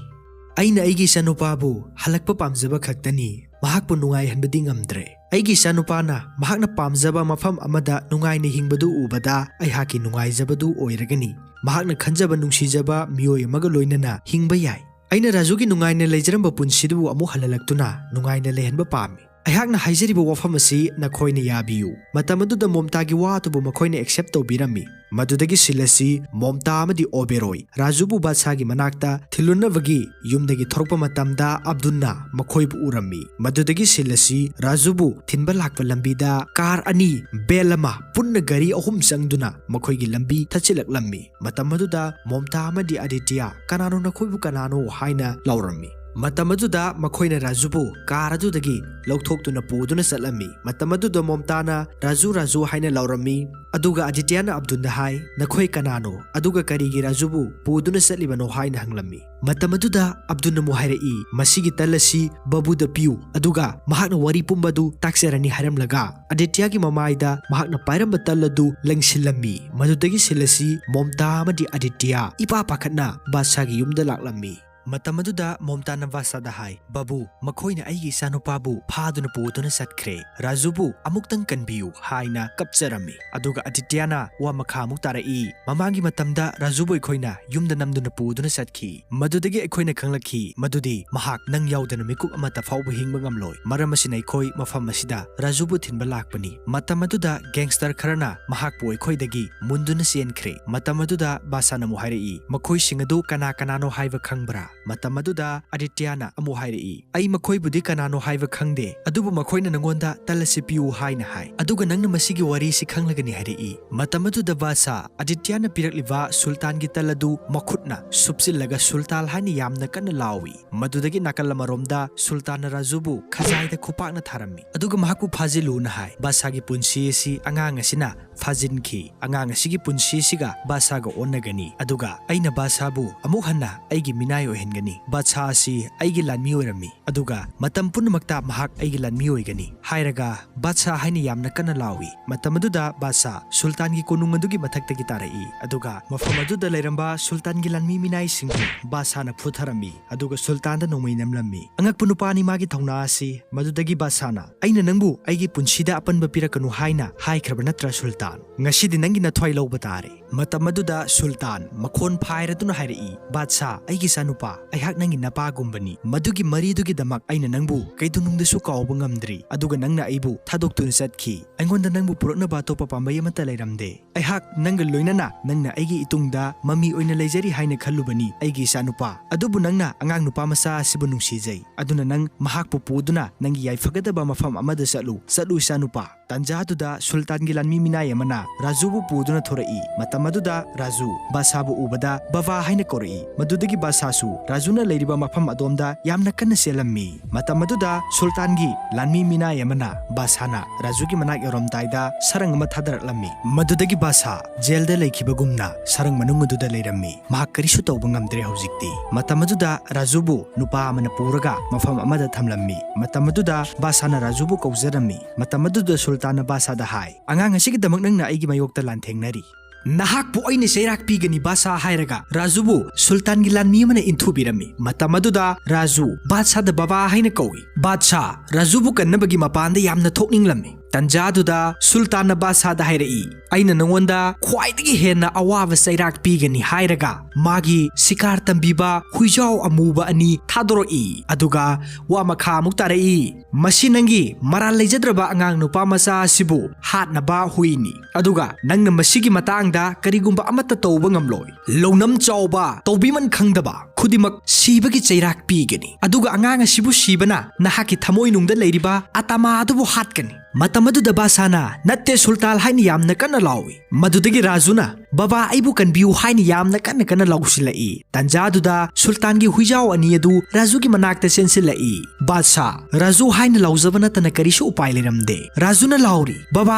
ꯑꯩꯅ ꯑꯩꯒꯤ ꯏꯆꯥꯅꯨꯄꯥꯕꯨ ꯍꯜꯂꯛꯄ ꯄꯥꯝꯖꯕ ꯈꯛꯇꯅꯤ, ꯃꯍꯥꯛꯄꯨ ꯅꯨꯡꯉꯥꯏꯍꯟꯕꯗꯤ ꯉꯝꯗ꯭ꯔꯦ꯫ ꯑꯩꯒꯤ ꯏꯆꯥꯅꯨꯄꯥꯅ ꯃꯍꯥꯛꯅ ꯄꯥꯝꯖꯕ ꯃꯐꯝ ꯑꯃꯗ ꯅꯨꯡꯉꯥꯏꯅ ꯍꯤꯡꯕꯗꯨ ꯎꯕꯗ ꯑꯩꯍꯥꯛꯀꯤ ꯅꯨꯡꯉꯥꯏꯖꯕꯗꯨ ꯑꯣꯏꯔꯒꯅꯤ꯫ ꯃꯍꯥꯛꯅ ꯈꯟꯖꯕ ꯅꯨꯡꯁꯤꯖꯕ ꯃꯤꯑꯣꯏ ꯑꯃꯒ ꯂꯣꯏꯅꯅ ꯍꯤꯡꯕ ꯌꯥꯏ꯫ ꯑꯩꯅ ꯔꯥꯖꯨꯒꯤ ꯅꯨꯡꯉꯥꯏꯅ ꯂꯩꯖꯔꯝꯕ ꯄꯨꯟꯁꯤꯗꯨꯕꯨ ꯑꯃꯨꯛ ꯍꯜꯍꯜꯂꯛꯇꯨꯅ ꯅꯨꯡꯉꯥꯏꯅ ꯂꯩꯍꯟꯕ ꯄꯥꯝꯃꯤ꯫ ꯑꯩꯍꯥꯛꯅ ꯍꯥꯏꯖꯔꯤꯕ ꯋꯥꯐꯝ ꯑꯁꯤ ꯅꯈꯣꯏꯅ ꯌꯥꯕꯤꯌꯨ꯫" ꯃꯇꯝ ꯑꯗꯨꯗ ꯃꯣꯝꯇꯥꯒꯤ ꯋꯥ ꯑꯗꯨꯕꯨ ꯃꯈꯣꯏꯅ accept ꯇꯧꯕꯤꯔꯝꯃꯤ꯫ ꯃꯗꯨꯗꯒꯤ ꯁꯤꯜ ꯑꯁꯤ ꯃꯣꯝꯇꯥ ꯑꯃꯗꯤ ꯑꯣꯕꯦꯔꯣꯏ ꯔꯥꯖꯨꯕꯨ ꯕꯥꯗꯁꯥꯒꯤ ꯃꯅꯥꯛꯇ ꯊꯤꯜꯂꯨꯅꯕꯒꯤ ꯌꯨꯝꯗꯒꯤ ꯊꯣꯔꯛꯄ ꯃꯇꯝꯗ ꯑꯕꯗꯨꯟꯅ ꯃꯈꯣꯏꯕꯨ ꯎꯔꯝꯃꯤ꯫ ꯃꯗꯨꯗꯒꯤ ꯁꯤꯜ ꯑꯁꯤ ꯔꯥꯖꯨꯕꯨ ꯊꯤꯟꯕ ꯂꯥꯛꯄ ꯂꯝꯕꯤꯗ ꯀꯥꯔ ꯑꯅꯤ, ꯚꯦꯟ ꯑꯃ, ꯄꯨꯟꯅ ꯒꯥꯔꯤ ꯑꯍꯨꯝ ꯆꯪꯗꯨꯅ ꯃꯈꯣꯏꯒꯤ ꯂꯝꯕꯤ ꯊꯠꯆꯤꯜꯂꯛꯂꯝꯃꯤ꯫ ꯃꯇꯝ ꯑꯗꯨꯗ ꯃꯣꯝꯇꯥ ꯑꯃꯗꯤ ꯑꯗꯤꯇ꯭ꯌ, "ꯀꯅꯥꯅꯣ ꯅꯈꯣꯏꯕꯨ ꯀꯅꯥꯅꯣ?" ꯍꯥꯏꯅ ꯂꯥꯎꯔꯝꯃꯤ꯫ ꯃꯇꯝ ꯑꯗꯨꯗ ꯃꯈꯣꯏꯅ ꯔꯥꯖꯨꯕꯨ ꯀꯥꯔ ꯑꯗꯨꯗꯒꯤ ꯂꯧꯊꯣꯛꯇꯨꯅ ꯄꯨꯗꯨꯅ ꯆꯠꯂꯝꯃꯤ꯫ ꯃꯇꯝ ꯑꯗꯨꯗ ꯃꯣꯝꯇꯥꯅ "ꯔꯥꯖꯨ, ꯔꯥꯖꯨ" ꯍꯥꯏꯅ ꯂꯥꯎꯔꯝꯃꯤ꯫ ꯑꯗꯨꯒ ꯑꯗꯤꯇ꯭ꯌꯅ ꯑꯕꯗꯨꯟꯗ ꯍꯥꯏ, "ꯅꯈꯣꯏ ꯀꯅꯥꯅꯣ? ꯑꯗꯨꯒ ꯀꯔꯤꯒꯤ ꯔꯥꯖꯨꯕꯨ ꯄꯨꯗꯨꯅ ꯆꯠꯂꯤꯕꯅꯣ?" ꯍꯥꯏꯅ ꯍꯪꯂꯝꯃꯤ꯫ ꯃꯇꯝ ꯑꯗꯨꯗ ꯑꯕꯗꯨꯟꯅ ꯑꯃꯨꯛ ꯍꯥꯏꯔꯛꯏ, "ꯃꯁꯤꯒꯤ ꯇꯜ ꯑꯁꯤ ꯕꯥꯕꯨꯗ ꯄꯤꯌꯨ, ꯑꯗꯨꯒ ꯃꯍꯥꯛꯅ ꯋꯥꯔꯤ ꯄꯨꯝꯕ ꯑꯗꯨ ꯇꯥꯛꯆꯔꯅꯤ" ꯍꯥꯏꯔꯝꯂꯒ ꯑꯗꯤꯇ꯭ꯌꯒꯤ ꯃꯃꯥꯏꯗ ꯃꯍꯥꯛꯅ ꯄꯥꯏꯔꯝꯕ ꯇꯜ ꯑꯗꯨ ꯂꯪꯁꯤꯜꯂꯝꯃꯤ꯫ ꯃꯗꯨꯗꯒꯤ ꯁꯤꯜ ꯑꯁꯤ ꯃꯣꯝꯇꯥ ꯑꯃꯗꯤ ꯑꯗꯤꯇ꯭ꯌ ꯏꯄꯥ ꯄꯥꯈꯠꯅ ꯕꯥꯗꯁꯥꯒꯤ ꯌꯨꯝꯗ ꯂꯥꯛꯂꯝꯃꯤ꯫ ꯃꯇꯝ ꯑꯗꯨꯗ ꯃꯣꯝꯇꯥꯅ ꯕꯥꯗꯁꯥꯗ ꯍꯥꯏ, "ꯕꯥꯕꯨ, ꯃꯈꯣꯏꯅ ꯑꯩꯒꯤ ꯏꯆꯥꯅꯨꯄꯥꯕꯨ ꯐꯥꯗꯨꯅ ꯄꯨꯗꯨꯅ ꯆꯠꯈ꯭ꯔꯦ꯫ ꯔꯥꯖꯨꯕꯨ ꯑꯃꯨꯛꯇꯪ ꯀꯟꯕꯤꯌꯨ" ꯍꯥꯏꯅ ꯀꯞꯆꯔꯝꯃꯤ꯫ ꯑꯗꯨꯒ ꯑꯗꯤꯇ꯭ꯌꯅ ꯋꯥ ꯃꯈꯥ ꯑꯃꯨꯛ ꯇꯥꯔꯛꯏ, "ꯃꯃꯥꯡꯒꯤ ꯃꯇꯝꯗ ꯔꯥꯖꯨꯕꯨ ꯑꯩꯈꯣꯏꯅ ꯌꯨꯝꯗ ꯅꯝꯗꯨꯅ ꯄꯨꯗꯨꯅ ꯆꯠꯈꯤ꯫ ꯃꯗꯨꯗꯒꯤ ꯑꯩꯈꯣꯏꯅ ꯈꯪꯂꯛꯈꯤ ꯃꯗꯨꯗꯤ ꯃꯍꯥꯛ ꯅꯪ ꯌꯥꯎꯗꯅ ꯃꯤꯀꯨꯞ ꯑꯃꯠꯇ ꯐꯥꯎꯕ ꯍꯤꯡꯕ ꯉꯝꯂꯣꯏ꯫ ꯃꯔꯝ ꯑꯁꯤꯅ ꯑꯩꯈꯣꯏ ꯃꯐꯝ ꯑꯁꯤꯗ ꯔꯥꯖꯨꯕꯨ ꯊꯤꯟꯕ ꯂꯥꯛꯄꯅꯤ꯫" ꯃꯇꯝ ꯑꯗꯨꯗ ꯒꯦꯡꯁꯇꯔ ꯈꯔꯅ ꯃꯍꯥꯛꯄꯨ ꯑꯩꯈꯣꯏꯗꯒꯤ ꯃꯨꯟꯗꯨꯅ ꯆꯦꯟꯈ꯭ꯔꯦ꯫ ꯃꯇꯝ ꯑꯗꯨꯗ ꯕꯥꯗꯁꯥꯅ ꯑꯃꯨꯛ ꯍꯥꯏꯔꯛꯏ, "ꯃꯈꯣꯏꯁꯤꯡ ꯑꯗꯨ ꯀꯅꯥ ꯀꯅꯥꯅꯣ ꯍꯥꯏꯕ ꯈꯪꯕ꯭ꯔꯥ?" ꯃꯇꯝ ꯑꯗꯨꯗ ꯑꯗꯤꯇ꯭ꯌꯥꯅ ꯑꯃꯨꯛ ꯍꯥꯏꯔꯛꯏ, "ꯑꯩ ꯃꯈꯣꯏꯕꯨꯗꯤ ꯀꯅꯥꯅꯣ ꯍꯥꯏꯕ ꯈꯪꯗꯦ, ꯑꯗꯨꯕꯨ ꯃꯈꯣꯏꯅ ꯅꯉꯣꯟꯗ ꯇꯜ ꯑꯁꯤ ꯄꯤꯌꯨ ꯍꯥꯏꯅ ꯍꯥꯏ, ꯑꯗꯨꯒ ꯅꯪꯅ ꯃꯁꯤꯒꯤ ꯋꯥꯔꯤꯁꯤ ꯈꯪꯂꯒꯅꯤ" ꯍꯥꯏꯔꯛꯏ꯫ ꯃꯇꯝ ꯑꯗꯨꯗ ꯕꯥꯁꯥ ꯑꯗꯤꯇ꯭ꯌꯥꯅ ꯄꯤꯔꯛꯂꯤꯕ ꯁꯨꯜꯇꯥꯟꯒꯤ ꯇꯜ ꯑꯗꯨ ꯃꯈꯨꯠꯅ ꯁꯨꯞꯆꯤꯜꯂꯒ "ꯁꯨꯜꯇꯥꯟ" ꯍꯥꯏꯅ ꯌꯥꯝꯅ ꯀꯟꯅ ꯂꯥꯎꯏ꯫ ꯃꯗꯨꯗꯒꯤ ꯅꯥꯀꯜ ꯑꯃꯔꯣꯝꯗ ꯁꯨꯜꯇꯥꯟꯅ ꯔꯥꯖꯨꯕꯨ ꯈꯖꯥꯏꯗ ꯈꯨꯄꯥꯛꯅ ꯊꯥꯔꯝꯃꯤ, ꯑꯗꯨꯒ ꯃꯍꯥꯛꯄꯨ "ꯐꯥꯖꯤꯜꯂꯨꯅ" ꯍꯥꯏ꯫ ꯕꯥꯁꯥꯒꯤ ꯄꯨꯟꯁꯤ ꯑꯁꯤ ꯑꯉꯥꯡ ꯑꯁꯤꯅ ꯐꯥꯖꯤꯟꯈꯤ꯫ ꯑꯉꯥꯡ ꯑꯁꯤꯒꯤ ꯄꯨꯟꯁꯤꯁꯤꯒ ꯕꯥꯁꯥꯒ ꯑꯣꯟꯅꯒꯅꯤ, ꯑꯗꯨꯒ ꯑꯩꯅ ꯕꯥꯁꯥꯕꯨ ꯑꯃꯨꯛ ꯍꯟꯅ ꯑꯩꯒꯤ ꯃꯤꯅꯥꯏ ꯑꯣꯏꯍꯟꯒꯅꯤ꯫ ꯕꯥꯁꯥ ꯑꯁꯤ ꯑꯩꯒꯤ ꯂꯥꯟꯃꯤ ꯑꯣꯏꯔꯝꯃꯤ, ꯑꯗꯨꯒ ꯃꯇꯝ ꯄꯨꯝꯅꯃꯛꯇ ꯃꯍꯥꯛ ꯑꯩꯒꯤ ꯂꯥꯟꯃꯤ ꯑꯣꯏꯒꯅꯤ ꯍꯥꯏꯔꯒ ꯕꯥꯁꯥ ꯍꯥꯏꯅ ꯌꯥꯝꯅ ꯀꯟꯅ ꯂꯥꯎꯏ꯫ ꯃꯇꯝ ꯑꯗꯨꯗ ꯕꯥꯁꯥ ꯁꯨꯜꯇꯥꯟꯒꯤ ꯀꯣꯅꯨꯡ ꯑꯗꯨꯒꯤ ꯃꯊꯛꯇꯒꯤ ꯇꯥꯔꯛꯏ, ꯑꯗꯨꯒ ꯃꯐꯝ ꯑꯗꯨꯗ ꯂꯩꯔꯝꯕ ꯁꯨꯜꯇꯥꯟꯒꯤ ꯂꯥꯟꯃꯤ ꯃꯤꯅꯥꯏꯁꯤꯡꯕꯨ ꯕꯥꯁꯥꯅ ꯐꯨꯊꯔꯝꯃꯤ, ꯑꯗꯨꯒ ꯁꯨꯜꯇꯥꯟꯗ ꯅꯣꯡꯃꯩ ꯅꯝꯂꯝꯃꯤ꯫ ꯑꯉꯛꯄ ꯅꯨꯄꯥꯅꯤ ꯃꯥꯒꯤ ꯊꯧꯅꯥ ꯑꯁꯤ꯫ ꯃꯗꯨꯗꯒꯤ ꯕꯥꯁꯥꯅ, "ꯑꯩꯅ ꯅꯪꯕꯨ ꯑꯩꯒꯤ ꯄꯨꯟꯁꯤꯗ ꯑꯄꯟꯕ ꯄꯤꯔꯛꯀꯅꯨ ꯍꯥꯏꯅ ꯍꯥꯏꯈ꯭ꯔꯕ ꯅꯠꯇ꯭ꯔꯥ ꯁꯨꯜꯇꯥꯟ? ꯉꯁꯤꯗꯤ ꯅꯪꯒꯤ ꯅꯊ꯭ꯋꯥꯏ ꯂꯧꯕ ꯇꯥꯔꯦ"꯫ ꯃꯇꯝ ꯑꯗꯨꯗ ꯁꯨꯜꯇꯥꯟ ꯃꯈꯣꯟ ꯐꯥꯏꯔꯗꯨꯅ ꯍꯥꯏꯔꯛꯏ, "ꯕꯥꯗꯁꯥ, ꯑꯩꯒꯤ ꯏꯆꯥꯅꯨꯄꯥ, ꯑꯩꯍꯥꯛ ꯅꯪꯒꯤ ꯅꯄꯥꯒꯨꯝꯕꯅꯤ꯫ ꯃꯗꯨꯒꯤ ꯃꯔꯤꯗꯨꯒꯤꯗꯃꯛ ꯑꯩꯅ ꯅꯪꯕꯨ ꯀꯩꯗꯧꯅꯨꯡꯗꯁꯨ ꯀꯥꯎꯕ ꯉꯝꯗ꯭ꯔꯤ, ꯑꯗꯨꯒ ꯅꯪꯅ ꯑꯩꯕꯨ ꯊꯥꯗꯣꯛꯇꯨꯅ ꯆꯠꯈꯤ꯫ ꯑꯩꯉꯣꯟꯗ ꯅꯪꯕꯨ ꯄꯨꯔꯛꯅꯕ ꯑꯇꯣꯞꯄ ꯄꯥꯝꯕꯩ ꯑꯃꯠꯇ ꯂꯩꯔꯝꯗꯦ꯫ ꯑꯩꯍꯥꯛ ꯅꯪꯒ ꯂꯣꯏꯅꯅ ꯅꯪꯅ ꯑꯩꯒꯤ ꯏꯇꯨꯡꯗ ꯃꯃꯤ ꯑꯣꯏꯅ ꯂꯩꯖꯔꯤ ꯍꯥꯏꯅ ꯈꯜꯂꯨꯕꯅꯤ, ꯑꯩꯒꯤ ꯏꯆꯥꯅꯨꯄꯥ꯫ ꯑꯗꯨꯕꯨ ꯅꯪꯅ ꯑꯉꯥꯡ ꯅꯨꯄꯥ ꯃꯆꯥ ꯑꯁꯤꯕꯨ ꯅꯨꯡꯁꯤꯖꯩ, ꯑꯗꯨꯅ ꯅꯪ ꯃꯍꯥꯛꯄꯨ ꯄꯨꯗꯨꯅ ꯅꯪꯒꯤ ꯌꯥꯏꯐꯒꯗꯕ ꯃꯐꯝ ꯑꯃꯗ ꯆꯠꯂꯨ꯫ ꯆꯠꯂꯨ, ꯏꯆꯥꯅꯨꯄꯥ"꯫ ꯇꯥꯟꯖꯥꯗꯨꯗ ꯁꯨꯜꯇꯥꯟꯒꯤ ꯂꯥꯟꯃꯤ ꯃꯤꯅꯥꯏ ꯑꯃꯅ ꯔꯥꯖꯨꯕꯨ ꯄꯨꯗꯨꯅ ꯊꯣꯔꯛꯏ꯫ ꯃꯇꯝ ꯑꯗꯨꯗ ꯔꯥꯖꯨ ꯕꯥꯁꯥꯕꯨ ꯎꯕꯗ "ꯕꯕꯥ" ꯍꯥꯏꯅ ꯀꯧꯔꯛꯏ꯫ ꯃꯗꯨꯗꯒꯤ ꯕꯥꯁꯥꯁꯨ ꯔꯥꯖꯨꯅ ꯂꯩꯔꯤꯕ ꯃꯐꯝ ꯑꯗꯣꯝꯗ ꯌꯥꯝꯅ ꯀꯟꯅ ꯆꯦꯜꯂꯝꯃꯤ꯫ ꯃꯇꯝ ꯑꯗꯨꯗ ꯁꯨꯜꯇꯥꯟꯒꯤ ꯂꯥꯟꯃꯤ ꯃꯤꯅꯥꯏ ꯑꯃꯅ ꯕꯥꯁꯥꯅ ꯔꯥꯖꯨꯒꯤ ꯃꯅꯥꯛ ꯌꯧꯔꯝꯗꯥꯏꯗ ꯁꯔꯪ ꯑꯃ ꯊꯥꯗꯔꯛꯂꯝꯃꯤ꯫ ꯃꯗꯨꯗꯒꯤ ꯕꯥꯁꯥ ꯖꯦꯜꯗ ꯂꯩꯈꯤꯕꯒꯨꯝꯅ ꯁꯔꯪ ꯃꯅꯨꯡ ꯑꯗꯨꯗ ꯂꯩꯔꯝꯃꯤ꯫ ꯃꯍꯥꯛ ꯀꯔꯤꯁꯨ ꯇꯧꯕ ꯉꯝꯗ꯭ꯔꯦ ꯍꯧꯖꯤꯛꯇꯤ꯫ ꯃꯇꯝ ꯑꯗꯨꯗ ꯔꯥꯖꯨꯕꯨ ꯅꯨꯄꯥ ꯑꯃꯅ ꯄꯨꯔꯒ ꯃꯐꯝ ꯑꯃꯗ ꯊꯝꯂꯝꯃꯤ꯫ ꯃꯇꯝ ꯑꯗꯨꯗ ꯕꯥꯁꯥꯅ ꯔꯥꯖꯨꯕꯨ ꯀꯧꯖꯔꯝꯃꯤ꯫ ꯃꯇꯝ ꯑꯗꯨꯗ ꯁꯨꯜꯇꯥꯟꯅ ꯕꯥꯁꯥꯗ ꯍꯥꯏ, "ꯑꯉꯥꯡ ꯑꯁꯤꯒꯤꯗꯃꯛ ꯅꯪꯅ ꯑꯩꯒꯤ ꯃꯥꯌꯣꯛꯇ ꯂꯥꯟꯊꯦꯡꯅꯔꯤ꯫ ꯅꯍꯥꯛꯄꯨ ꯑꯩꯅ ꯆꯩꯔꯥꯛ ꯄꯤꯒꯅꯤ, ꯕꯥꯁꯥ" ꯍꯥꯏꯔꯒ ꯔꯥꯖꯨꯕꯨ ꯁꯨꯜꯇꯥꯟꯒꯤ ꯂꯥꯟꯃꯤ ꯑꯃꯅ ꯏꯟꯊꯨꯕꯤꯔꯝꯃꯤ꯫ ꯃꯇꯝ ꯑꯗꯨꯗ ꯔꯥꯖꯨ ꯕꯥꯗꯁꯥꯗ "ꯕꯕꯥ" ꯍꯥꯏꯅ ꯀꯧꯏ꯫ ꯕꯥꯗꯁꯥ ꯔꯥꯖꯨꯕꯨ ꯀꯟꯅꯕꯒꯤ ꯃꯄꯥꯟꯗ ꯌꯥꯝꯅ ꯊꯣꯛꯅꯤꯡꯂꯝꯃꯤ꯫ ꯇꯟꯖꯥꯗꯨꯗ ꯁꯨꯜꯇꯥꯟꯅ ꯕꯥꯗꯁꯥꯗ ꯍꯥꯏꯔꯛꯏ, "ꯑꯩꯅ ꯅꯉꯣꯟꯗ ꯈ꯭ꯋꯥꯏꯗꯒꯤ ꯍꯦꯟꯅ ꯑꯋꯥꯕ ꯆꯩꯔꯥꯛ ꯄꯤꯒꯅꯤ" ꯍꯥꯏꯔꯒ ꯃꯥꯒꯤ ꯁꯤꯀꯥꯔ ꯇꯝꯕꯤꯕ ꯍꯨꯏꯖꯥꯎ ꯑꯃꯨꯕ ꯑꯅꯤ ꯊꯥꯗꯣꯔꯛꯏ꯫ ꯑꯗꯨꯒ ꯋꯥ ꯃꯈꯥ ꯑꯃꯨꯛ ꯇꯥꯔꯛꯏ, "ꯃꯁꯤ ꯅꯪꯒꯤ ꯃꯔꯥꯜ ꯂꯩꯖꯗ꯭ꯔꯕ ꯑꯉꯥꯡ ꯅꯨꯄꯥ ꯃꯆꯥ ꯑꯁꯤꯕꯨ ꯍꯥꯠꯅꯕ ꯍꯨꯏꯅꯤ, ꯑꯗꯨꯒ ꯅꯪꯅ ꯃꯁꯤꯒꯤ ꯃꯇꯥꯡꯗ ꯀꯔꯤꯒꯨꯝꯕ ꯑꯃꯠꯇ ꯇꯧꯕ ꯉꯝꯂꯣꯏ꯫ ꯂꯧꯅꯝ ꯆꯥꯎꯕ, ꯇꯧꯕꯤꯃꯟ ꯈꯪꯗꯕ, ꯈꯨꯗꯤꯡꯃꯛ ꯁꯤꯕꯒꯤ ꯆꯩꯔꯥꯛ ꯄꯤꯒꯅꯤ, ꯑꯗꯨꯒ ꯑꯉꯥꯡ ꯑꯁꯤꯕꯨ ꯁꯤꯕꯅ ꯅꯍꯥꯛꯀꯤ ꯊꯃꯣꯏꯅꯨꯡꯗ ꯂꯩꯔꯤꯕ ꯑꯇꯃꯥ ꯑꯗꯨꯕꯨ ꯍꯥꯠꯀꯅꯤ꯫ ꯃꯇꯝ ꯑꯗꯨꯗ ꯕꯥꯁꯥꯅ "ꯅꯠꯇꯦ ꯁꯨꯜꯇꯥꯟ" ꯍꯥꯏꯅ ꯌꯥꯝꯅ ꯀꯟꯅ ꯂꯥꯎꯏ꯫ ꯃꯗꯨꯗꯒꯤ ꯔꯥꯖꯨꯅ "ꯕꯕꯥ, ꯑꯩꯕꯨ ꯀꯟꯕꯤꯌꯨ" ꯍꯥꯏꯅ ꯌꯥꯝꯅ ꯀꯟꯅ ꯀꯟꯅ ꯂꯥꯎꯁꯤꯜꯂꯛꯏ꯫ ꯇꯟꯖꯥꯗꯨꯗ ꯁꯨꯜꯇꯥꯟꯒꯤ ꯍꯨꯏꯖꯥꯎ ꯑꯅꯤ ꯑꯗꯨ ꯔꯥꯖꯨꯒꯤ ꯃꯅꯥꯛꯇ ꯆꯦꯟꯁꯤꯜꯂꯛꯏ꯫ "ꯕꯥꯗꯁꯥ, ꯔꯥꯖꯨ ꯍꯥꯏꯅ ꯂꯥꯎꯖꯕ ꯅꯠꯇꯅ ꯀꯔꯤꯁꯨ ꯎꯄꯥꯏ ꯂꯩꯔꯝꯗꯦ"꯫ ꯔꯥꯖꯨꯅ ꯂꯥꯎꯔꯤ, "ꯕꯕꯥ,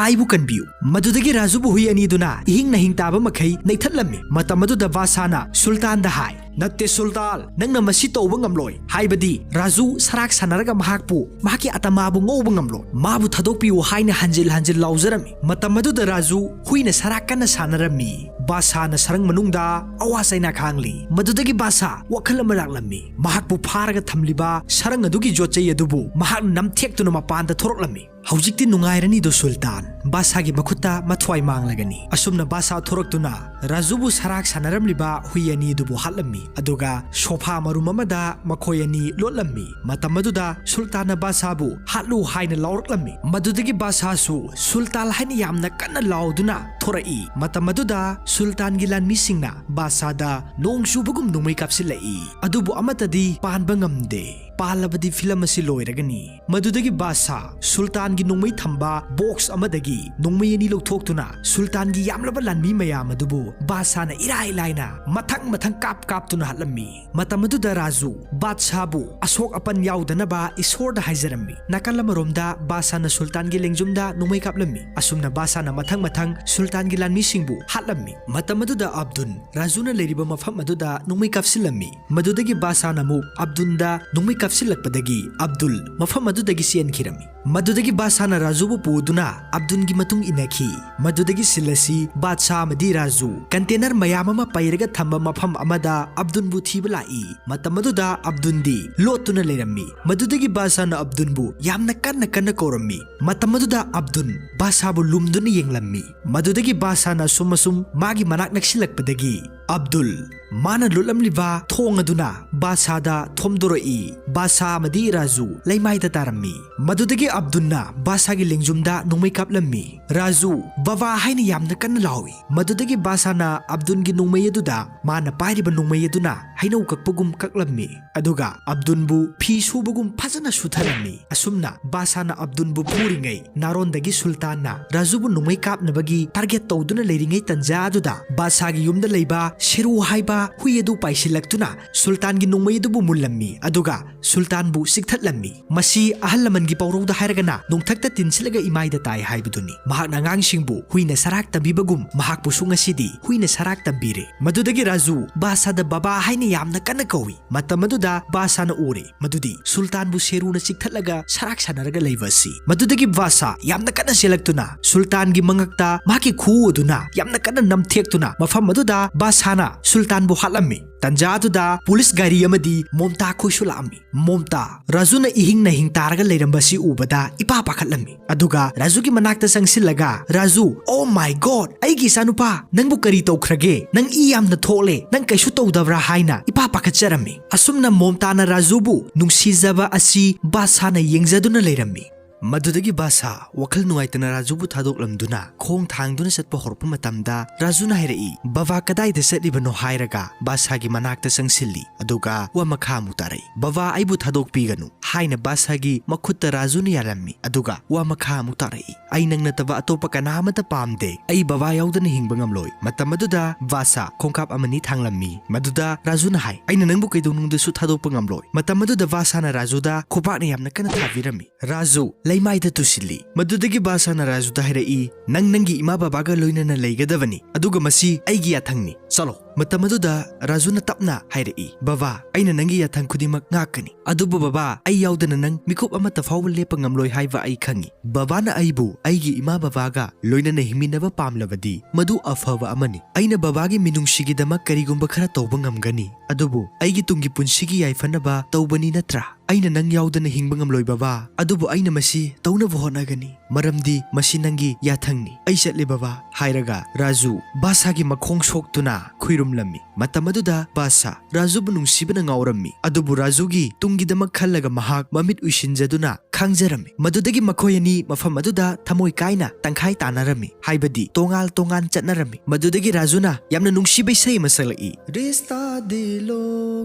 ꯑꯩꯕꯨ ꯀꯟꯕꯤꯌꯨ"꯫ ꯃꯗꯨꯗꯒꯤ ꯔꯥꯖꯨꯕꯨ ꯍꯨꯏ ꯑꯅꯤꯗꯨꯅ ꯏꯍꯤꯡ ꯅꯥꯍꯤꯡ ꯇꯥꯕ ꯃꯈꯩ ꯅꯩꯊꯠꯂꯝꯃꯤ꯫ ꯃꯇꯝ ꯑꯗꯨꯗ ꯕꯥꯗꯁꯥꯅ ꯁꯨꯜꯇꯥꯟꯗ ꯍꯥꯏ, "ꯅꯠꯇꯦ ꯁꯨꯜꯇꯥꯟ, ꯅꯪꯅ ꯃꯁꯤ ꯇꯧꯕ ꯉꯝꯂꯣꯏ"꯫ ꯍꯥꯏꯕꯗꯤ ꯔꯥꯖꯨ ꯁꯔꯥꯛ ꯁꯥꯟꯅꯔꯒ ꯃꯍꯥꯛꯄꯨ ꯃꯍꯥꯛꯀꯤ ꯑꯇꯃꯥꯕꯨ ꯉꯧꯕ ꯉꯝꯂꯣꯏ꯫ "ꯃꯥꯕꯨ ꯊꯥꯗꯣꯛꯄꯤꯌꯨ" ꯍꯥꯏꯅ ꯍꯟꯖꯤꯜ ꯍꯟꯖꯤꯜ ꯂꯥꯎꯖꯔꯝꯃꯤ꯫ ꯃꯇꯝ ꯑꯗꯨꯗ ꯔꯥꯖꯨ ꯍꯨꯏꯅ ꯁꯔꯥꯛ ꯀꯟꯅ ꯁꯥꯟꯅꯔꯝꯃꯤ꯫ ꯕꯥꯗꯁꯥꯅ ꯁꯔꯪ ꯃꯅꯨꯡꯗ ꯑꯋꯥ ꯆꯩꯅꯥ ꯈꯥꯡꯂꯤ꯫ ꯃꯗꯨꯗꯒꯤ ꯕꯥꯗꯁꯥ ꯋꯥꯈꯜ ꯑꯃ ꯂꯥꯛꯂꯝꯃꯤ꯫ ꯃꯍꯥꯛꯄꯨ ꯐꯥꯔꯒ ꯊꯝꯂꯤꯕ ꯁꯔꯪ ꯑꯗꯨꯒꯤ ꯌꯣꯠꯆꯩ ꯑꯗꯨꯕꯨ ꯃꯍꯥꯛꯅ ꯅꯝꯊꯦꯛꯇꯨꯅ ꯃꯄꯥꯟꯗ ꯊꯣꯔꯛꯂꯝꯃꯤ꯫ "ꯍꯧꯖꯤꯛꯇꯤ ꯅꯨꯡꯉꯥꯏꯔꯅꯤꯗꯣ ꯁꯨꯜꯇꯥꯟ, ꯕꯥꯗꯁꯥꯒꯤ ꯃꯈꯨꯠꯇ ꯃꯊ꯭ꯋꯥꯏ ꯃꯥꯡꯂꯒꯅꯤ"꯫ ꯑꯁꯨꯝꯅ ꯕꯥꯗꯁꯥ ꯊꯣꯔꯛꯇꯨꯅ ꯔꯥꯖꯨꯕꯨ ꯁꯔꯥꯛ ꯁꯥꯟꯅꯔꯝꯂꯤꯕ ꯍꯨꯏ ꯑꯅꯤ ꯑꯗꯨꯕꯨ ꯍꯥꯠꯂꯝꯃꯤ꯫ ꯑꯗꯨꯒ ꯁꯣꯐꯥ ꯃꯔꯨꯝ ꯑꯃꯗ ꯃꯈꯣꯏ ꯑꯅꯤ ꯂꯣꯠꯂꯝꯃꯤ꯫ ꯃꯇꯝ ꯑꯗꯨꯗ ꯁꯨꯜꯇꯥꯟꯅ ꯕꯥꯗꯁꯥꯕꯨ "ꯍꯥꯠꯂꯨ" ꯍꯥꯏꯅ ꯂꯥꯎꯔꯛꯂꯝꯃꯤ꯫ ꯃꯗꯨꯗꯒꯤ ꯕꯥꯗꯁꯥꯁꯨ "ꯁꯨꯜꯇꯥꯟ" ꯍꯥꯏꯅ ꯌꯥꯝꯅ ꯀꯟꯅ ꯂꯥꯎꯗꯨꯅ ꯊꯣꯔꯛꯏ꯫ ꯃꯇꯝ ꯑꯗꯨꯗ ꯁꯨꯜꯇꯥꯟꯒꯤ ꯂꯥꯟꯃꯤꯁꯤꯡꯅ ꯕꯥꯗꯁꯥꯗ ꯅꯣꯡ ꯆꯨꯕꯒꯨꯝ ꯅꯣꯡꯃꯩ ꯀꯥꯞꯁꯤꯜꯂꯛꯏ꯫ ꯑꯗꯨꯕꯨ ꯑꯃꯠꯇꯗꯤ ꯄꯥꯟꯕ ꯉꯝꯗꯦ꯫ ꯄꯥꯜꯂꯕꯗꯤ ꯐꯤꯂꯝ ꯑꯁꯤ ꯂꯣꯏꯔꯒꯅꯤ꯫ ꯃꯗꯨꯗꯒꯤ ꯕꯥꯗꯁꯥ ꯁꯨꯜꯇꯥꯟꯒꯤ ꯅꯣꯡꯃꯩ ꯊꯝꯕ ꯕꯣꯛꯁ ꯑꯃꯗꯒꯤ ꯅꯣꯡꯃꯩ ꯑꯅꯤ ꯂꯧꯊꯣꯛꯇꯨꯅ ꯁꯨꯜꯇꯥꯟꯒꯤ ꯌꯥꯝꯂꯕ ꯂꯥꯟꯃꯤ ꯃꯌꯥꯝ ꯑꯗꯨꯕꯨ ꯕꯥꯗꯁꯥꯅ ꯏꯔꯥꯏ ꯂꯥꯏꯅ ꯃꯊꯪ ꯃꯊꯪ ꯀꯥꯞ ꯀꯥꯞꯇꯨꯅ ꯍꯥꯠꯂꯝꯃꯤ꯫ ꯃꯇꯝ ꯑꯗꯨꯗ ꯔꯥꯖꯨ ꯕꯥꯗꯁꯥꯕꯨ ꯑꯁꯣꯛ ꯑꯄꯟ ꯌꯥꯎꯗꯅꯕ ꯏꯁꯣꯔꯗ ꯍꯥꯏꯖꯔꯝꯃꯤ꯫ ꯅꯥꯀꯜ ꯑꯃꯔꯣꯝꯗ ꯕꯥꯗꯁꯥꯅ ꯁꯨꯜꯇꯥꯟꯒꯤ ꯂꯦꯡꯖꯨꯝꯗ ꯅꯣꯡꯃꯩ ꯀꯥꯞꯂꯝꯃꯤ꯫ ꯑꯁꯨꯝꯅ ꯕꯥꯗꯁꯥꯅ ꯃꯊꯪ ꯃꯊꯪ ꯁꯨꯜꯇꯥꯟꯒꯤ ꯂꯥꯟꯃꯤꯁꯤꯡꯕꯨ ꯍꯥꯠꯂꯝꯃꯤ꯫ ꯃꯇꯝ ꯑꯗꯨꯗ ꯑꯕꯗꯨꯟ ꯔꯥꯖꯨꯅ ꯂꯩꯔꯤꯕ ꯃꯐꯝ ꯑꯗꯨꯗ ꯅꯣꯡꯃꯩ ꯀꯥꯞꯁꯤꯜꯂꯝꯃꯤ꯫ ꯃꯗꯨꯗꯒꯤ ꯕꯥꯗꯁꯥꯅ ꯑꯃꯨꯛ ꯑꯕꯗꯨꯟꯗ ꯅꯣꯡꯃꯩ ꯀꯥꯞꯁꯤꯜꯂꯛꯄꯗꯒꯤ ꯑꯕꯗꯨꯜ ꯃꯐꯝ ꯑꯗꯨꯗꯒꯤ ꯆꯦꯟꯈꯤꯔꯝꯃꯤ꯫ ꯃꯗꯨꯗꯒꯤ ꯕꯥꯗꯁꯥꯅ ꯔꯥꯖꯨꯕꯨ ꯄꯨꯗꯨꯅ ꯑꯕꯗꯨꯟꯒꯤ ꯃꯇꯨꯡ ꯏꯟꯅꯈꯤ꯫ ꯃꯗꯨꯗꯒꯤ ꯁꯤꯜ ꯑꯁꯤ ꯕꯥꯗꯁꯥ ꯑꯃꯗꯤ ꯔꯥꯖꯨ ꯀꯟꯇꯦꯅꯔ ꯃꯌꯥꯝ ꯑꯃ ꯄꯩꯔꯒ ꯊꯝꯕ ꯃꯐꯝ ꯑꯃꯗ ꯑꯕꯗꯨꯟꯕꯨ ꯊꯤꯕ ꯂꯥꯛꯏ꯫ ꯃꯇꯝ ꯑꯗꯨꯗ ꯑꯕꯗꯨꯟꯗꯤ ꯂꯣꯠꯇꯨꯅ ꯂꯩꯔꯝꯃꯤ꯫ ꯃꯗꯨꯗꯒꯤ ꯕꯥꯗꯁꯥꯅ ꯑꯕꯗꯨꯟꯕꯨ ꯌꯥꯝꯅ ꯀꯟꯅ ꯀꯟꯅ ꯀꯧꯔꯝꯃꯤ꯫ ꯃꯇꯝ ꯑꯗꯨꯗ ꯑꯕꯗꯨꯟ ꯕꯥꯗꯁꯥꯕꯨ ꯂꯨꯝꯗꯨꯅ ꯌꯦꯡꯂꯝꯃꯤ꯫ ꯃꯗꯨꯗꯒꯤ ꯕꯥꯗꯁꯥꯅ ꯑꯁꯨꯝ ꯑꯁꯨꯝ ꯃꯥꯒꯤ ꯃꯅꯥꯛ ꯅꯛꯁꯤꯜꯂꯛꯄꯗꯒꯤ ꯑꯕꯗꯨꯜ, ꯃꯥꯅ ꯂꯣꯠꯂꯝꯂꯤꯕ ꯊꯣꯡ ꯑꯗꯨꯅ ꯕꯥꯁꯥꯗ ꯊꯣꯝꯗꯣꯔꯛꯏ꯫ ꯕꯥꯁꯥ ꯑꯃꯗꯤ ꯔꯥꯖꯨ ꯂꯩꯃꯥꯏꯗ ꯇꯥꯔꯝꯃꯤ꯫ ꯃꯗꯨꯗꯒꯤ ꯑꯕꯗꯨꯜꯅ ꯕꯥꯁꯥꯒꯤ ꯂꯦꯡꯖꯨꯝꯗ ꯅꯣꯡꯃꯩ ꯀꯥꯞꯂꯝꯃꯤ꯫ ꯔꯥꯖꯨ, "ꯕꯕꯥ" ꯍꯥꯏꯅ ꯌꯥꯝꯅ ꯀꯟꯅ ꯂꯥꯎꯏ꯫ ꯃꯗꯨꯗꯒꯤ ꯕꯥꯁꯥꯅ ꯑꯕꯗꯨꯜꯒꯤ ꯅꯣꯡꯃꯩ ꯑꯗꯨꯗ ꯃꯥꯅ ꯄꯥꯏꯔꯤꯕ ꯅꯣꯡꯃꯩ ꯑꯗꯨꯅ ꯍꯩꯅꯧ ꯀꯛꯄꯒꯨꯝ ꯀꯛꯂꯝꯃꯤ꯫ ꯑꯗꯨꯒ ꯑꯕꯗꯨꯜꯕꯨ ꯐꯤ ꯁꯨꯕꯒꯨꯝ ꯐꯖꯅ ꯁꯨꯊꯔꯝꯃꯤ꯫ ꯑꯁꯨꯝꯅ ꯕꯥꯁꯥꯅ ꯑꯕꯗꯨꯜꯕꯨ ꯐꯨꯔꯤꯉꯩ, ꯅꯥꯔꯣꯟꯗꯒꯤ ꯁꯨꯜꯇꯥꯟꯅ ꯔꯥꯖꯨꯕꯨ ꯅꯣꯡꯃꯩ ꯀꯥꯞꯅꯕꯒꯤ target ꯇꯧꯗꯨꯅ ꯂꯩꯔꯤꯉꯩ ꯇꯟꯖꯥ ꯑꯗꯨꯗ ꯕꯥꯁꯥꯒꯤ ꯌꯨꯝꯗ ꯂꯩꯕ ꯁꯦꯔꯨ ꯍꯥꯏꯕ ꯍꯨꯏ ꯑꯗꯨ ꯄꯥꯏꯁꯤꯜꯂꯛꯇꯨꯅ ꯁꯨꯜꯇꯥꯟꯒꯤ ꯅꯣꯡꯃꯩ ꯑꯗꯨꯕꯨ ꯃꯨꯜꯂꯝꯃꯤ꯫ ꯑꯗꯨꯒ ꯁꯨꯜꯇꯥꯟꯕꯨ ꯆꯤꯛꯊꯠꯂꯝꯃꯤ꯫ ꯃꯁꯤ ꯑꯍꯜ ꯂꯃꯟꯒꯤ ꯄꯥꯎꯔꯧꯗ ꯍꯥꯏꯔꯒꯅ "ꯅꯣꯡꯊꯛꯇ ꯇꯤꯟꯁꯤꯜꯂꯒ ꯏꯃꯥꯏꯗ ꯇꯥꯏ" ꯍꯥꯏꯕꯗꯨꯅꯤ꯫ ꯃꯍꯥꯛꯅ ꯑꯉꯥꯡꯁꯤꯡꯕꯨ ꯍꯨꯏꯅ ꯁꯔꯥꯛ ꯇꯝꯕꯤꯕꯒꯨꯝ ꯃꯍꯥꯛꯄꯨꯁꯨ ꯉꯁꯤꯗꯤ ꯍꯨꯏꯅ ꯁꯔꯥꯛ ꯇꯝꯕꯤꯔꯦ꯫ ꯃꯗꯨꯗꯒꯤ ꯔꯥꯖꯨ ꯕꯥꯁꯥꯗ "ꯕꯕꯥ" ꯍꯥꯏꯅ ꯌꯥꯝꯅ ꯀꯟꯅ ꯀꯧꯏ꯫ ꯃꯇꯝ ꯑꯗꯨꯗ ꯕꯥꯁꯥꯅ ꯎꯔꯦ ꯃꯗꯨꯗꯤ ꯁꯨꯜꯇꯥꯟꯕꯨ ꯁꯦꯔꯨꯅ ꯆꯤꯛꯊꯠꯂꯒ ꯁꯔꯥꯛ ꯁꯥꯟꯅꯔꯒ ꯂꯩꯕ ꯑꯁꯤ꯫ ꯃꯗꯨꯗꯒꯤ ꯕꯥꯁꯥ ꯌꯥꯝꯅ ꯀꯟꯅ ꯆꯦꯜꯂꯛꯇꯨꯅ ꯁꯨꯜꯇꯥꯟꯒꯤ ꯃꯉꯛꯇ ꯃꯍꯥꯛꯀꯤ ꯈꯨꯎ ꯑꯗꯨꯅ ꯌꯥꯝꯅ ꯀꯟꯅ ꯅꯝꯊꯦꯛꯇꯨꯅ ꯃꯐꯝ ꯑꯗꯨꯗ ꯕꯥꯁꯥꯅ ꯁꯨꯜꯇꯥꯟꯕꯨ ꯍꯥꯠꯂꯝꯃꯤ꯫ ꯇꯟꯖꯥ ꯑꯗꯨꯗ ꯄꯨꯂꯤꯁ ꯒꯥꯔꯤ ꯑꯃꯗꯤ ꯃꯣꯝꯇꯥ ꯈꯣꯏꯁꯨ ꯂꯥꯛꯑꯝꯃꯤ꯫ ꯃꯣꯝꯇꯥ, ꯔꯥꯖꯨꯅ ꯏꯍꯤꯡ ꯅꯥꯍꯤꯡ ꯇꯥꯔꯒ ꯂꯩꯔꯝꯕꯁꯤ ꯎꯕꯗ ꯏꯄꯥ ꯄꯥꯈꯠꯂꯝꯃꯤ꯫ ꯑꯗꯨꯒ ꯔꯥꯖꯨꯒꯤ ꯃꯅꯥꯛꯇ ꯆꯪꯁꯤꯜꯂꯒ, "ꯔꯥꯖꯨ, oh my God, ꯑꯩꯒꯤ ꯏꯆꯥꯅꯨꯄꯥ, ꯅꯪꯕꯨ ꯀꯔꯤ ꯇꯧꯈ꯭ꯔꯒꯦ? ꯅꯪ ꯏ ꯌꯥꯝꯅ ꯊꯣꯛꯂꯦ, ꯅꯪ ꯀꯩꯁꯨ ꯇꯧꯗꯕ꯭ꯔꯥ?" ꯍꯥꯏꯅ ꯏꯄꯥ ꯄꯥꯈꯠꯆꯔꯝꯃꯤ꯫ ꯑꯁꯨꯝꯅ ꯃꯣꯝꯇꯥꯅ ꯔꯥꯖꯨꯕꯨ ꯅꯨꯡꯁꯤꯖꯕ ꯑꯁꯤ ꯕꯥꯁꯥꯅ ꯌꯦꯡꯖꯗꯨꯅ ꯂꯩꯔꯝꯃꯤ꯫ ꯃꯗꯨꯗꯒꯤ ꯕꯥꯁꯥ ꯋꯥꯈꯜ ꯅꯨꯡꯉꯥꯏꯇꯅ ꯔꯥꯖꯨꯕꯨ ꯊꯥꯗꯣꯛꯂꯝꯗꯨꯅ ꯈꯣꯡ ꯊꯥꯡꯗꯨꯅ ꯆꯠꯄ ꯍꯧꯔꯛꯄ ꯃꯇꯝꯗ ꯔꯥꯖꯨꯅ ꯍꯥꯏꯔꯛꯏ, "ꯕꯕꯥ ꯀꯗꯥꯏꯗ ꯆꯠꯂꯤꯕꯅꯣ?" ꯍꯥꯏꯔꯒ ꯕꯥꯁꯥꯒꯤ ꯃꯅꯥꯛꯇ ꯆꯪꯁꯤꯜꯂꯤ꯫ ꯑꯗꯨꯒ ꯋꯥ ꯃꯈꯥ ꯑꯃꯨꯛ ꯇꯥꯔꯛꯏ, "ꯕꯕꯥ, ꯑꯩꯕꯨ ꯊꯥꯗꯣꯛꯄꯤꯒꯅꯨ" ꯍꯥꯏꯅ ꯕꯥꯁꯥꯒꯤ ꯃꯈꯨꯠꯇ ꯔꯥꯖꯨꯅ ꯌꯥꯜꯂꯝꯃꯤ꯫ ꯑꯗꯨꯒ ꯋꯥ ꯃꯈꯥ ꯑꯃꯨꯛ ꯇꯥꯔꯛꯏ, "ꯑꯩ ꯅꯪ ꯅꯠꯇꯕ ꯑꯇꯣꯞꯄ ꯀꯅꯥ ꯑꯃꯠꯇ ꯄꯥꯝꯗꯦ꯫ ꯑꯩ ꯕꯕꯥ ꯌꯥꯎꯗꯅ ꯍꯤꯡꯕ ꯉꯝꯂꯣꯏ"꯫ ꯃꯇꯝ ꯑꯗꯨꯗ ꯕꯥꯁꯥ ꯈꯣꯡꯀꯥꯞ ꯑꯃꯅꯤ ꯊꯥꯡꯂꯝꯃꯤ꯫ ꯃꯗꯨꯗ ꯔꯥꯖꯨꯅ ꯍꯥꯏ, "ꯑꯩꯅ ꯅꯪꯕꯨ ꯀꯩꯗꯧꯅꯨꯡꯗꯁꯨ ꯊꯥꯗꯣꯛꯄ ꯉꯝꯂꯣꯏ"꯫ ꯃꯇꯝ ꯑꯗꯨꯗ ꯕꯥꯁꯥꯅ ꯔꯥꯖꯨꯗ ꯈꯨꯄꯥꯛꯅ ꯌꯥꯝꯅ ꯀꯟꯅ ꯊꯥꯕꯤꯔꯝꯃꯤ꯫ ꯔꯥꯖꯨ ꯂꯩꯃꯥꯏꯗ ꯇꯨꯁꯤꯜꯂꯤ꯫ ꯃꯗꯨꯗꯒꯤ ꯕꯥꯁꯥꯅ ꯔꯥꯖꯨꯗ ꯍꯥꯏꯔꯛꯏ, "ꯅꯪ ꯅꯪꯒꯤ ꯏꯃꯥ ꯕꯕꯥꯒ ꯂꯣꯏꯅꯅ ꯂꯩꯒꯗꯕꯅꯤ, ꯑꯗꯨꯒ ꯃꯁꯤ ꯑꯩꯒꯤ ꯌꯥꯊꯪꯅꯤ꯫ ꯆꯠꯂꯣ"꯫ ꯃꯇꯝ ꯑꯗꯨꯗ ꯔꯥꯖꯨꯅ ꯇꯞꯅ ꯍꯥꯏꯔꯛꯏ, "ꯕꯕꯥ, ꯑꯩꯅ ꯅꯪꯒꯤ ꯌꯥꯊꯪ ꯈꯨꯗꯤꯡꯃꯛ ꯉꯥꯛꯀꯅꯤ, ꯑꯗꯨꯕꯨ ꯕꯕꯥ, ꯑꯩ ꯌꯥꯎꯗꯅ ꯅꯪ ꯃꯤꯀꯨꯞ ꯑꯃꯠꯇ ꯐꯥꯎꯕ ꯂꯦꯞꯄ ꯉꯝꯂꯣꯏ ꯍꯥꯏꯕ ꯑꯩ ꯈꯪꯏ꯫ ꯕꯕꯥꯅ ꯑꯩꯕꯨ ꯑꯩꯒꯤ ꯏꯃꯥ ꯕꯕꯥꯒ ꯂꯣꯏꯅꯅ ꯍꯤꯡꯃꯤꯟꯅꯕ ꯄꯥꯝꯂꯕꯗꯤ ꯃꯗꯨ ꯑꯐꯕ ꯑꯃꯅꯤ꯫ ꯑꯩꯅ ꯕꯕꯥꯒꯤ ꯃꯤꯅꯨꯡꯁꯤꯒꯤꯗꯃꯛ ꯀꯔꯤꯒꯨꯝꯕ ꯈꯔ ꯇꯧꯕ ꯉꯝꯒꯅꯤ, ꯑꯗꯨꯕꯨ ꯑꯩꯒꯤ ꯇꯨꯡꯒꯤ ꯄꯨꯟꯁꯤꯒꯤ ꯌꯥꯏꯐꯅꯕ ꯇꯧꯕꯅꯤ ꯅꯠꯇ꯭ꯔꯥ?" "ꯑꯩꯅ ꯅꯪ ꯌꯥꯎꯗꯅ ꯍꯤꯡꯕ ꯉꯝꯂꯣꯏ ꯕꯕꯥ, ꯑꯗꯨꯕꯨ ꯑꯩꯅ ꯃꯁꯤ ꯇꯧꯅꯕ ꯍꯣꯠꯅꯒꯅꯤ, ꯃꯔꯝꯗꯤ ꯃꯁꯤ ꯅꯪꯒꯤ ꯌꯥꯊꯪꯅꯤ꯫ ꯑꯩ ꯆꯠꯂꯦ ꯕꯕꯥ" ꯍꯥꯏꯔꯒ ꯔꯥꯖꯨ ꯕꯥꯗꯁꯥꯒꯤ ꯃꯈꯣꯡ ꯁꯣꯛꯇꯨꯅ ꯈꯨꯏꯔꯨꯝꯂꯝꯃꯤ꯫ ꯃꯇꯝ ꯑꯗꯨꯗ ꯕꯥꯗꯁꯥ ꯔꯥꯖꯨꯕꯨ ꯅꯨꯡꯁꯤꯕꯅ ꯉꯥꯎꯔꯝꯃꯤ, ꯑꯗꯨꯕꯨ ꯔꯥꯖꯨꯒꯤ ꯇꯨꯡꯒꯤꯗꯃꯛ ꯈꯜꯂꯒ ꯃꯍꯥꯛ ꯃꯃꯤꯠ ꯎꯏꯁꯤꯟꯖꯗꯨꯅ ꯈꯥꯡꯖꯔꯝꯃꯤ꯫ ꯃꯗꯨꯗꯒꯤ ꯃꯈꯣꯏ ꯑꯅꯤ ꯃꯐꯝ ꯑꯗꯨꯗ ꯊꯃꯣꯏ ꯀꯥꯏꯅ ꯇꯪꯈꯥꯏ ꯇꯥꯅꯔꯝꯃꯤ, ꯍꯥꯏꯕꯗꯤ ꯇꯣꯉꯥꯜ ꯇꯣꯉꯥꯟ ꯆꯠꯅꯔꯝꯃꯤ꯫ ꯃꯗꯨꯗꯒꯤ ꯔꯥꯖꯨꯅ ꯌꯥꯝꯅ ꯅꯨꯡꯁꯤꯕ ꯏꯁꯩ ꯑꯃ ꯁꯛꯂꯛꯏ꯫ ꯔꯤꯁꯇꯥ ꯗꯤꯜ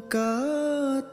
ꯀꯥ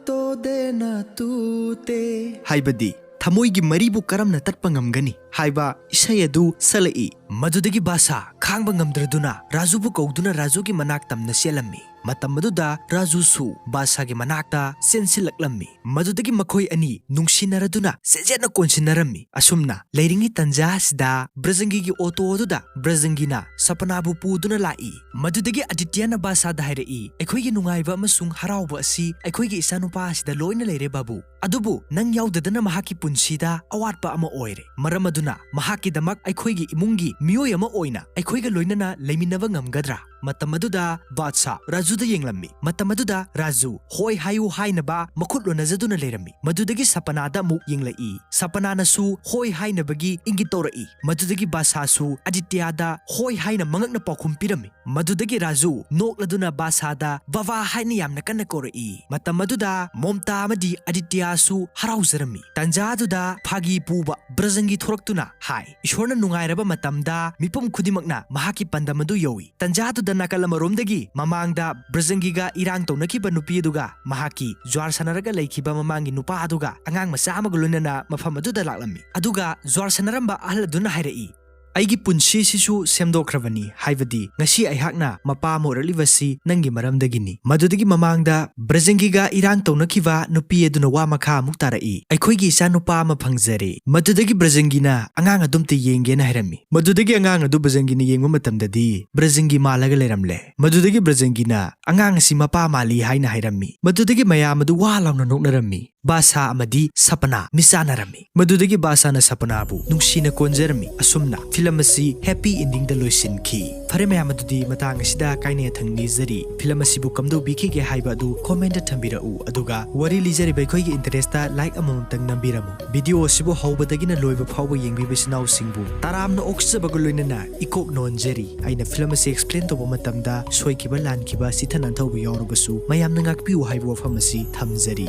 ꯇꯣꯗꯦꯅꯥ ꯇꯨꯇꯦ꯫ ꯍꯥꯏꯕꯗꯤ ꯊꯃꯣꯏꯒꯤ ꯃꯔꯤꯕꯨ ꯀꯔꯝꯅ ꯇꯠꯄ ꯉꯝꯒꯅꯤ ꯍꯥꯏꯕ ꯏꯁꯩ ꯑꯗꯨ ꯁꯛꯂꯛꯏ꯫ ꯃꯗꯨꯗꯒꯤ ꯕꯥꯗꯁꯥ ꯈꯥꯡꯕ ꯉꯝꯗ꯭ꯔꯗꯨꯅ ꯔꯥꯖꯨꯕꯨ ꯀꯧꯗꯨꯅ ꯔꯥꯖꯨꯒꯤ ꯃꯅꯥꯛ ꯇꯝꯅ ꯆꯦꯜꯂꯝꯃꯤ꯫ ꯃꯇꯝ ꯑꯗꯨꯗ ꯔꯥꯖꯨꯁꯨ ꯕꯥꯗꯁꯥꯒꯤ ꯃꯅꯥꯛꯇ ꯆꯦꯟꯁꯤꯜꯂꯛꯂꯝꯃꯤ꯫ ꯃꯗꯨꯗꯒꯤ ꯃꯈꯣꯏ ꯑꯅꯤ ꯅꯨꯡꯁꯤꯅꯔꯗꯨꯅ ꯆꯦꯠꯅ ꯀꯣꯟꯁꯤꯟꯅꯔꯝꯃꯤ꯫ ꯑꯁꯨꯝꯅ ꯂꯩꯔꯤꯉꯩ ꯇꯟꯖꯥ ꯑꯁꯤꯗ ꯕ꯭ꯔꯖꯪꯒꯤꯒꯤ ꯑꯣꯇꯣ ꯑꯗꯨꯗ ꯕ꯭ꯔꯖꯪꯒꯤꯅ ꯁꯄꯅꯥꯕꯨ ꯄꯨꯗꯨꯅ ꯂꯥꯛꯏ꯫ ꯃꯗꯨꯗꯒꯤ ꯑꯗꯤꯇ꯭ꯌꯅ ꯕꯥꯗꯁꯥꯗ ꯍꯥꯏꯔꯛꯏ, "ꯑꯩꯈꯣꯏꯒꯤ ꯅꯨꯡꯉꯥꯏꯕ ꯑꯃꯁꯨꯡ ꯍꯔꯥꯎꯕ ꯑꯁꯤ ꯑꯩꯈꯣꯏꯒꯤ ꯏꯆꯥꯅꯨꯄꯥ ꯑꯁꯤꯗ ꯂꯣꯏꯅ ꯂꯩꯔꯦ ꯕꯥꯕꯨ꯫ ꯑꯗꯨꯕꯨ ꯅꯪ ꯌꯥꯎꯗꯗꯅ ꯃꯍꯥꯛꯀꯤ ꯄꯨꯟꯁꯤꯗ ꯑꯋꯥꯠꯄ ꯑꯃ ꯑꯣꯏꯔꯦ꯫ ꯃꯔꯝ ꯑꯗꯨꯅ ꯃꯍꯥꯛꯀꯤꯗꯃꯛ ꯑꯩꯈꯣꯏꯒꯤ ꯏꯃꯨꯡꯒꯤ ꯃꯤꯑꯣꯏ ꯑꯃ ꯑꯣꯏꯅ ꯑꯩꯈꯣꯏꯒ ꯂꯣꯏꯅꯅ ꯂꯩꯃꯤꯟꯅꯕ ꯉꯝꯒꯗ꯭ꯔꯥ?" ꯃꯇꯝ ꯑꯗꯨꯗ ꯕꯥꯗꯁꯥ ꯔꯥꯖꯨꯗ ꯌꯦꯡꯂꯝꯃꯤ꯫ ꯃꯇꯝ ꯑꯗꯨꯗ ꯔꯥꯖꯨ "ꯍꯣꯏ" ꯍꯥꯏꯌꯨ ꯍꯥꯏꯅꯕ ꯃꯈꯨꯠ ꯂꯣꯟꯅꯖꯗꯨꯅ ꯂꯩꯔꯝꯃꯤ꯫ ꯃꯗꯨꯗꯒꯤ ꯁꯄꯅꯥꯗ ꯑꯃꯨꯛ ꯌꯦꯡꯂꯛꯏ꯫ ꯁꯄꯅꯥꯅꯁꯨ "ꯍꯣꯏ" ꯍꯥꯏꯅꯕꯒꯤ ꯏꯪꯒꯤꯠ ꯇꯧꯔꯛꯏ꯫ ꯃꯗꯨꯗꯒꯤ ꯕꯥꯗꯁꯥꯁꯨ ꯑꯗꯤꯇ꯭ꯌꯗ "ꯍꯣꯏ" ꯍꯥꯏꯅ ꯃꯉꯛꯅ ꯄꯥꯎꯈꯨꯝ ꯄꯤꯔꯝꯃꯤ꯫ ꯃꯗꯨꯗꯒꯤ ꯔꯥꯖꯨ ꯅꯣꯛꯂꯗꯨꯅ ꯕꯥꯗꯁꯥꯗ "ꯕꯕꯥ" ꯍꯥꯏꯅ ꯌꯥꯝꯅ ꯀꯟꯅ ꯀꯧꯔꯛꯏ꯫ ꯃꯇꯝ ꯑꯗꯨꯗ ꯃꯣꯝꯇꯥ ꯑꯃꯗꯤ ꯑꯗꯤꯇ꯭ꯌꯁꯨ ꯍꯔꯥꯎꯖꯔꯝꯃꯤ꯫ ꯇꯟꯖꯥ ꯑꯗꯨꯗ ꯐꯥꯒꯤ ꯄꯨꯕ ꯕ꯭ꯔꯖꯪꯒꯤ ꯊꯣꯔꯛꯇꯨꯅ ꯍꯥꯏ, "ꯏꯁꯣꯔꯅ ꯅꯨꯡꯉꯥꯏꯔꯕ ꯃꯇꯝꯗ ꯃꯤꯄꯨꯝ ꯈꯨꯗꯤꯡꯃꯛꯅ ꯃꯍꯥꯛꯀꯤ ꯄꯥꯟꯗꯝ ꯑꯗꯨ ꯌꯧꯏ"꯫ ꯇꯟꯖꯥ ꯑꯗꯨꯗ ꯅꯥꯀꯜ ꯑꯃꯔꯣꯝꯗꯒꯤ ꯃꯃꯥꯡꯗ ꯕ꯭ꯔꯖꯪꯒꯤꯒ ꯏꯔꯥꯡ ꯇꯧꯅꯈꯤꯕ ꯅꯨꯄꯤ ꯑꯗꯨꯒ ꯃꯍꯥꯛꯀꯤ ꯖ꯭ꯋꯥꯔ ꯁꯥꯟꯅꯔꯒ ꯂꯩꯈꯤꯕ ꯃꯃꯥꯡꯒꯤ ꯅꯨꯄꯥ ꯑꯗꯨꯒ ꯑꯉꯥꯡ ꯃꯆꯥ ꯑꯃꯒ ꯂꯣꯏꯅꯅ ꯃꯐꯝ ꯑꯗꯨꯗ ꯂꯥꯛꯂꯝꯃꯤ꯫ ꯑꯗꯨꯒ ꯖ꯭ꯋꯥꯔ ꯁꯥꯟꯅꯔꯝꯕ ꯑꯍꯜ ꯑꯗꯨꯅ ꯍꯥꯏꯔꯛꯏ, "ꯑꯩꯒꯤ ꯄꯨꯟꯁꯤꯁꯤꯁꯨ ꯁꯦꯝꯗꯣꯛꯈ꯭ꯔꯕꯅꯤ, ꯍꯥꯏꯕꯗꯤ ꯉꯁꯤ ꯑꯩꯍꯥꯛꯅ ꯃꯄꯥ ꯑꯃ ꯑꯣꯏꯔꯛꯂꯤꯕꯁꯤ ꯅꯪꯒꯤ ꯃꯔꯝꯗꯒꯤꯅꯤ"꯫ ꯃꯗꯨꯗꯒꯤ ꯃꯃꯥꯡꯗ ꯕ꯭ꯔꯖꯪꯒꯤꯒ ꯏꯔꯥꯡ ꯇꯧꯅꯈꯤꯕ ꯅꯨꯄꯤ ꯑꯗꯨꯅ ꯋꯥ ꯃꯈꯥ ꯑꯃꯨꯛ ꯇꯥꯔꯛꯏ, "ꯑꯩꯈꯣꯏꯒꯤ ꯏꯆꯥ ꯅꯨꯄꯥ ꯑꯃ ꯐꯪꯖꯔꯦ"꯫ ꯃꯗꯨꯗꯒꯤ ꯕ꯭ꯔꯖꯪꯒꯤꯅ ꯑꯉꯥꯡ ꯑꯗꯨꯝꯇ ꯌꯦꯡꯒꯦꯅ ꯍꯥꯏꯔꯝꯃꯤ꯫ ꯃꯗꯨꯗꯒꯤ ꯑꯉꯥꯡ ꯑꯗꯨ ꯕ꯭ꯔꯖꯪꯒꯤꯅ ꯌꯦꯡꯕ ꯃꯇꯝꯗꯗꯤ ꯕ꯭ꯔꯖꯪꯒꯤ ꯃꯥꯜꯂꯒ ꯂꯩꯔꯝꯂꯦ꯫ ꯃꯗꯨꯗꯒꯤ ꯕ꯭ꯔꯖꯪꯒꯤꯅ ꯑꯉꯥꯡ ꯑꯁꯤ ꯃꯄꯥ ꯃꯥꯜꯂꯤ ꯍꯥꯏꯅ ꯍꯥꯏꯔꯝꯃꯤ꯫ ꯃꯗꯨꯗꯒꯤ ꯃꯌꯥꯝ ꯑꯗꯨ ꯋꯥ ꯂꯥꯎꯅ ꯅꯣꯛꯅꯔꯝꯃꯤ꯫ ꯕꯥꯁꯥ ꯑꯃꯗꯤ ꯁꯄꯅꯥ ꯃꯤꯆꯥꯟꯅꯔꯝꯃꯤ꯫ ꯃꯗꯨꯗꯒꯤ ꯕꯥꯁꯥꯅ ꯁꯄꯅꯥꯕꯨ ꯅꯨꯡꯁꯤꯅ ꯀꯣꯟꯖꯔꯝꯃꯤ꯫ ꯑꯁꯨꯝꯅ ꯐꯤꯂꯝ ꯑꯁꯤ happy endingꯗ ꯂꯣꯏꯁꯤꯟꯈꯤ꯫ ꯐꯔꯦ ꯃꯌꯥꯝ, ꯑꯗꯨꯗꯤ ꯃꯇꯥꯡ ꯑꯁꯤꯗ ꯀꯥꯏꯅ ꯌꯥꯊꯪ ꯅꯤꯖꯔꯤ꯫ ꯐꯤꯂꯝ ꯑꯁꯤꯕꯨ ꯀꯝꯗꯧꯕꯤꯈꯤꯒꯦ ꯍꯥꯏꯕ ꯑꯗꯨ commentꯇ ꯊꯝꯕꯤꯔꯛꯎ, ꯑꯗꯨꯒ ꯋꯥꯔꯤ ꯂꯤꯖꯔꯤꯕ ꯑꯩꯈꯣꯏꯒꯤ interestꯇ like ꯑꯃꯃꯝꯇꯪ ꯅꯝꯕꯤꯔꯝꯃꯨ꯫ Video ꯑꯁꯤꯕꯨ ꯍꯧꯕꯗꯒꯤꯅ ꯂꯣꯏꯕ ꯐꯥꯎꯕ ꯌꯦꯡꯕꯤꯕ ꯏꯆꯤꯟ ꯏꯅꯥꯎꯁꯤꯡꯕꯨ ꯇꯔꯥꯝꯅ ꯑꯣꯛꯆꯕꯒ ꯂꯣꯏꯅꯅ ꯏꯀꯣꯛ ꯅꯣꯟꯖꯔꯤ꯫ ꯑꯩꯅ ꯐꯤꯂꯝ ꯑꯁꯤ explain ꯇꯧꯕ ꯃꯇꯝꯗ ꯁꯣꯏꯈꯤꯕ ꯂꯥꯟꯈꯤꯕ ꯆꯤꯊ ꯅꯥꯟꯊꯧꯕ ꯌꯥꯎꯔꯕꯁꯨ ꯃꯌꯥꯝꯅ ꯉꯥꯛꯄꯤꯌꯨ ꯍꯥꯏꯕ ꯋꯥꯐꯝ ꯑꯁꯤ ꯊꯝꯖꯔꯤ꯫